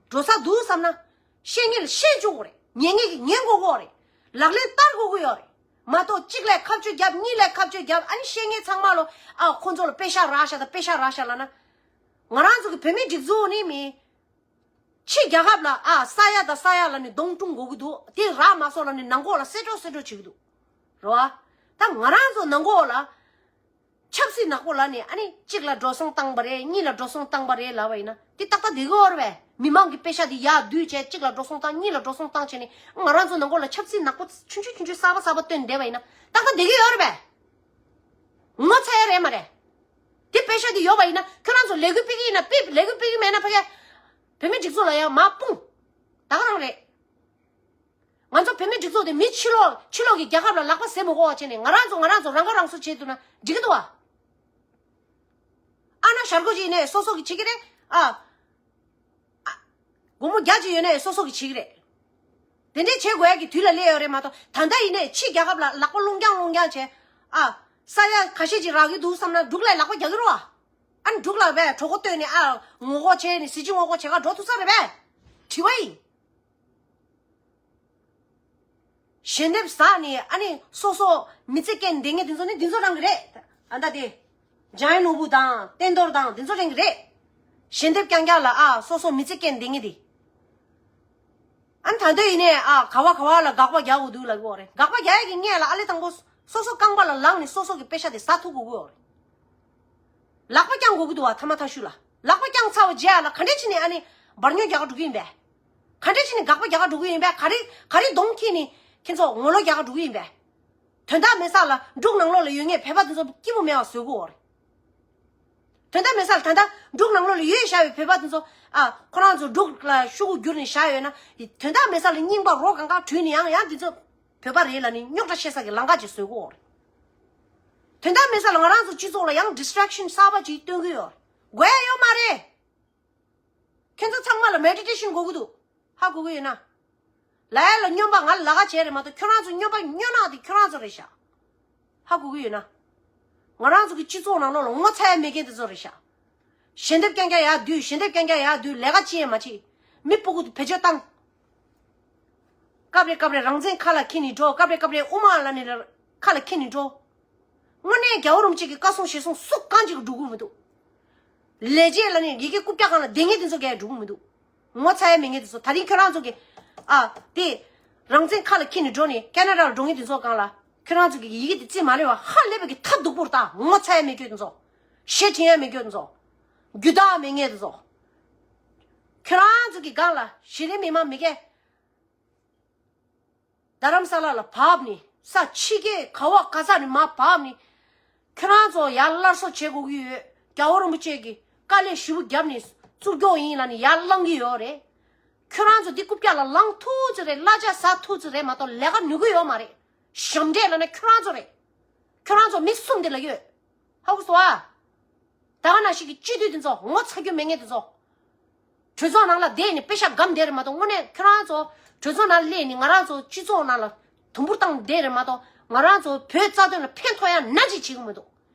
འགྲོ་ས་འདུག་བསམ་ན། བཤད་མཁན་ལ་བཤད་བཅུག་དགོས་རེད། ཉན་མཁན་གྱིས་ཉན་དགོས་ཀྱི་ཡོད་རེད། ལག་ལེན་བསྟར་དགོས་ཀྱི་ཡོད་རེད། མ་གཏོགས་གཅིག་ལ་ཁ་གཅོད་བརྒྱབ་གཉིས་ལ་ཁ་གཅོད་བརྒྱབ་ཨ་ནི་བཤད་མཁན་ཚང་མ་ལོ། ཨ་ཁོ་ཚོ་ལ་པེ་ཤག་རག་ཤག་དང་པེ་ཤག་རག་ཤག་ལབ་ན། ང་རང་ཚོ་གི་བོད་མིའི་སྒྲིག་འཛུགས་ནི་མི། ཕྱི་རྒྱལ་ཁབ་ལ་ཨ་ས་ཡ་དང་ས་ཡ་ལ་ནི་གདོང་དྲུང་དགོས་ཀྱི་འདུག་དེ་རག་མ་སོང་ལ་ནི་ནང་ཁོག་ལ་གསེད་གྲོགས་གསེད་གྲོགས་བྱེད་ཀྱི་འདུག་རེད་བ། ད་ང་རང་ཚོ་ནང་ཁོག་ལ་ཆབ་སྲིད་ནག་པོ་ལ་ནི་ཨ་ནི་གཅིག་ལ་འགྲོ་སོང་བཏང་པ་རེད། གཉིས་ལ་འགྲོ་སོང་བཏང་པ་རེད་ལབ་པ་ཡིན་ན་དེ་ཏག་ཏག་བསྡད་ཀྱི་ཡོད་རེད་པས། མི་མང་གི་པེ་ཤག་དེ་ཡར་བསྡུས་བྱས་གཅིག་ལ་འགྲོ་སོང་བཏང་གཉིས་ལ་འགྲོ་སོང་བཏང་བྱས་ནས་ང་རང་ཚོ་ནང་ཁོག་ལ་ཆབ་སྲིད་ནག་པོ་ཆུང་ཆུང་ཆུང་ཆུང་གསར་པ་གསར་པ་བཏོན་བསྡད་པ་ཡིན་ན་ཏག་ཏག་བསྡད་ཀྱི་ཡོད་རེད་པས། ངོ་ཚ་ཡ་རེད་མ་རེད། དེ་པེ་ཤག་དེ་ཡོད་པ་ཡིན་ན་ཁྱོད་རང་ཚོ་ལས་འགུལ་སྤེལ་གྱི་ཡིན་ན་སྤེལ། ལས་འགུལ་སྤེལ་གྱི་མེད་ན་ཕ་གི་བོད་མི་སྒྲིག་འཛུགས་ལ་ཡང་མར་སྤུངས། ད་ག་རང་རེད། ང་ཚོ་བོད་མི་སྒྲིག་འཛུགས་དེ་མི་ཕྱི་ལོགས་ཕྱི་ལོགས་ཀྱི་རྒྱལ་ཁབ་ལ་ལག་པ་བཟེད་མི་དགོས་པ་བྱས་ནས་ང་རང་ཚོ་ང་རང་ཚོ་རང་ཁ་རང་གསོ་བྱེད་ཐུབ་ན་འགྲིག་གི་འདུག་བ། ཨ་ན་ཞར་གོ་ཅིག་ཡིན་ནའི་སོ་སོ་གི་བྱེད་ཀྱི་རེད། ཨ། ཨ། སྒོར་མོ་བརྒྱ་ཅིག་ཡོད་ནའི་སོ་སོ་གི་བྱེད་ཀྱི་རེད། དེ་འདྲས་བྱེད་དགོས་ཡ་གི་དུས་ལ་སླེབས་ཡོད་རེད་མ་གཏོགས་ད་ལྟ་ཡིན་ནའི་ཕྱི་རྒྱལ་ཁབ་ལ་ལག་པ་སློང་རྐྱང་སློང་རྐྱང་བྱས། ཨ། ས་ཡ་ཁ་ཤས་ཅིག་རག་གི་འདུག་བསམ་ན་འབྲུག་ལ་ལག་པ་རྒྱག་གི་རེད་བ། ཨ་ནི་འབྲུག་ལ་བས་གྲོད་ཁོག་བཏོན་ནས་ཨ་ངོ་ལྐོག་བྱས་ནས་གཟི་བརྗིད་ངོ་ལྐོག་བྱེད་ག་འགྲོ་ཐུབ་ས་རེད་པས། དྲི་བ་ཡིན། ཞལ་འདེབས་ཟ་ནས་ཨ་ནི་སོ་སོ་མི་ཚེ་སྐྱེལ་བསྡད་མཁན་དེ་ཚོ་ནི་འདི་ཚོ་རང་གི་རེད། ཨ་ད་དེ། འཇམ་དབྱངས་ནོར་བུ་དང་བསྟན་རྡོར་དང་འདི་ཚོ་རང་གི་རེད། ཞལ་འདེབས་རྐྱང་རྐྱང་ལ་ཨ་སོ་སོ་མི་ཚེ་སྐྱེལ་བསྡད་མཁན་དེ། ཨ་ནི་ད་ལྟ་ཡིན་ནས་ཨ་ག་བ་ག་བ་ལ་དགག་པ་རྒྱག་དགོས་འདུག་ལབ་ཀྱི་ཡོད་རེད། དགག་པ་རྒྱག་ཡ་གི་སྔོན་ལ་ཨ་ལེ་དང་པོ་སོ་སོ་རྐང་པ་ལ་ལངས་ནས་སོ་སོ་གི་པེ་ཤ་དེ་ཟ་ཐུབ་དགོས་ཀྱི་ཡོད་རེད། ལག་པ་བརྐྱང་དགོས་ཀྱི་འདུག་བ། ཐ་མ་ཐ་ཤུ་ལ་ལག་པ་བརྐྱང་ཚར་བ་རྗེས་ལ་ག་འདྲས་བྱས་ནས་ཨ་ནི་འབར་ཉོན་རྒྱག་ག་འགྲོ་གི་ཡིན་པས། ག་འདྲས་བྱས་ནས་དགག་པ་རྒྱག་ག་འགྲོ་གི་ཡིན་པས། ག་རེ་ག་རེ་གདོང་ཁྱེར་ནས་ཁྱེད་ཚོ་ངོ་ལོག་རྒྱག་ག་འགྲོ་གི་ཡིན་པས། དོན་དག་མེད་ས་ལ་འབྲུག་ནང་ལོགས་ལ་ཡོད་མཁན་བོད་པ་དེ་ཚོ་སྐྱིད་པོ་མེད་པ་བཟོ་གི་ཡོད་རེད། དོན་དག་མེད་ས་ལ་ད་ལྟ་འབྲུག་ནང་ལོགས་ལ་ཡོད་བཞག་པའི་བོད་པ་དེ་ཚོ་ཨ་ཁོ་རང་ཚོ་འབྲུག་ལ་ཤོག་གུ་བསྒྱུར་ནས་བཞག་ཡོད་ན། དོན་དག་མེད་ས་ལ་རྙིང་པ་རོ་གང་ག་དྲུད་ནས་ཡང་ཡང་དེ་ཚོ་བོད་པ་རེད་ལབ་ནས་རྙོག་དྲ་བཤད་ས་གི་ལམ་ཁ་ཅིག་བཟོ་གི་ཡོད་རེད། དོན་དག་མེད་ས་ལ་ང་རང་ཚོ་སྤྱི་ཚོགས་ལ་ཡང་distraction་གསར་པ་ཅིག་སྟོན་གི་ཡོད་རེད། དགོས་ཡ་ཡོད་མ་རེད། ཁྱེད་ཚོ་ཚང་མ་ལ་meditation་དགོས་ཀྱི་འདུག་ཧ་གོ་གི་ཡོད་ན། ལབ་ཡ་ལ་སྨྱོན་པ་ང་ལ་ལ་ཁ་བྱས་རེད་མ་གཏོགས། ཁྱོད་རང་ཚོ་སྨྱོན་པ་སྨྱོ་ནག་དེ་ཁྱོད་རང་ཚོ་རེད་ཤག་ཧ་གོ་གི་ཡོད་ན། ང་རང་ཚོ་གི་སྤྱི་ཚོགས་ནང་ལོགས་ལ་ངོ་ཚ་ཡ་མེད་མཁན་དེ་ཚོ་རེད་ཤག་ཞལ་འདེབས་རྐྱང་རྐྱང་ཡར་བསྡུས། ཞལ་འདེབས་རྐྱང་རྐྱང་ཡར་བསྡུས། ལས་ཀ་ཅི་ཡང་མ་བྱེད། མི་སྤུ་གུ་དེ་བེད་སྤྱོད་བཏང་། སྐབས་རེ་སྐབས་རེ་རང་བཙན་ཁ་ལ་འཁྱེར་ནས་འགྲོ། སྐབས་རེ་སྐབས་རེ་དབུ་མ་ལ་ནི་ཁ་ལ་འཁྱེར་ནས་འགྲོ། དངོས་གནས་རྒྱལ་བ་རིན་པོ་ཆེ་གི་བཀའ་གསུང་ཞལ་གསུང་སུ་གང་ཅིག་གིས་སྒྲུབ་ཀྱི་མི་འདུག་ལས་བྱེད་ལ་ནི་ཡི་གེ་རྐུབ་བཀྱག་སྒང་ལ་བསྡད་མཁན་དེ་ཚོ་གིས་སྒྲུབ་ཀྱི་མི་འདུག་ངོ་ཚ་ཡ་མེད་མཁན་དེ་ཚོ། ད་རིང་ཁྱོད་རང་ཚོ་གི་ཨ་དེ་རང་བཙན་ཁ་ལ་འཁྱེར་ནས་འགྲོ་ནས་ཁེ་ན་ཌ་ལ་འགྲོ་མཁན་དེ་ཚོ་སྒང་ལ་ཁྱོད་རང་ཚོ་གི་ཡི་གེ་དེ་རྩིས་མ་རེད་བ། ཧ་ལས་པའི་གི་ཐ་སྡུག་པོར་ལྟ། ངོ་ཚ་ཡ་མེད་མཁན་དེ་ཚོ། ཞེ་དྲན་ཡ་མེད་མཁན་དེ་ཚོ། རྒྱུ་དག་མེད་མཁན་དེ་ཚོ། ཁྱོད་རང་ཚོ་གི་སྒང་ལ་གཞི་རིམ་མི་མང་མི་སྒེར། རྡ་རམ་ས་ལ་ལ་བབས་ནས་ས་ཕྱི་རྒྱལ་ག་བ་ག་ས་ནས་མར་བབས་ནས། ཁྱོད་རང་ཚོ་ཡར་སླར་གསོ་བྱེད་དགོས་ཀྱི་ཡོད། རྒྱལ་བ་རིན་པོ་ཆེ་གིས་དཀའ་ལས་ཞེ་པོ་བརྒྱབ་ནས་བཙུགས་རྒྱུ་ཡིན་ལབ་ནས་ཡར་བསླང་གི་ཡོད་རེད། ཁྱོད་རང་ཚོ་འདི་རྐུབ་བཀྱག་ལ་ལངས་ཐུབ་ཙམ་རེད། གླ་ཆ་ཟ་ཐུབ་ཙམ་རེད་མ་གཏོགས་ལས་ཀ་ནུས་ཀྱི་ཡོད་མ་རེད། ཞབས་འདྲེན་ལབ་ན་ཁྱོད་རང་ཚོ་རེད། ཁྱོད་རང་ཚོ་མི་གསུམ་དེ་ལ་ཡོད། ཧ་གོ་སོང་ཨ། ད་ག་ནང་བཞིན་གྱི་སྤྱི་འཐུས་དེ་ཚོ་ངོ་ཚ་རྒྱུ་མེད་མཁན་དེ་ཚོ། གྲོས་ཚོགས་ནང་ལ་བསྡད་ནས་པེ་ཤ་སྒམ་བསྡད་རེད་མ་གཏོགས། དངོས་གནས་ཁྱོད་རང་ཚོ་གྲོས་ཚོགས་ནང་སླེབས་ནས་ང་རང་ཚོ་སྤྱི་ཚོགས་ནང་ལ་དུམ་བུར་བཏང་བསྡད་རེད་མ་གཏོགས། ང་རང་ཚོ་བོད་རྩ་དོན་ལ་ཕན་ཐོགས་ཡ་ནམ་ཞིག་བྱེད་ཀྱི་མི་འདུག་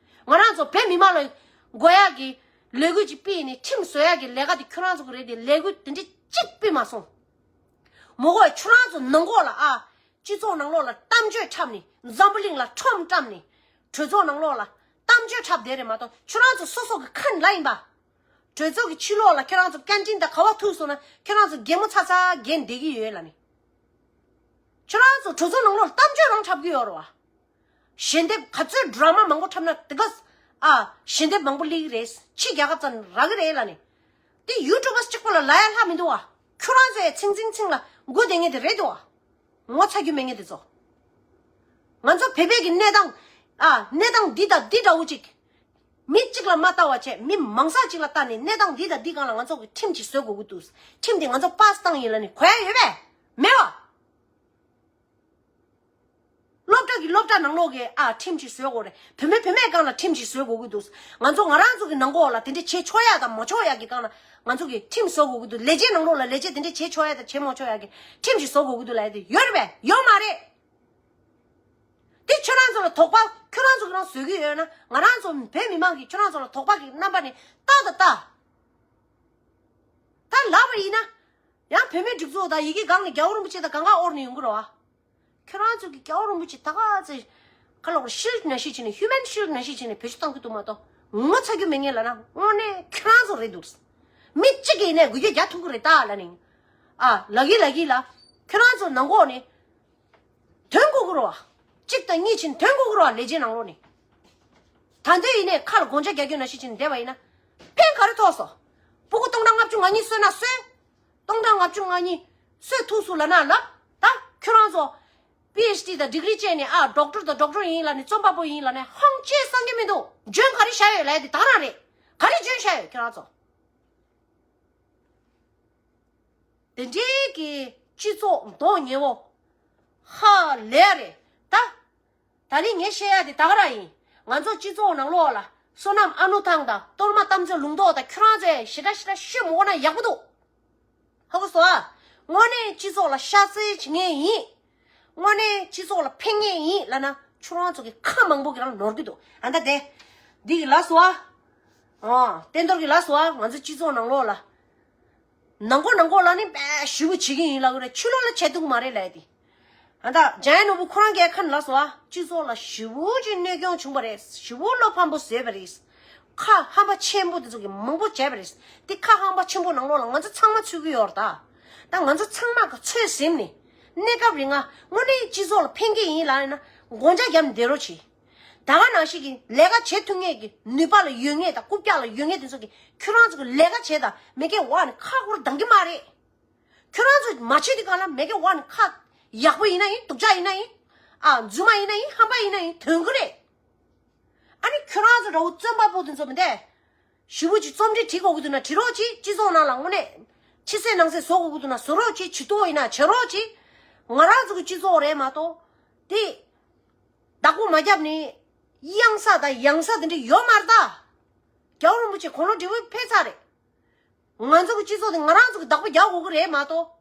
ང་རང་ཚོ་བོད་མི་མང་ལ་དགོས་ཡ་གི་ལས་འགུལ་ཅིག་སྤེལ་ནས་ཁྲིམས་བཟོ་ཡ་གི་ལས་ཀ་དེ་ཁྱོད་རང་ཚོ་གི་རེད་དེ། ལས་འགུལ་དེ་འདྲ་གཅིག་སྤེལ་མ་སོང་། མོ་གོ་ཁྱོད་རང་ཚོ་ནང་ཁོག་ལ་ཨ། སྤྱི་ཚོགས་ནང་ལོགས་ལ་གཏམ་བརྗོད་འཁྲབ་ནས། འཛམ་བུ་གླིང་ལ་ཁྲོམ་བཀྲམ་ནས། གྲོས་ཚོགས་ནང་ལོགས་ལ་གཏམ་བརྗོད་འཁྲབ་བསྡད་རེད་མ་གཏོགས། ཁྱོད་རང་ཚོ་སོ་སོ་གི་ཁ་ནས་ལབ་ཡིན་པ། གྲོས་ཚོགས་ཀྱི་ཕྱི་ལོགས་ལ་ཁྱོད་རང་ཚོ་ཀན་ཊིན་དང་ག་བ་ཐུག་སོང་ན་ཁྱོད་རང་ཚོ་གད་མོ་ཚ་ཚ་གད་བསྡད་ཀྱི་ཡོད་ལབ་ནས། ཁྱོད་རང་ཚོ་གྲོས་ཚོགས་ནང་ལོགས་ལ་གཏམ་བརྗོད་རང་འཁྲབ་ཀྱི་ཡོད་རེད་བ། ཞལ་འདེབས་ག་ཚོད་ཌ་ར་མ་མང་པོ་འཁྲབ་ན་དེ་ག་ཨ་ཞལ་འདེབས་མང་པོ་སླེབས་ཀྱི་རེད། ཕྱི་རྒྱལ་ཁབ་ཙམ་རག་གི་རེད་ལབ་ནས། དེ་ཡུ་ཊུབ་པར་གཅིག་པོ་ལ་ལབ་ཡ་ལྷག་མི་འདུག་བ། ཁྱོད་རང་ཚོའི་ཚིང་ཚིང་ཚིང་ལ་སྒུག་བསྡད་མཁན་དེ་རེད་འདུག་བ། ངོ་ཚ་རྒྱུ་མེད་མཁན་དེ་ཚོ། ང་ཚོ་བོད་པའི་གི་གནས་སྟངས་ཨ་གནས་སྟངས་འདི་དང་འདི་འདྲ་བོ་ཅིག་མི་གཅིག་ལ་མ་ལྟ་བ་བྱས། མི་མང་ས་གཅིག་ལ་ལྟ་ནས་གནས་སྟངས་འདི་དང་འདི་སྒང་ལ་ང་ཚོ་གི་ཁྲིམས་ཅིག་བཟོ་དགོས་ཀྱི་འདུག་ཁྲིམས་དེ་ང་ཚོ་པཱ་སི་བཏང་ཡིན་ལབ་ནས་གོ་ཡ་ཡོད་པས། མེད་བ། སློབ་གྲྭ་གི་སློབ་གྲྭ་ནང་ལོགས་ཀྱི་ཨ་ཁྲིམས་ཅིག་བཟོ་དགོས་རེད། བུད་མེད་བུད་མེད་སྒང་ལ་ཁྲིམས་ཅིག་བཟོ་དགོས་ཀྱི་འདུག་ང་ཚོ་ང་རང་ཚོ་གི་ནང་ཁོག་ལ་དེ་འདྲ་བྱེད་ཆོག་ཡ་དང་མ་ཆོག་ཡ་གི་སྒང་ལ་ང་ཚོ་གི་ཁྲིམས་བཟོ་དགོས་ཀྱི་འདུག་ལས་བྱེད་ནང་ལོགས་ལ་ལས་བྱེད་དེ་འདྲ་བྱེད་ཆོག་ཡ་དང་བྱེད་མ་ཆོག་ཡ་གི་ཁྲིམས་ཅིག་བཟོ་དགོས་ཀྱི་འདུག་ལབ་ཡ་དེ་ཡོད་རེད་པས། ཡོད་མ་རེད། དེ་ཁྱོད་རང་ཚོ་ལ་དོགས་པ་ཁྱོད་རང་ཚོ་གི་རང་བཟོ་གི་ཡོད་ན། ང་རང་ཚོ་བོད་མི་མང་གིས་ཁྱོད་རང་ཚོ་ལ་དོགས་པ་གི་རྣམ་པ་ནས་ལྟ་དང་ལྟ། ད་ལབ་པ་ཡིན་ན། ཡང་བོད་མིའི་སྒྲིག་འཛུགས་དང་ཡི་གེ་སྒང་ནས་རྒྱལ་བ་རིན་པོ་ཆེ་དང་གང་ག་དབོར་ནས་ཡོང་གི་རེད་བ། ཁྱོད་རང་ཚོ་གི་རྒྱལ་བ་རིན་པོ་ཆེ་ད་ག་ཚོད་ཁ་ལོག་ཤིལ་ནང་བཞིན་བྱས་ནས་ཧིའུ་མན་ཤིལ་ནང་བཞིན་བྱས་ནས་བེད་སྤྱོད་བཏང་གི་འདུག་མ་གཏོགས། ངོ་ཚ་རྒྱུ་མེད་མཁན་ལབ་ན་དངོས་གནས་ཁྱོད་རང་ཚོ་རེད་འདུག་མི་གཅིག་གིས་ནས་འགུལ་སྐྱོད་རྒྱག་ཐུབ་ཀྱི་རེད་ད་ལབ་ནས། ཨ་ལབ་ཀྱི་ལབ་ཀྱི་ལ། ཁྱོད་རང་ཚོ་ནང་ཁོག་ནས་ཐོན་དགོས་ཀྱི་རེད་བ། གཅིག་དང་གཉིས་བྱས་ནས་ཐོན་དགོས་ཀྱི་རེད་བ། ལས་བྱེད་ནང་ལོགས་ནས། ད་འདོད་ཡིན་ནས་ཁ་ལ་དགོང་ཇ་རྒྱག་རྒྱུ་ནང་བཞིན་བྱས་ནས་བསྡད་པ་ཡིན་ན། ཕན་ག་རེ་ཐོགས་སོང་། སྤུ་གུ་སྟོང་ཕྲག་ལྔ་བཅུ་ང་གཉིས་གསོས་ན་གསོས། སྟོང་ཕྲག་ལྔ་བཅུ་ང་གཉིས་གསོས་ཐུབ་སོང་ལབ་ན་ལབ། ད་ཁྱོད་རང་ཚོ་པི་ཨེཆ་ཌི་དང་ཌིག་རི་བྱས་ནས་ཨ་ཌོག་ཊར་དང་ཌོག་ཊར་ཡིན་ལབ་ནས་རྩོམ་པ་པོ་ཡིན་ལབ་ནས་ཧང་ཅེ་སང་གི་མི་འདུག་འཇོན་ག་རེ་བཞག་ཡོད་ལབ་ཡ་དེ་ད་རང་རེད། ག་རེ་འཇོན་བཞག་ཡོད་ཁྱོད་རང་ཚོ། དེ་འདྲའི་གི་སྤྱི་ཚོགས་མདོག་ཉེས་པོ་ཧ་ལས་རེད་ད། ད་ནི་ངས་བཤད་ཡ་དེ་ད་ག་རང་ཡིན། ང་ཚོ་སྤྱི་ཚོགས་ནང་ལོགས་ལ་བསོད་ནམས་ཨ་ནུ་ཐང་དང་གཏོར་མ་དམ་ཚིག་ལུང་རྟོགས་དང་ཁྱོད་རང་ཚོས་ཞེ་དྲག་ཞེ་དྲག་ཤོད་མི་དགོས་ན་ཡག་པོ་འདུག་ཧ་གོ་སོང་ཨ། དངོས་གནས་སྤྱི་ཚོགས་ལ་ཤ་ཚ་བྱེད་མཁན་ཡིན། དངོས་གནས་སྤྱི་ཚོགས་ལ་ཕན་མཁན་ཡིན་ལབ་ན་ཁྱོད་རང་ཚོ་གི་ཁ་མང་པོ་གི་རང་ནོར་གི་འདུག་ཨ་ད་དེ། འདི་གི་ལ་སོ་ཨ། ཨ། བསྟན་རྡོར་གི་ལ་སོ་ཨ། ང་ཚོ་སྤྱི་ཚོགས་ནང་ལོགས་ལ། ནང་ཁོག་ནང་ཁོག་ལ་ནི་དཔེ་ཞེ་པོ་བྱེད་ཀྱི་ཡིན་ལབ་ཀྱི་རེད། ཕྱི་ལོགས་ལ་བྱེད་ཐུབ་ཀྱི་མ་རེད་ལབ་ཡ་དེ། ཨ་ད་འཇམ་དབྱངས་ནོར་བུ་ཁོ་རང་གིས་ཁ་ནས་ལབ་སོང་ཨ། སྤྱི་ཚོགས་ལ་ཞེ་པོ་ཅིག་གནོད་སྐྱོན་བྱུང་བ་རེད། ཞེ་པོ་བློ་ཕམ་པོ་བཟོས་པ་རེད། ཁ་ཧམ་པ་ཆེན་པོ་དེ་ཚོ་གིས་མང་པོ་བྱས་པ་རེད། དེ་ཁ་ཧམ་པ་ཆེན་པོ་ནང་ལོགས་ལ་ང་ཚོ་ཚང་མ་ཚུད་ཀྱི་ཡོད་རེད་ད། ད་ང་ཚོ་ཚང་མ་གི་ཚོད་ཟིན་ནས་གནས་སྐབས་རིང་ང་དངོས་གནས་སྤྱི་ཚོགས་ལ་ཕན་གྱི་ཡིན་ལབ་ཡིན་ན་དགོངས་འཇགས་བརྒྱབ་ནས་བསྡད་རོགས་གྱིས། ད་ག་ནང་བཞིན་གྱི་ལས་ཀ་བྱེད་ཐུབ་མཁན་གྱི་ནུས་པ་ལ་ཡོད་མཁན་དང་རྐུབ་བཀྱག་ལ་ཡོད་མཁན་དེ་ཚོ་གིས་ཁྱོད་རང་ཚོ་གི་ལས་ཀ་བྱེད་དང་མེད་མཁན་འོག་ནས་ཁ་སྐོར་གཏོང་གི་མ་རེད། ཁྱོད་རང་ཚོ་མ་བྱེད་དུས་གང་ལ་མེད་མཁན་འོག་ནས་ཁ་ཡག་པོ་ཡིན་ན་ཡིན། སྡུག་ཅག་ཡིན་ན་ཡིན། ཨ་རྫུན་མ་ཡིན་ན་ཡིན། ཧམ་པ་ཡིན་ན་ཡིན། ཐོན་གི་རེད། ཨ་ནི་ཁྱོད་རང་ཚོ་འདྲ་བོ་བཙོན་པ་པོ་དེ་ཚོ་མི་འདས། ཞེ་པོ་ཅིག་རྩོམ་འབྲི་བྲིས་དགོས་ཀྱི་འདུག་ན་བྲིས་རོགས་གྱིས། སྤྱི་ཚོགས་ནང་ལ་དངོས་གནས་ཕྱི་གསལ་ནང་གསལ་བཟོ་དགོས་ཀྱི་འདུག་ན་བཟོ་རོགས་གྱིས། བྱེད་ཐུབ་ཡིན་ན་བྱེད་རོགས་གྱིས། ང་རང་ཚོ་གི་སྤྱི་ཚོགས་རེད་མ་གཏོགས་དེ་བདག་པོ་མ་བརྒྱབ་ནས་གཡང་ས་དང་ཡང་ས་དེ་འདྲ་ཡོད་མ་རེད་ད། རྒྱལ་བ་རིན་པོ་ཆེ་དགུང་ལོ་བགྲེས་པོ་ཕེབས་ཚར་རེད། ང་ཚོ་གི་སྤྱི་ཚོགས་དེ་ང་རང་ཚོ་གི་བདག་པོ་རྒྱག་དགོས་ཀྱི་རེད་མ་གཏོགས།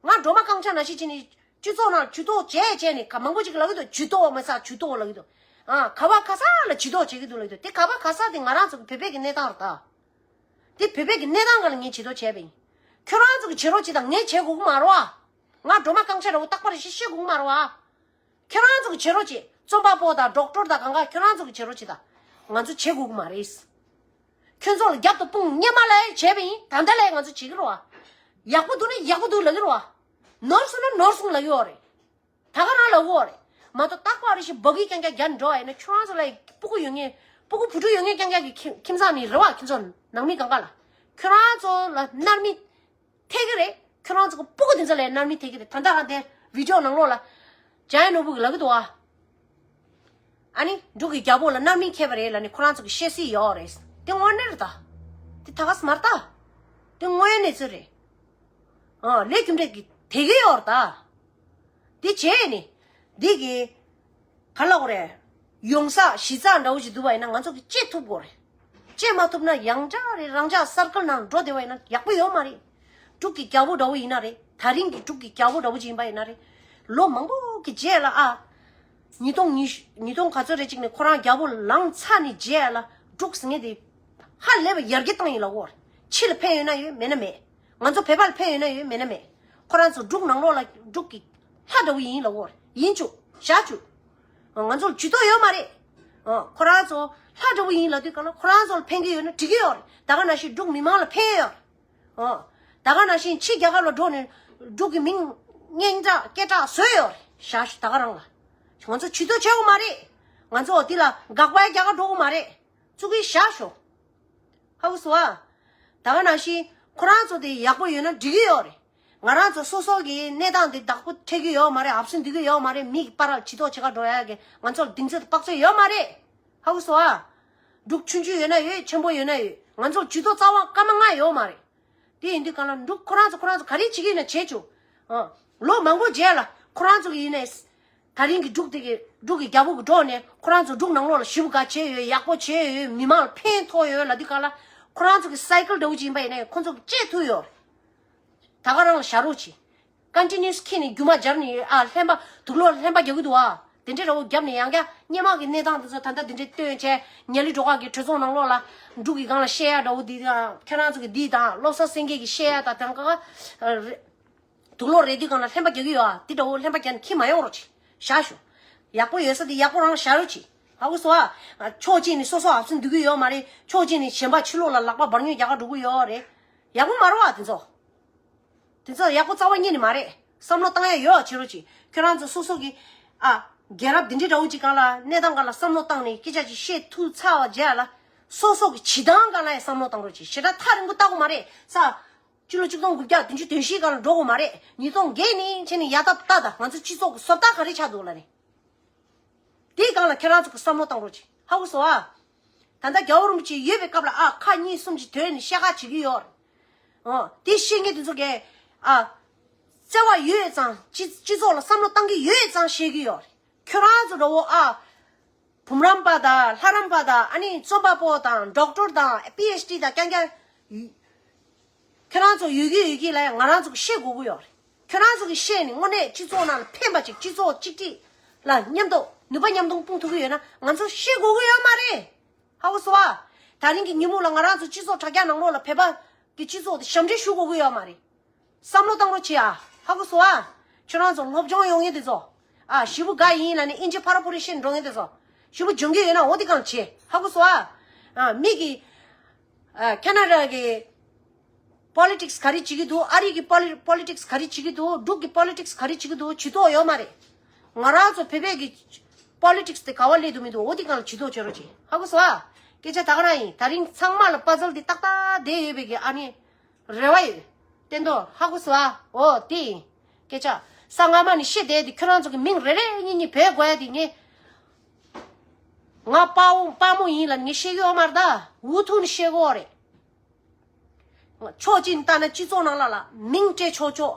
ང་སྒྲོལ་མ་རྐང་ཆག་ནང་བཞིན་བྱས་ནས་སྤྱི་ཚོགས་ནང་ཇུས་གཏོགས་བྱས་བྱས་ནས་ག་མང་པོ་ཅིག་ལབ་ཀྱི་འདུག་ཇུས་གཏོགས་མ་ཟད་ཇུས་གཏོགས་ལབ་ཀྱི་འདུག་ཨ་ག་བ་ག་ས་ལ་ཇུས་གཏོགས་བྱེད་ཀྱི་འདུག་ལབ་ཀྱི་འདུག་དེ་ག་བ་ག་ས་དེ་ང་རང་ཚོ་གི་བོད་པའི་གི་གནས་སྟངས་རེད་ད། དེ་བོད་པའི་གི་གནས་སྟངས་སྒང་ལ་ངས་ཇུས་གཏོགས་བྱས་པ་ཡིན། ཁྱོད་རང་ཚོ་གི་བྱེད་རོགས་བྱེད་དང་ངས་བྱེད་དགོས་ཀྱི་མ་རེད་བ། ང་སྒྲོལ་མ་རྐང་ཆག་འདྲ་བོ་རྟག་པར་ཤི་ཤི་དགོས་ཀྱི་མ་རེད་བ། ཁྱོད་རང་ཚོ་གི་བྱེད་རོགས་བྱེད། རྩོམ་པ་པོ་དང་ཌོག་ཊར་དང་གང་ག་ཁྱོད་རང་ཚོ་གི་བྱེད་རོགས་བྱེད་དང་། ང་ཚོ་བྱེད་དགོས་ཀྱི་མ་རེད། ཁྱོད་ཚོ་ལ་རྒྱབ་ཏུ་དཔུང་སྔོན་མ་ལ་བྱས་པ་ཡིན། ད་ལྟ་ལ་ང་ཚོ་བྱེད་ཀྱི་རེད་བ། ཡག་པོ་འདུག་ན་ཡག་པོ་འདུག་ལབ་ཀྱི་རེད་བ། ནོར་སོང་ན་ནོར་སོང་ལབ་ཀྱི་ཡོད་རེད། ད་ག་རང་ལབ་ཀྱི་ཡོད་རེད། མ་གཏོགས་རྟག་པར་ཞིག་འབོད་སྐུལ་རྐྱང་རྐྱང་རྒྱག་འགྲོ་བ་ཡིན་ན་ཁྱོད་རང་ཚོ་ལ་སྤུ་གུ་ཡོད་མཁན་སྤུ་གུ་བུ་ཕྲུག་ཡོད་མཁན་རྐྱང་རྐྱང་གི་ཁྱིམ་ཁྱིམ་ཚང་ནས་རེད་བ། ཁྱོད་ཚོ་ནང་མི་གང་ག་ལ་ཁྱོད་རང་ཚོ་ལ་མནར་མེད་ཐེབས་ཀྱི་རེད། ཁྱོད་རང་ཚོ་གི་སྤུ་གུ་དེ་ཚོ་ལ་མནར་མེད་ཐེབས་ཀྱི་རེད། ད་ལྟ་རང་དེ་བི་ཌི་ཡོ་ནང་ལོགས་ལ་འཇམ་དབྱངས་ནོར་བུ་གིས་ལབ་ཀྱི་འདུག་ཨ། ཨ་ནི་འབྲུག་གི་རྒྱལ་པོ་ལ་མནར་མེད་ཁེལ་བ་རེད་ལབ་ནས་ཁོ་རང་ཚོ་གི་བཤད་སྲིད་ཡོད་རེད། དེ་དངོས་གནས་རེད་ད། དེ་ད་ག་སེ་མ་རེད་ད། དེ་དངོས་ཡོད་གནས་ཚུལ་རེད། ཨ་ལས་རྒྱུ་འབྲས་ཀྱི་དེ་གི་ཡོད་རེད་ད། དེ་བྱས་ནས་འདི་གི་ག་ལ་གོ་རེད། ཡོང་ས་གཞི་རྩ་འདྲ་བོ་ཞིག་འདུག་པ་ཡིན་ན་ང་ཚོ་གི་བཅད་ཐུབ་དགོས་རེད། བཅད་མ་ཐུབ་ན་ཡང་བསྐྱར་རེ་རང་ཅག་སར་ཀལ་ནང་འགྲོ་བསྡད་པ་ཡིན་ན་ཡག་པོ་ཡོད་མ་རེད། འབྲུག་གི་རྒྱལ་པོ་འདྲ་བོ་ཡིན་ན་རེད། ད་རིང་གི་འབྲུག་གི་རྒྱལ་པོ་འདྲ་བོ་ཅིག་ཡིན་པ་ཡིན་ན་རེད། ལོ་མང་པོ་གི་རྗེས་ལ་ཨ། ཉིས་སྟོང་ཉི་ཤུ་ཉིས་སྟོང་ག་ཚོད་རེད་ཅིག་ནས་ཁོ་རང་རྒྱལ་པོ་ལངས་ཚར་ནས་རྗེས་ལ་འབྲུག་ཟེར་མཁན་དེ་ཧ་ལས་པ་ཡར་རྒྱས་བཏང་ཡིན་ལབ་ཀྱི་ཡོད་རེད། ཕྱི་ལ་ཕན་ཡོད་ན་ཡོད་མེད་ན་མེད། ང་ཚོ་བོད་པ་ལ་ཕན་ཡོད་ན་ཡོད་མེད་ན་མེད། ཁོ་རང་ཚོ་འབྲུག་ནང་ལོགས་ལ་འབྲུག་གི་ལྷ་འདྲ་བོ་ཡིན་ལབ་ཀྱི་ཡོད་རེད། ཡིན་བཅུག་བཞག་བཅུག་ང་ཚོ་ལ་ཇུས་གཏོགས་ཡོད་མ་རེད། ཨ་ཁོ་རང་ཚོ་ལྷ་འདྲ་བོ་ཡིན་ལབ་དུས་གང་ལ་ཁོ་རང་ཚོ་ལ་ཕན་གྱི་ཡོད་ན་འགྲིག་གི་ཡོད་རེད། ད་ག་ནང་བཞིན་འབྲུག་མི་མང་ལ་ཕན་ཡོད་རེད། ཨ་ད་ག་ནང་བཞིན་ཕྱི་རྒྱལ་ཁབ་ལ་འགྲོ་ནས་འབྲུག་གི་མིང་སྙན་གྲགས་སྐད་གྲགས་བཟོས་ཡོད་རེད། བཞག་ཤོག་ད་ག་རང་ལ། ང་ཚོ་ཇུས་གཏོགས་བྱེད་དགོས་མ་རེད། ང་ཚོ་འདི་ལ་དགག་པ་རྒྱག་ག་འགྲོ་དགོས་མ་རེད། བཙུགས་གི་བཞག་ཤོག་ཧ་གོ་སོང་ཨ། ད་ག་ནང་བཞིན་ཁོ་རང་ཚོ་དེ་ཡག་པོ་ཡོད་ན་འགྲིག་གི་ཡོད་རེད། ང་རང་ཚོ་སོ་སོ་གི་གནས་སྟངས་དེ་བདག་པོ་འཁྲིད་ཀྱི་ཡོད་མ་རེད། ཨབ་སེན་འདུག་གི་ཡོད་མ་རེད། མི་གི་པར་ལ་ཇུས་གཏོགས་བྱེད་ག་འགྲོ་ཡ་གི་ང་ཚོ་ལ་གདེང་ཚོད་དཔག་ཚོད་ཡོད་མ་རེད། ཧ་གོ་སོང་ཨ། འབྲུག་ཆུང་ཆུང་ཡོད་ན་ཡོད། ཆེན་པོ་ཡོད་ན་ཡོད། ང་ཚོ་ལ་ཇུས་གཏོགས་རྩ་བ་སྐར་མ་ལྔ་ཡོད་མ་རེད། དེ་ཡིན་དུས་གང་ལ་འབྲུག་ཁོ་རང་ཚོ་ཁོ་རང་ཚོ་ག་རེ་བྱེད་ཀྱི་ཡིན་ན་བྱེད་ཆོག་ཨ། ལོ་མང་པོ་རྗེས་ལ་ཁོ་རང་ཚོ་གི་ཡིན་ནས། ད་རིང་གི་འབྲུག་དེ་གི་འབྲུག་གི་རྒྱལ་པོ་གི་འགྲོགས་ནས་ཁོ་རང་ཚོ་འབྲུག་ནང་ལོགས་ལ་ཞེ་པོ་དགའ་བྱས་ཡོད། ཡག་པོ་བྱས་ཡོད། མི་མང་ལ་ཕན་ཐོགས་ཡོད་ལབ་དུས་གང་ལ་ཁོ་རང་ཚོ་གི་སའི་ཀལ་འདྲ་བོ་ཅིག་ཡིན་པ་ཡིན་ནའི་ཁོ་ཚོ་གི་བཅད་ཐུབ་ཡོད། ད་ག་རང་ལ་བཞག་རོགས་གྱིས། ཀོན་ཊི་ནིའུ་སི་ཁྱེར་ནས་རྒྱུ་མ་སྦྱར་ནས་ཡོད། ཨ་ལྷན་པ་དུག་ལོག་ལྷན་པ་རྒྱག་གི་འདུག་ཨ། དེ་འདྲའི་འདྲ་བོ་བརྒྱབ་ནས་ཡང་བསྐྱར་སྔོན་མ་གི་གནས་སྟངས་དེ་ཚོ་ད་ལྟ་དེ་འདྲའི་སྟོན་བྱས། ཉ་ལི་སྒྲོལ་དཀར་གྱི་གྲོས་ཚོགས་ནང་ལོགས་ལ་འབྲུག་གི་སྒང་ལ་བཤད་ཡ་འདྲ་བོ་འདི་དང་ཁྱེད་རང་ཚོ་གི་འདི་དང་བློ་བཟང་སེང་གེ་གི་བཤད་ཡ་དང་དེང་ག་དུག་ལོག་རེད་དུས་སྒང་ལ་ལྷན་པ་རྒྱག་གི་ཡོད་ཨ། དེ་འདྲ་བོ་ལྷན་པ་རྒྱག་ནས་ཁྱེར་མ་ཡོང་རོགས་གྱིས། བཞག་ཤོག་ཡག་པོ་ཡོད་ས་དེ་ཡག་པོ་རང་བཞག་རོགས་གྱིས། ཧ་གོ་སོང་ཨ། ཕྱོགས་གཅིག་ནས་སོ་སོ་ཨབ་སེན་འདུག་གི་ཡོད་མ་རེད། ཕྱོགས་གཅིག་ནས་གཞན་པ་ཕྱི་ལོགས་ལ་ལག་པ་འབར་ཉོལ་རྒྱག་ག་འགྲོ་གི་ཡོད་རེད། ཡག་པོ་མ་རེད་བ་དེ་ཚོ། དེ་ཚོ་ཡག་པོ་རྩ་བ་ཉིད་ནས་མ་རེད། བསམ་བློ་བཏང་ཡ་ཡོད་བྱེད་རོགས་གྱིས། ཁྱོད་རང་ཚོ་སོ་སོ་གི་ཨ། རྒྱལ་རབས་འདི་འདྲའི་འདྲ་བོ་ཅིག་སྒང་ལ་གནས་སྟངས་སྒང་ལ་བསམ་བློ་བཏང་ནས་སྐད་ཆ་ཅིག་བཤད་ཐུབ་ཚར་བ་རྗེས་ལ་སོ་སོ་གི་བྱེད་སྟངས་སྒང་ལ་ཡང་བསམ་བློ་བཏང་རོགས་གྱིས། ཞེ་དྲག་ཐག་རིང་པོ་བལྟ་དགོས་མ་རེད་ས། སྤྱི་ལོ་ཆིག་སྟོང་དགུ་བརྒྱ་བདུན་ཅུ་དོན་བཞི་སྒང་ལ་འགྲོ་དགོས་མ་རེད། ཉིས་སྟོང་བརྒྱད་ནས་བྱས་ནས་ཡར་ལྟ་ལྟ་དང་ང་ཚོ་སྤྱི་ཚོགས་ཀྱི་བཟོ་ལྟ་ག་རེ་ཆགས་འདུག་ལབ་ནས། དེའི་སྒང་ལ་ཁྱེད་རང་ཚོ་གི་བསམ་བློ་བཏང་རོགས་གྱིས། ཧ་གོ་སོང་ཨ། ད་ལྟ་རྒྱལ་བ་རིན་པོ་ཆེ་ཡོད་པའི་སྐབས་ལ་ཨ་ཁ་གཉིས་གསུམ་ཅིག་དོན་ནས་བཤད་ཁ་བྱེད་ཀྱི་ཡོད་རེད། ཨོ། དེ་བཤད་མཁན་དེ་ཚོ་གས་ཨ། བརྩེ་བ་ཡོད་ཙང་སྤྱི་སྤྱི་ཚོགས་ལ་བསམ་བློ་བཏང་གི་ཡོད་ཙང་བཤད་ཀྱི་ཡོད་རེད། ཁྱོད་རང་ཚོ་འདྲ་བོ་ཨ། བུམ་རམས་པ་དང་ལྷ་རམས་པ་དང་ཨ་ནི་རྩོམ་པ་པོ་དང་ཌོག་ཊར་དང་པི་ཨེཆ་ཌི་དང་རྐྱང་རྐྱང་། ཁྱེད་རང་ཚོ་ཡོད་ཀྱི་ཡོད་ཀྱི་ལ་ཡང་ང་རང་ཚོ་གི་བཤད་དགོས་ཀྱི་ཡོད་རེད། ཁྱེད་རང་ཚོ་གི་བཤད་ནས་དངོས་གནས་སྤྱི་ཚོགས་ནང་ལ་ཕན་པ་ཅིག་སྤྱི་ཚོགས་གཅིག་སྒྲིལ་ལ་མཉམ་དུ་ནུས་པ་མཉམ་གཏོང་སྤུངས་ཐུབ་ཀྱི་ཡོད་ན་ང་ཚོ་བཤད་དགོས་ཀྱི་ཡོད་མ་རེད། ཧ་གོ་སོང་ཨ། ད་རིང་གི་ཉིན་མོ་ལ་ང་རང་ཚོ་སྤྱི་ཚོགས་དྲ་རྒྱ་ནང་ལོགས་ལ་བོད་པ་གི་སྤྱི་ཚོགས་དེ་ཞབས་འདྲེན་ཞུ་དགོས་ཀྱི་ཡོད་མ་རེད། བསམ་བློ་བཏང་རོགས་བྱེད་ཨ། ཧ་གོ་སོང་ཨ། ཁྱོད་རང་ཚོ་སློབ་སྦྱོང་ཡོང་མཁན་དེ་ཚོ། ཨ་ཞེ་པོ་དགའ་ཡིན་ལབ་ནས་ཨིན་ཇི་ཕར་ར་ཕུ་ར་བཤད་འགྲོ་མཁན་དེ་ཚོ། ཞེ་པོ་སྦྱོང་གི་ཡོད་ན་འོ་དེ་གང་བྱེད། ཧ་གོ་སོང་ཨ། ཨ་མི་གི། ཨ་ཁ་ན་ཌ་གི། པོ་ལི་ཊིག་སི་ག་རེ་བྱེད་ཀྱི་འདུག་ཨ་རི་གི་པོ་ལི་པོ་ལི་ཊིག་སི་ག་རེ་བྱེད་ཀྱི་འདུག་འབྲུག་གི་པོ་ལི་ཊིག་སི་ག་རེ་བྱེད་ཀྱི་འདུག་ཇུས་གཏོགས་ཡོད་མ་རེད། ང་རང་ཚོ་བོད་པའི་གི་པོ་ལི་ཊིག་སི་དེ་ག་བ་སླེབས་འདུག་མི་འདུག་འོ་དེ་སྒང་ལ་ཇུས་གཏོགས་བྱེད་རོགས་བྱེད། ཧ་གོ་སོང་ཨ། སྐད་ཆ་ད་ག་རང་ཡིན། ད་རིང་ཚང་མ་ལ་པ་ཛལ་འདི་ཏག་ཏག་བསྡད་ཡོད་པའི་གི་ཨ་ནི་རེ་བ་ཡོད། བསྟན་དོ། ཧ་གོ་སོང་ཨ། འོ་དེ་ཡིན། སྐད་ཆ་ས་སྔ་མ་ནས་བཤད་བསྡད་དེ་ཁྱོད་རང་ཚོ་གི་མིང་རེ་རེ་གཉིས་གཉིས་བོས་དགོས་ཡ་དེ་ངས། ང་དཔའ་བོ་དཔའ་མོ་ཡིན་ལབ་ངས་བཤད་གི་ཡོད་མ་རེད་ད། འུ་ཐུག་ནས་བཤད་གི་ཡོད་རེད། ཕྱོགས་གཅིག་ནས་བལྟས་ན་སྤྱི་ཚོགས་ནང་ལ་ལ་མིང་སྤྲད་ཆོག་ཆོག་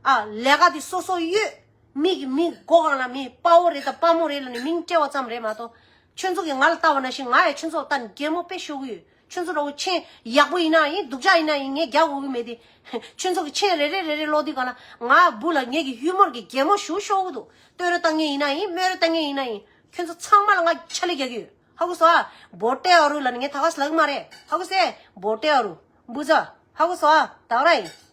ཨ་ལས་ཀ་དེ་སོ་སོ་ཡོད། མི་གི་མི་མགོ་སྒང་ལ་མི་དཔའ་བོ་རེད་དང་དཔའ་མོ་རེད་ལབ་ནས་མིང་སྤྲད་པ་ཙམ་རེད་མ་གཏོགས། ཁྱོད་ཚོ་གིས་ང་ལ་བལྟ་བ་ནང་བཞིན་ང་ཡང་ཁྱོད་ཚོ་ལ་བལྟ་ནས་གད་མོ་དཔེ་ཤོར་གི་ཡོད། ཁྱོད་ཚོ་འདྲ་བོ་མཆན་ཡག་པོ་ཡིན་ན་ཡིན། སྡུག་ཅག་ཡིན་ན་ཡིན། ངས་རྒྱག་དགོས་ཀྱི་མེད་དེ། ཁྱོད་ཚོ་གི་མཆན་རེ་རེ་རེ་རེ་ཀློག་དུས་སྒང་ལ་ང་སྦུག་ལ་ངེད་ཀྱི་ཧིའུ་མོར་གི་གད་མོ་ཞེ་པོ་ཤོར་གི་འདུག་བསྟོད་ར་བཏང་མཁན་ཡིན་ན་ཡིན། སྨད་ར་བཏང་མཁན་ཡིན་ན་ཡིན། ཁྱོད་ཚོ་ཚང་མ་ལ་ང་ཕྱག་ལས་རྒྱག་གི་ཡོད། ཧ་གོ་སོང་ཨ། བོ་ཊེ་ཨ་རུ་ལབ་ནས་ངས་ད་ག་སེ་ལབ་ཀྱི་མ་རེད། ཧ་གོ་སོང་ཨེ། བོ་ཊེ་ཨ་རུ། འབུ་ཛ། ཧ་གོ་སོང་ཨ། ད་ག་རང་ཡིན།